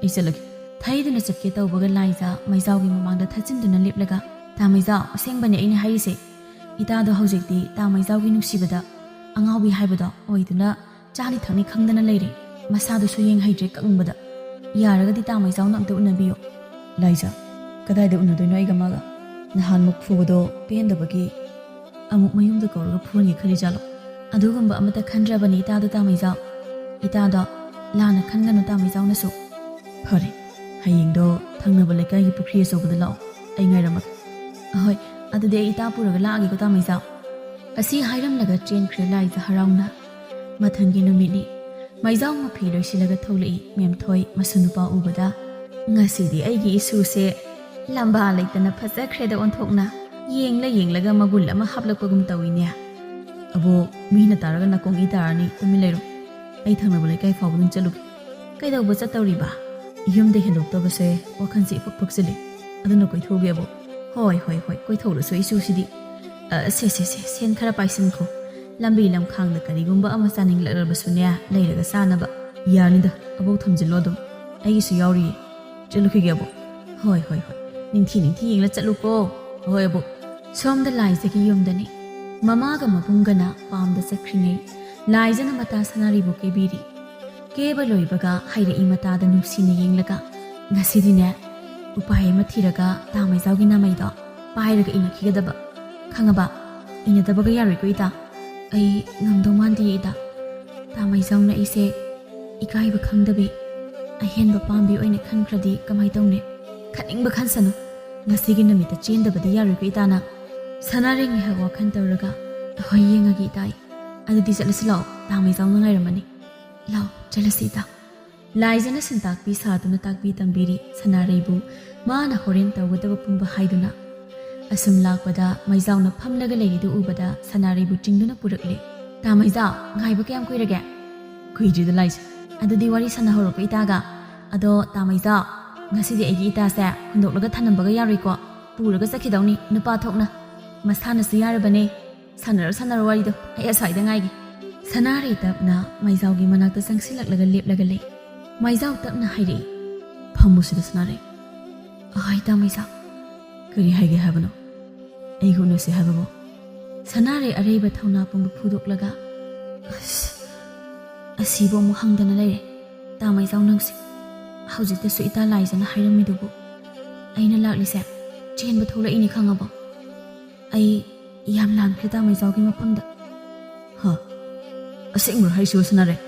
ꯑꯩ ꯆꯠꯂꯒꯦ꯫" ꯊꯩꯗꯨꯅ ꯆꯠꯀꯦ ꯇꯧꯕꯒ ꯂꯥꯏꯖ ꯃꯩꯖꯥꯎꯒꯤ ꯃꯃꯥꯡꯗ ꯊꯠꯆꯤꯟꯗꯨꯅ ꯂꯦꯞꯂꯒ, "ꯇꯥ ꯃꯩꯖꯥꯎ, ꯑꯁꯦꯡꯕꯅꯦ ꯑꯩꯅ ꯍꯥꯏꯔꯤꯁꯦ꯫ ꯏꯇꯥꯗꯣ ꯍꯧꯖꯤꯛꯇꯤ ꯇꯥ ꯃꯩꯖꯥꯎꯒꯤ ꯅꯨꯡꯁꯤꯕꯗ ꯑꯉꯥꯎꯕꯤ ꯍꯥꯏꯕꯗꯣ ꯑꯣꯏꯗꯨꯅ ꯆꯥꯅꯤ ꯊꯛꯅꯤ ꯈꯪꯗꯅ ꯂꯩꯔꯦ꯫ ꯃꯁꯥꯗꯨꯁꯨ ꯌꯦꯡ ꯍꯩꯇ꯭ꯔꯦ ꯀꯛꯅꯤꯡꯕꯗ꯫ ꯌꯥꯔꯒꯗꯤ ꯇꯥ ꯃꯩꯖꯥꯎꯅ ꯑꯝꯇ ꯎꯅꯕꯤꯌꯨ꯫" "ꯂꯥꯏꯖ, ꯀꯗꯥꯏꯗ ꯎꯅꯗꯣꯏꯅꯣ ꯑꯩꯒ ꯃꯥꯒ? ꯅꯍꯥꯟꯃꯨꯛ ꯐꯨꯕꯗꯣ ꯄꯦꯟꯗꯕꯒꯤ ꯑꯃꯨꯛ ꯃꯌꯨꯝꯗ ꯀꯧꯔꯒ ꯐꯨꯍꯟꯒꯦ ꯈꯜꯂꯤꯖꯥꯠꯂꯣ? ꯑꯗꯨꯒꯨꯝꯕ ꯑꯃꯠꯇ ꯈꯟꯗ꯭ꯔꯕꯅꯤ ꯏꯇꯥꯗꯣ, ꯇꯥ ꯃꯩꯖꯥꯎ꯫ ꯏꯇꯥꯗꯣ ꯂꯥꯟꯅ ꯈꯟꯒꯅꯨ ꯇꯥ ꯃꯩꯖꯥꯎꯅꯁꯨ꯫ ꯐꯔꯦ, ꯍꯌꯦꯡꯗꯣ ꯊꯪꯅꯕ ꯂꯩꯀꯥꯏꯒꯤ ꯄꯨꯈ꯭ꯔꯤ ꯑꯆꯧꯕꯗ ꯂꯥꯛꯑꯣ, ꯑꯩ ꯉꯥꯏꯔꯝꯃꯒꯦ꯫ ꯑꯍꯣꯏ, ꯑꯗꯨꯗꯤ ꯑꯩ ꯏꯇꯥ ꯄꯨꯔꯒ ꯂꯥꯛꯑꯒꯦꯀꯣ ꯇꯥ ꯃꯩꯖꯥꯎ꯫" ꯑꯁꯤ ꯍꯥꯏꯔꯝꯂꯒ ꯆꯦꯟꯈ꯭ꯔꯦ ꯂꯥꯏꯖ ꯍꯔꯥꯎꯅ꯫ ꯃꯊꯪꯒꯤ ꯅꯨꯃꯤꯠꯅꯤ꯫ ꯃꯩꯖꯥꯎ ꯃꯐꯤ ꯂꯣꯏꯁꯤꯜꯂꯒ ꯊꯣꯛꯂꯛꯏ ꯃꯦꯝꯊꯣꯏ ꯃꯁꯨ ꯅꯨꯄꯥ ꯎꯕꯗ꯫ "ꯉꯁꯤꯗꯤ ꯑꯩꯒꯤ ꯏꯁꯨꯁꯦ ꯂꯝꯕꯥ ꯂꯩꯇꯅ ꯐꯖꯈ꯭ꯔꯦꯗ ꯑꯣꯟꯊꯣꯛꯅ꯫ ꯌꯦꯡꯂ ꯌꯦꯡꯂꯒ ꯃꯒꯨꯟ ꯑꯃ ꯍꯥꯞꯂꯛꯄꯒꯨꯝ ꯇꯧꯏꯅꯦ꯫" "ꯑꯕꯣꯛ, ꯃꯤꯅ ꯇꯥꯔꯒ ꯅꯥꯀꯣꯡ ꯏ ꯇꯥꯔꯅꯤ, ꯇꯨꯃꯤꯟ ꯂꯩꯔꯣ꯫ ꯑꯩ ꯊꯪꯅꯕ ꯂꯩꯀꯥꯏ ꯐꯥꯎꯕꯗꯪ ꯆꯠꯂꯨꯒꯦ꯫" "ꯀꯩꯗꯧꯕ ꯆꯠꯇꯧꯔꯤꯕ? ꯌꯨꯝꯗ ꯍꯦꯟꯗꯣꯛꯇꯕꯁꯦ ꯋꯥꯈꯜꯁꯦ ꯏꯐꯛ ꯐꯛꯆꯤꯜꯂꯤ꯫ ꯑꯗꯨꯅ ꯀꯣꯏꯊꯣꯛꯎꯒꯦ ꯑꯕꯣꯛ꯫" "ꯍꯣꯏ, ꯍꯣꯏ, ꯍꯣꯏ, ꯀꯣꯏꯊꯣꯛꯂꯨꯁꯨ ꯏꯁꯨꯁꯤꯗꯤ꯫ ꯑ, ꯁꯦ, ꯁꯦ, ꯁꯦ, ꯁꯦꯟ ꯈꯔ ꯄꯥꯏꯁꯤꯟꯈꯣ꯫ ꯂꯝꯕꯤ ꯂꯝꯈꯥꯡꯗ ꯀꯔꯤꯒꯨꯝꯕ ꯑꯃ ꯆꯥꯅꯤꯡꯂꯛꯂꯕꯁꯨꯅꯦ, ꯂꯩꯔꯒ ꯆꯥꯅꯕ꯫" "ꯌꯥꯅꯤꯗ, ꯑꯕꯣꯛ ꯊꯝꯖꯤꯜꯂꯣ ꯑꯗꯨꯝ꯫ ꯑꯩꯒꯤꯁꯨ ꯌꯥꯎꯔꯤꯌꯦ꯫ ꯆꯠꯂꯨꯈꯤꯒꯦ ꯑꯕꯣꯛ꯫" "ꯍꯣꯏ, ꯍꯣꯏ, ꯍꯣꯏ꯫ ꯅꯤꯡꯊꯤ ꯅꯤꯡꯊꯤ ꯌꯦꯡꯂ ꯆꯠꯂꯨꯀꯣ꯫" "ꯍꯣꯏ ꯑꯕꯣꯛ꯫" ꯁꯣꯝꯗ ꯂꯥꯏꯖꯒꯤ ꯌꯨꯝꯗꯅꯤ꯫ ꯃꯃꯥꯒ ꯃꯕꯨꯡꯒꯅ ꯄꯥꯝꯗ ꯆꯠꯈ꯭ꯔꯤꯉꯩ ꯂꯥꯏꯖꯅ ꯃꯇꯥ ꯁꯅꯥꯔꯩꯕꯨ ꯀꯦꯕꯤꯔꯤ꯫ ꯀꯦꯕ ꯂꯣꯏꯕꯒ ꯍꯥꯏꯔꯛꯏ ꯃꯇꯥꯗ ꯅꯨꯡꯁꯤꯅ ꯌꯦꯡꯂꯒ, "ꯉꯁꯤꯗꯤꯅꯦ, ꯎꯄꯥꯏ ꯑꯃ ꯊꯤꯔꯒ ꯇꯥ ꯃꯩꯖꯥꯎꯒꯤ ꯅꯥꯃꯩꯗꯣ ꯄꯥꯏꯔꯒ ꯏꯟꯅꯈꯤꯒꯗꯕ꯫ ꯈꯪꯉꯕ? ꯏꯟꯅꯗꯕꯒ ꯌꯥꯔꯣꯏꯀꯣ ꯏꯇꯥ?" "ꯑꯩ ꯉꯝꯗꯧ ꯃꯥꯟꯗꯤꯌꯦ ꯏꯇꯥ꯫ ꯇꯥ ꯃꯩꯖꯥꯎꯅ ꯑꯩꯁꯦ ꯏꯀꯥꯏꯕ ꯈꯪꯗꯕꯤ, ꯑꯍꯦꯟꯕ ꯄꯥꯝꯕꯤ ꯑꯣꯏꯅ ꯈꯟꯈ꯭ꯔꯗꯤ ꯀꯃꯥꯏ ꯇꯧꯅꯤ?" "ꯈꯟꯅꯤꯡꯕ ꯈꯟꯁꯅꯨ꯫ ꯉꯁꯤꯒꯤ ꯅꯨꯃꯤꯠꯇ ꯆꯦꯟꯗꯕꯗꯤ ꯌꯥꯔꯣꯏꯀꯣ ꯏꯇꯥꯅ꯫ ꯁꯅꯥꯔꯩ ꯉꯥꯏꯍꯥꯛ ꯋꯥꯈꯜ ꯇꯧꯔꯒ, ꯍꯣꯏ, ꯌꯦꯡꯉꯒꯦ ꯏꯇꯥ ꯑꯩ꯫ ꯑꯗꯨꯗꯤ ꯆꯠꯂꯁꯤ ꯂꯥꯛꯑꯣ, ꯇꯥ ꯃꯩꯖꯥꯎꯅ ꯉꯥꯏꯔꯝꯃꯅꯤ꯫ ꯂꯥꯛꯑꯣ, ꯆꯠꯂꯁꯤ ꯏꯇꯥ꯫" ꯂꯥꯏꯖꯅ ꯁꯤꯟꯇꯥꯛꯄꯤ ꯁꯥꯗꯨꯅ ꯇꯥꯛꯄꯤ ꯇꯝꯕꯤꯔꯤ ꯁꯅꯥꯔꯩꯕꯨ, ꯃꯥꯅ ꯍꯣꯔꯦꯟ ꯇꯧꯒꯗꯕ ꯄꯨꯝꯕ ꯍꯥꯏꯗꯨꯅ꯫ ꯑꯁꯨꯝ ꯂꯥꯛꯄꯗ ꯃꯩꯖꯥꯎꯅ ꯐꯝꯂꯒ ꯂꯩꯔꯤꯗꯨ ꯎꯕꯗ ꯁꯅꯥꯔꯩꯕꯨ ꯆꯤꯡꯗꯨꯅ ꯄꯨꯔꯛꯂꯦ꯫ "ꯇꯥ ꯃꯩꯖꯥꯎ, ꯉꯥꯏꯕ ꯀꯌꯥꯝ ꯀꯨꯏꯔꯒꯦ?" "ꯀꯨꯏꯗ꯭ꯔꯤꯗ ꯂꯥꯏꯖ꯫" "ꯑꯗꯨꯗꯤ ꯋꯥꯔꯤ ꯁꯥꯟꯅꯍꯧꯔꯣꯀꯣ ꯏꯇꯥꯒ꯫ ꯑꯗꯣ ꯇꯥ ꯃꯩꯖꯥꯎ, ꯉꯁꯤꯗꯤ ꯑꯩꯒꯤ ꯏꯇꯥꯁꯦ ꯍꯨꯟꯗꯣꯛꯂꯒ ꯊꯝꯂꯝꯕꯒ ꯌꯥꯔꯣꯏꯀꯣ꯫ ꯄꯨꯔꯒ ꯆꯠꯈꯤꯗꯧꯅꯤ ꯅꯨꯄꯥ ꯊꯣꯛꯅ꯫ ꯃꯁꯥꯅꯁꯨ ꯌꯥꯔꯕꯅꯦ꯫ ꯁꯥꯟꯅꯔꯣ, ꯁꯥꯟꯅꯔꯣ ꯋꯥꯔꯤꯗꯣ, ꯑꯩ ꯑꯁ꯭ꯋꯥꯏꯗ ꯉꯥꯏꯒꯦ꯫" ꯁꯅꯥꯔꯩ ꯇꯞꯅ ꯃꯩꯖꯥꯎꯒꯤ ꯃꯅꯥꯛꯇ ꯆꯪꯁꯤꯜꯂꯛꯂꯒ ꯂꯦꯞꯂꯒ ꯂꯩ꯫ ꯃꯩꯖꯥꯎ ꯇꯞꯅ ꯍꯥꯏꯔꯛꯏ, "ꯐꯝꯃꯨ ꯁꯤꯗ, ꯁꯅꯥꯔꯩ꯫" "ꯑꯍꯥꯏ, ꯇꯥꯃꯩꯖꯥꯎ꯫" "ꯀꯔꯤ ꯍꯥꯏꯒꯦ ꯍꯥꯏꯕꯅꯣ? ꯑꯩꯒ ꯎꯅꯁꯦ ꯍꯥꯏꯕꯕꯣ?" ꯁꯅꯥꯔꯩ ꯑꯔꯩꯕ ꯊꯧꯅꯥ ꯄꯨꯝꯕ ꯐꯨꯗꯣꯛꯂꯒ, "ꯑꯁ, ꯑꯁꯤꯕꯨ ꯑꯃꯨꯛ ꯍꯪꯗꯅ ꯂꯩꯔꯦ꯫ ꯇꯥꯃꯩꯖꯥꯎ, ꯅꯪꯁꯦ ꯍꯧꯖꯤꯛꯇꯁꯨ ꯏꯇꯥ ꯂꯥꯏꯖꯅ ꯍꯥꯏꯔꯝꯃꯤꯗꯨꯕꯨ ꯑꯩꯅ ꯂꯥꯛꯂꯤꯁꯦ ꯆꯦꯟꯕ ꯊꯣꯛꯂꯛꯏꯅꯤ, ꯈꯪꯉꯕꯣ? ꯑꯩ ꯌꯥꯝ ꯂꯥꯟꯈ꯭ꯔꯦ ꯇꯥꯃꯩꯖꯥꯎꯒꯤ ꯃꯐꯝꯗ꯫" "ꯍ? ꯑꯁꯦꯡꯕ꯭ꯔꯣ ꯍꯥꯏꯁꯤꯕꯨ, ꯁꯅꯥꯔꯩ?"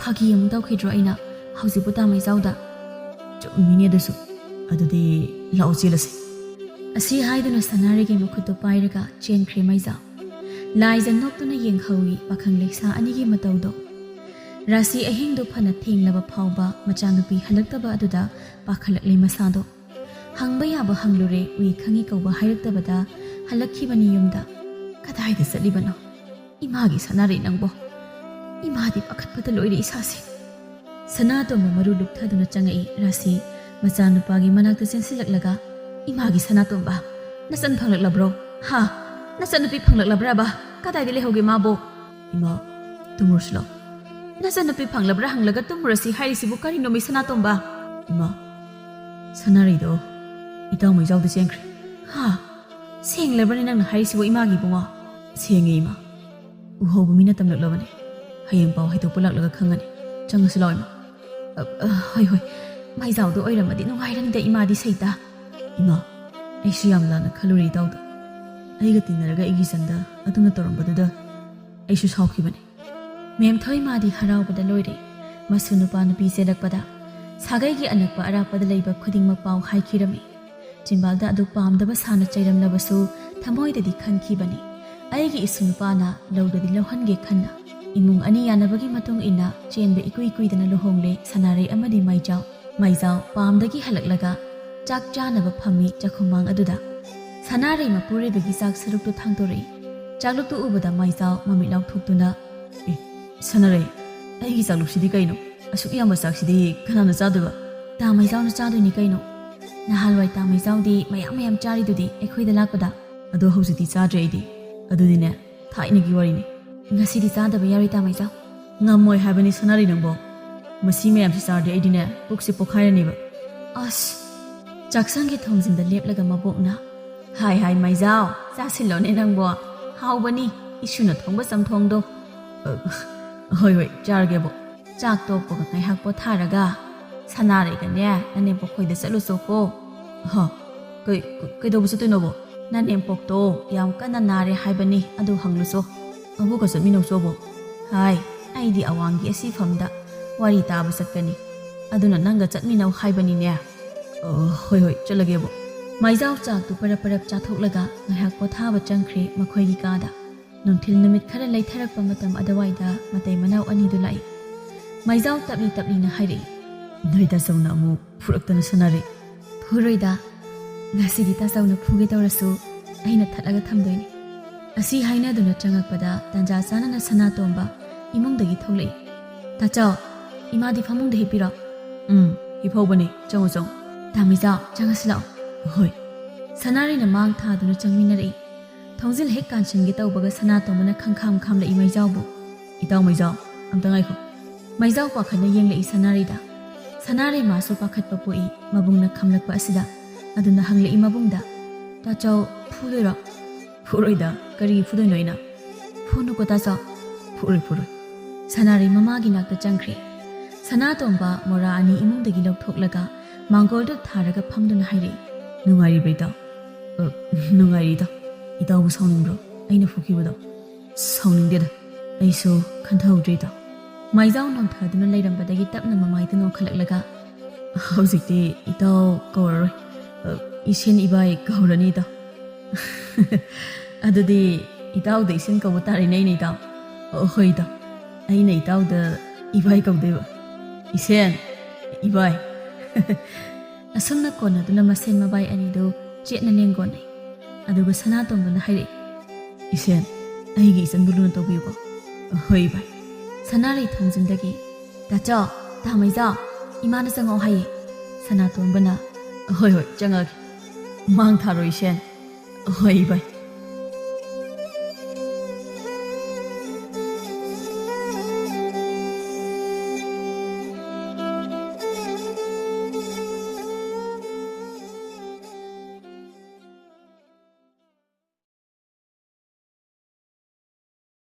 "ꯐꯥꯒꯤ ꯑꯃꯨꯛ ꯇꯧꯈꯤꯗ꯭ꯔꯣ ꯑꯩꯅ ꯍꯧꯖꯤꯛꯄꯨ ꯇꯥꯃꯩꯖꯥꯎꯗ?" "ꯆꯨꯝꯃꯤꯅꯦ ꯑꯗꯨꯁꯨ꯫ ꯑꯗꯨꯗꯤ ꯂꯥꯛꯑꯣ, ꯆꯦꯜꯂꯁꯤ꯫" ꯑꯁꯤ ꯍꯥꯏꯗꯨꯅ ꯁꯅꯥꯔꯩꯒꯤ ꯃꯈꯨꯠꯇꯨ ꯄꯥꯏꯔꯒ ꯆꯦꯟꯈ꯭ꯔꯦ ꯃꯩꯖꯥꯎ꯫ ꯂꯥꯏꯖ ꯅꯣꯛꯇꯨꯅ ꯌꯦꯡꯍꯧꯏ ꯄꯥꯈꯪ ꯂꯩꯁꯥ ꯑꯅꯤꯒꯤ ꯃꯇꯧꯗꯣ꯫ ꯔꯥꯁꯤ ꯑꯍꯤꯡꯗꯨ ꯐꯅ ꯊꯦꯡꯂꯕ ꯐꯥꯎꯕ ꯃꯆꯥꯅꯨꯄꯤ ꯍꯜꯂꯛꯇꯕ ꯑꯗꯨꯗ ꯄꯥꯈꯠꯂꯛꯂꯦ ꯃꯁꯥꯗꯣ꯫ ꯍꯪꯕ ꯌꯥꯕ ꯍꯪꯂꯨꯔꯦ, ꯎꯏ ꯈꯪꯉꯤ ꯀꯧꯕ ꯍꯥꯏꯔꯛꯇꯕꯗ ꯍꯜꯂꯛꯈꯤꯕꯅꯤ ꯌꯨꯝꯗ꯫ "ꯀꯗꯥꯏꯗ ꯆꯠꯂꯤꯕꯅꯣ ꯏꯃꯥꯒꯤ ꯁꯅꯥꯔꯩ ꯅꯪꯕꯣ? ꯏꯃꯥꯗꯤ ꯄꯥꯈꯠꯄꯗ ꯂꯣꯏꯔꯦ ꯏꯁꯥꯁꯦ꯫" ꯁꯅꯥꯇꯣꯝꯕ ꯃꯔꯨ ꯂꯨꯞꯊꯗꯨꯅ ꯆꯪꯉꯛꯏ ꯔꯥꯁꯤ꯫ ꯃꯆꯥꯅꯨꯄꯥꯒꯤ ꯃꯅꯥꯛꯇ ꯆꯦꯟꯁꯤꯜꯂꯛꯂꯒ, "ꯏꯃꯥꯒꯤ ꯁꯅꯥꯇꯣꯝꯕ, ꯅꯆꯟ ꯐꯪꯂꯛꯂꯕ꯭ꯔꯣ? ꯍꯥ? ꯅꯆꯟꯅꯨꯄꯤ ꯐꯪꯂꯛꯂꯕ꯭ꯔꯕ? ꯀꯗꯥꯏꯗ ꯂꯩꯍꯧꯒꯦ ꯃꯥꯕꯣ?" "ꯏꯃꯥ, ꯇꯨꯝꯃꯨꯔꯁꯤ ꯂꯥꯎ꯫" "ꯅꯆꯟꯅꯨꯄꯤ ꯐꯪꯂꯕ꯭ꯔꯥ ꯍꯪꯂꯒ ꯇꯨꯝꯃꯨꯔꯁꯤ ꯍꯥꯏꯔꯤꯁꯤꯕꯨ ꯀꯔꯤꯅꯣ, ꯃꯤ ꯁꯅꯥꯇꯣꯝꯕ?" "ꯏꯃꯥ, ꯁꯅꯥꯔꯩꯗꯣ ꯏꯇꯥꯎ ꯃꯩꯖꯥꯎꯗ ꯆꯦꯟꯈ꯭ꯔꯦ꯫" "ꯍꯥ? ꯁꯦꯡꯂꯕ꯭ꯔꯅꯦ ꯅꯪꯅ ꯍꯥꯏꯔꯤꯁꯤꯕꯨ, ꯏꯃꯥꯒꯤ ꯏꯕꯨꯡꯉꯣ?" "ꯁꯦꯡꯉꯦ, ꯏꯃꯥ꯫ ꯎꯍꯧꯕ ꯃꯤꯅ ꯇꯝꯂꯛꯂꯕꯅꯦ꯫ ꯍꯌꯦꯡ ꯄꯥꯎ ꯍꯥꯏꯗꯣꯛꯄ ꯂꯥꯛꯂꯒ ꯈꯪꯒꯅꯤ꯫ ꯆꯪꯉꯁꯤ ꯂꯥꯎ, ꯏꯃꯥ꯫" "ꯑ, ꯑ, ꯍꯣꯏ, ꯍꯣꯏ꯫ ꯃꯩꯖꯥꯎꯗꯣ ꯑꯣꯏꯔꯝꯃꯗꯤ ꯅꯨꯡꯉꯥꯏꯔꯅꯤꯗ ꯏꯃꯥꯗꯤ ꯁꯩꯇ꯫" "ꯏꯃꯥ, ꯑꯩꯁꯨ ꯌꯥꯝ ꯂꯥꯟꯅ ꯈꯜꯂꯨꯔꯦ ꯏꯇꯥꯎꯗ꯫ ꯑꯩꯒ ꯇꯤꯟꯅꯔꯒ ꯑꯩꯒꯤ ꯏꯆꯟꯗ ꯑꯗꯨꯝꯅ ꯇꯧꯔꯝꯕꯗꯨꯗ ꯑꯩꯁꯨ ꯁꯥꯎꯈꯤꯕꯅꯦ꯫" ꯃꯦꯝꯊꯣꯏ ꯃꯥꯗꯤ ꯍꯔꯥꯎꯕꯗ ꯂꯣꯏꯔꯦ꯫ ꯃꯁꯨ ꯅꯨꯄꯥ ꯅꯨꯄꯤ ꯆꯦꯜꯂꯛꯄꯗ ꯁꯥꯒꯩꯒꯤ ꯑꯅꯛꯄ ꯑꯔꯥꯞꯄꯗ ꯂꯩꯕ ꯈꯨꯗꯤꯡꯃꯛ ꯄꯥꯎ ꯍꯥꯏꯈꯤꯔꯝꯃꯤ꯫ ꯆꯤꯝꯕꯥꯜꯗ ꯑꯗꯨ ꯄꯥꯝꯗꯕ ꯁꯥꯅ ꯆꯩꯔꯝꯂꯕꯁꯨ ꯊꯃꯣꯏꯗꯗꯤ ꯈꯟꯈꯤꯕꯅꯤ, "ꯑꯩꯒꯤ ꯏꯁꯨ ꯅꯨꯄꯥꯅ ꯂꯧꯗꯗꯤ ꯂꯧꯍꯟꯒꯦ" ꯈꯟꯅ꯫ ꯏꯃꯨꯡ ꯑꯅꯤ ꯌꯥꯅꯕꯒꯤ ꯃꯇꯨꯡ ꯏꯟꯅ ꯆꯦꯟꯕ ꯏꯀꯨꯏ ꯀꯨꯏꯗꯅ ꯂꯨꯍꯣꯡꯂꯦ ꯁꯅꯥꯔꯩ ꯑꯃꯗꯤ ꯃꯩꯖꯥꯎ꯫ ꯃꯩꯖꯥꯎ ꯄꯥꯝꯗꯒꯤ ꯍꯜꯂꯛꯂꯒ ꯆꯥꯛ ꯆꯥꯅꯕ ꯐꯝꯃꯤ ꯆꯥꯛꯈꯨꯝꯃꯥꯡ ꯑꯗꯨꯗ꯫ ꯁꯅꯥꯔꯩ ꯃꯄꯨꯔꯣꯏꯕꯒꯤ ꯆꯥꯛ ꯁꯔꯨꯛꯇꯨ ꯊꯥꯡꯗꯣꯔꯛꯏ꯫ ꯆꯥꯛꯂꯨꯛꯇꯨ ꯎꯕꯗ ꯃꯩꯖꯥꯎ ꯃꯃꯤꯠ ꯂꯥꯎꯊꯣꯛꯇꯨꯅ, "ꯑꯦ, ꯁꯅꯥꯔꯩ, ꯑꯩꯒꯤ ꯆꯥꯛꯂꯨꯛꯁꯤꯗꯤ ꯀꯩꯅꯣ? ꯑꯁꯨꯛ ꯌꯥꯝꯕ ꯆꯥꯛꯁꯤꯗꯤ ꯀꯅꯥꯅ ꯆꯥꯗꯣꯏꯕ?" "ꯇꯥ ꯃꯩꯖꯥꯎꯅ ꯆꯥꯗꯣꯏꯅꯤ ꯀꯩꯅꯣ꯫ ꯅꯍꯥꯟꯋꯥꯏ ꯇꯥ ꯃꯩꯖꯥꯎꯗꯤ ꯃꯌꯥꯝ ꯃꯌꯥꯝ ꯆꯥꯔꯤꯗꯨꯗꯤ ꯑꯩꯈꯣꯏꯗ ꯂꯥꯛꯄꯗ꯫" "ꯑꯗꯣ ꯍꯧꯖꯤꯛꯇꯤ ꯆꯥꯗ꯭ꯔꯦ ꯑꯩꯗꯤ꯫ ꯑꯗꯨꯗꯤꯅꯦ, ꯊꯥꯏꯅꯒꯤ ꯋꯥꯔꯤꯅꯤ꯫ ꯉꯁꯤꯗꯤ ꯆꯥꯗꯕ ꯌꯥꯔꯣꯏ ꯇꯥ ꯃꯩꯖꯥꯎ꯫ ꯉꯝꯃꯣꯏ ꯍꯥꯏꯕꯅꯤ ꯁꯅꯥꯔꯩ ꯅꯪꯕꯣ꯫ ꯃꯁꯤ ꯃꯌꯥꯝꯁꯤ ꯆꯥꯔꯗꯤ ꯑꯩꯗꯤꯅꯦ, ꯄꯨꯛꯁꯦ ꯄꯣꯛꯈꯥꯏꯔꯅꯤꯕ꯫ ꯑꯁ! ꯆꯥꯛꯁꯪꯒꯤ ꯊꯣꯡꯖꯤꯟꯗ ꯂꯦꯞꯂꯒ ꯃꯕꯣꯛꯅ, "ꯍꯥꯏ ꯍꯥꯏ ꯃꯩꯖꯥꯎ, ꯆꯥꯁꯤꯜꯂꯣꯅꯦ ꯅꯪꯕꯣ꯫ ꯍꯥꯎꯕꯅꯤ ꯏꯁꯨꯅ ꯊꯣꯡꯕ ꯆꯝꯊꯣꯡꯗꯣ꯫" "ꯑ, ꯍꯣꯏ ꯍꯣꯏ, ꯆꯥꯔꯒꯦꯕꯣ꯫" ꯆꯥꯛ ꯇꯣꯛꯄꯒ ꯉꯥꯏꯍꯥꯛ ꯄꯣꯊꯥꯔꯒ, "ꯁꯅꯥꯔꯩꯒꯅꯦ ꯅꯅꯦꯝꯄꯣꯛ ꯈꯣꯏꯗ ꯆꯠꯂꯨꯆꯣꯀꯣ꯫" "ꯍ, ꯀꯩ, ꯀꯩꯗꯧꯕ ꯆꯠꯇꯣꯏꯅꯣꯕꯣ?" "ꯅꯅꯦꯝꯄꯣꯛꯇꯣ ꯌꯥꯝ ꯀꯟꯅ ꯅꯥꯔꯦ ꯍꯥꯏꯕꯅꯤ, ꯑꯗꯨ ꯍꯪꯂꯨꯆꯣ꯫ ꯑꯕꯣꯛꯀ ꯆꯠꯃꯤꯟꯅꯧꯆꯣꯕꯣ꯫" "ꯍꯥꯏ, ꯑꯩꯗꯤ ꯑꯋꯥꯡꯒꯤ ꯑꯁꯤꯐꯝꯗ ꯋꯥꯔꯤ ꯇꯥꯕ ꯆꯠꯀꯅꯤ꯫ ꯑꯗꯨꯅ ꯅꯪꯒ ꯆꯠꯃꯤꯟꯅꯧ ꯍꯥꯏꯕꯅꯤꯅꯦ꯫" "ꯑ, ꯍꯣꯏ ꯍꯣꯏ, ꯆꯠꯂꯒꯦꯕꯣ꯫" ꯃꯩꯖꯥꯎ ꯆꯥꯛꯇꯨ ꯄꯔꯞ ꯄꯔꯞ ꯆꯥꯊꯣꯛꯂꯒ ꯉꯥꯏꯍꯥꯛ ꯄꯣꯊꯥꯕ ꯆꯪꯈ꯭ꯔꯦ ꯃꯈꯣꯏꯒꯤ ꯀꯥꯗ꯫ ꯅꯨꯡꯊꯤꯜ ꯅꯨꯃꯤꯠ ꯈꯔ ꯂꯩꯊꯔꯛꯄ ꯃꯇꯝ ꯑꯗꯨꯋꯥꯏꯗ ꯃꯇꯩ ꯃꯅꯥꯎ ꯑꯅꯤꯗꯨ ꯂꯥꯛꯏ꯫ ꯃꯩꯖꯥꯎ ꯇꯞꯂꯤ ꯇꯞꯂꯤꯅ ꯍꯥꯏꯔꯛꯏ, "ꯅꯣꯏ ꯇꯥꯆꯧꯅ ꯑꯃꯨꯛ ꯐꯨꯔꯛꯇꯅ ꯁꯥꯟꯅꯔꯦ꯫" "ꯐꯨꯔꯣꯏꯗ, ꯉꯁꯤꯗꯤ ꯇꯥꯆꯧꯅ ꯐꯨꯒꯦ ꯇꯧꯔꯁꯨ ꯑꯩꯅ ꯊꯠꯂꯒ ꯊꯝꯗꯣꯏꯅꯤ꯫" ꯑꯁꯤ ꯍꯥꯏꯅꯗꯨꯅ ꯆꯪꯉꯛꯄꯗ ꯇꯥꯟꯖꯥ ꯆꯥꯅꯅ ꯁꯅꯥꯇꯣꯝꯕ ꯏꯃꯨꯡꯗꯒꯤ ꯊꯣꯛꯂꯛꯏ꯫ "ꯇꯥꯆꯧ, ꯏꯃꯥꯗꯤ ꯐꯃꯨꯡꯗ ꯍꯤꯞꯄꯤꯔꯣ?" "ꯎꯝ, ꯍꯤꯞꯍꯧꯕꯅꯦ, ꯆꯪꯉꯣ ꯆꯪꯉꯣ꯫" "ꯇꯥ ꯃꯩꯖꯥꯎ, ꯆꯪꯉꯁꯤ ꯂꯥꯛꯑꯣ꯫" "ꯍꯣꯏ꯫" ꯁꯅꯥꯔꯩꯅ ꯃꯥꯡ ꯊꯥꯗꯨꯅ ꯆꯪꯃꯤꯟꯅꯔꯛꯏ꯫ ꯊꯣꯡꯖꯤꯜ ꯍꯦꯛ ꯀꯥꯟꯁꯤꯟꯒꯦ ꯇꯧꯕꯒ ꯁꯅꯥꯇꯣꯝꯕꯅ ꯈꯪꯈꯥꯝ ꯈꯥꯝꯂꯛꯏ ꯃꯩꯖꯥꯎꯕꯨ꯫ "ꯏꯇꯥꯎ ꯃꯩꯖꯥꯎ, ꯑꯝꯇ ꯉꯥꯏꯈꯣ꯫" ꯃꯩꯖꯥꯎ ꯄꯥꯈꯠꯅ ꯌꯦꯡꯂꯛꯏ ꯁꯅꯥꯔꯩꯗ꯫ ꯁꯅꯥꯔꯩ ꯃꯥꯁꯨ ꯄꯥꯈꯠꯄ ꯄꯣꯛꯏ ꯃꯕꯨꯡꯅ ꯈꯝꯂꯛꯄ ꯑꯁꯤꯗ꯫ ꯑꯗꯨꯅ ꯍꯪꯂꯛꯏ ꯃꯕꯨꯡꯗ, "ꯇꯥꯆꯧ, ꯐꯨꯗꯣꯏꯔꯣ?" "ꯐꯨꯔꯣꯏꯗ, ꯀꯔꯤ ꯐꯨꯗꯣꯏꯅꯣ ꯑꯩꯅ?" "ꯐꯨꯅꯨꯀꯣ ꯇꯥꯆꯧ꯫" "ꯐꯨꯔꯣꯏ, ꯐꯨꯔꯣꯏ꯫" ꯁꯅꯥꯔꯩ ꯃꯃꯥꯒꯤ ꯅꯥꯛꯇ ꯆꯪꯈ꯭ꯔꯦ꯫ ꯁꯅꯥꯇꯣꯝꯕ ꯃꯣꯔꯥ ꯑꯅꯤ ꯏꯃꯨꯡꯗꯒꯤ ꯂꯧꯊꯣꯛꯂꯒ ꯃꯥꯡꯒꯣꯜꯗꯨ ꯊꯥꯔꯒ ꯐꯝꯗꯨꯅ ꯍꯥꯏꯔꯛꯏ, "ꯅꯨꯡꯉꯥꯏꯔꯤꯕ꯭ꯔꯣ ꯏꯇꯥꯎ?" "ꯑ, ꯅꯨꯡꯉꯥꯏꯔꯤ ꯏꯇꯥꯎ꯫ ꯏꯇꯥꯎꯕꯨ ꯁꯥꯎꯅꯤꯡꯕ꯭ꯔꯣ ꯑꯩꯅ ꯐꯨꯈꯤꯕꯗꯣ?" "ꯁꯥꯎꯅꯤꯡꯗꯦꯗ, ꯑꯩꯁꯨ ꯈꯟꯊꯍꯧꯗ꯭ꯔꯦ ꯏꯇꯥꯎ꯫" ꯃꯩꯖꯥꯎ ꯅꯣꯡꯊꯗꯨꯅ ꯂꯩꯔꯝꯕꯗꯒꯤ ꯇꯞꯅ ꯃꯃꯥꯏꯗꯨ ꯅꯣꯡꯈꯠꯂꯛꯂꯒ, "ꯍꯧꯖꯤꯛꯇꯤ ꯏꯇꯥꯎ ꯀꯧꯔꯔꯣꯏ, ꯑ, ꯏꯁꯦꯟ ꯏꯕꯥꯏ ꯀꯧꯔꯅꯤ ꯏꯇꯥꯎ꯫" "ꯑꯗꯨꯗꯤ ꯏꯇꯥꯎꯗ ꯏꯁꯦꯟ ꯀꯧꯕ ꯇꯥꯔꯦꯅꯦ ꯑꯩꯅ ꯏꯇꯥꯎ꯫" "ꯑꯣ, ꯍꯣꯏ ꯏꯇꯥꯎ, ꯑꯩꯅ ꯏꯇꯥꯎꯗ ꯏꯕꯥꯏ ꯀꯧꯗꯣꯏꯕ꯫ ꯏꯁꯦꯟ, ꯏꯕꯥꯏ꯫" ꯑꯁꯨꯝꯅ ꯀꯣꯟꯅꯗꯨꯅ ꯃꯁꯦꯟ ꯃꯕꯥꯏ ꯑꯅꯤꯗꯨ ꯆꯦꯠꯅ ꯂꯦꯡꯒꯣꯟꯅꯩ꯫ ꯑꯗꯨꯒ ꯁꯅꯥꯇꯣꯝꯕꯅ ꯍꯥꯏꯔꯛꯏ, "ꯏꯁꯦꯟ, ꯑꯩꯒꯤ ꯏꯆꯟꯕꯨ ꯂꯨꯅ ꯇꯧꯕꯤꯌꯨꯀꯣ꯫" "ꯍꯣꯏ ꯏꯕꯥꯏ꯫" ꯁꯅꯥꯔꯩ ꯊꯣꯡꯖꯤꯟꯗꯒꯤ, "ꯇꯥꯆꯧ, ꯇꯥ ꯃꯩꯖꯥꯎ, ꯏꯃꯥꯅ ꯆꯪꯉꯛꯑꯣ ꯍꯥꯏꯌꯦ꯫" ꯁꯅꯥꯇꯣꯝꯕꯅ, "ꯍꯣꯏ ꯍꯣꯏ, ꯆꯪꯉꯛꯑꯒꯦ꯫ ꯃꯥꯡ ꯊꯥꯔꯣ ꯏꯁꯦꯟ꯫" "ꯍꯣꯏ ꯏꯕꯥꯏ꯫"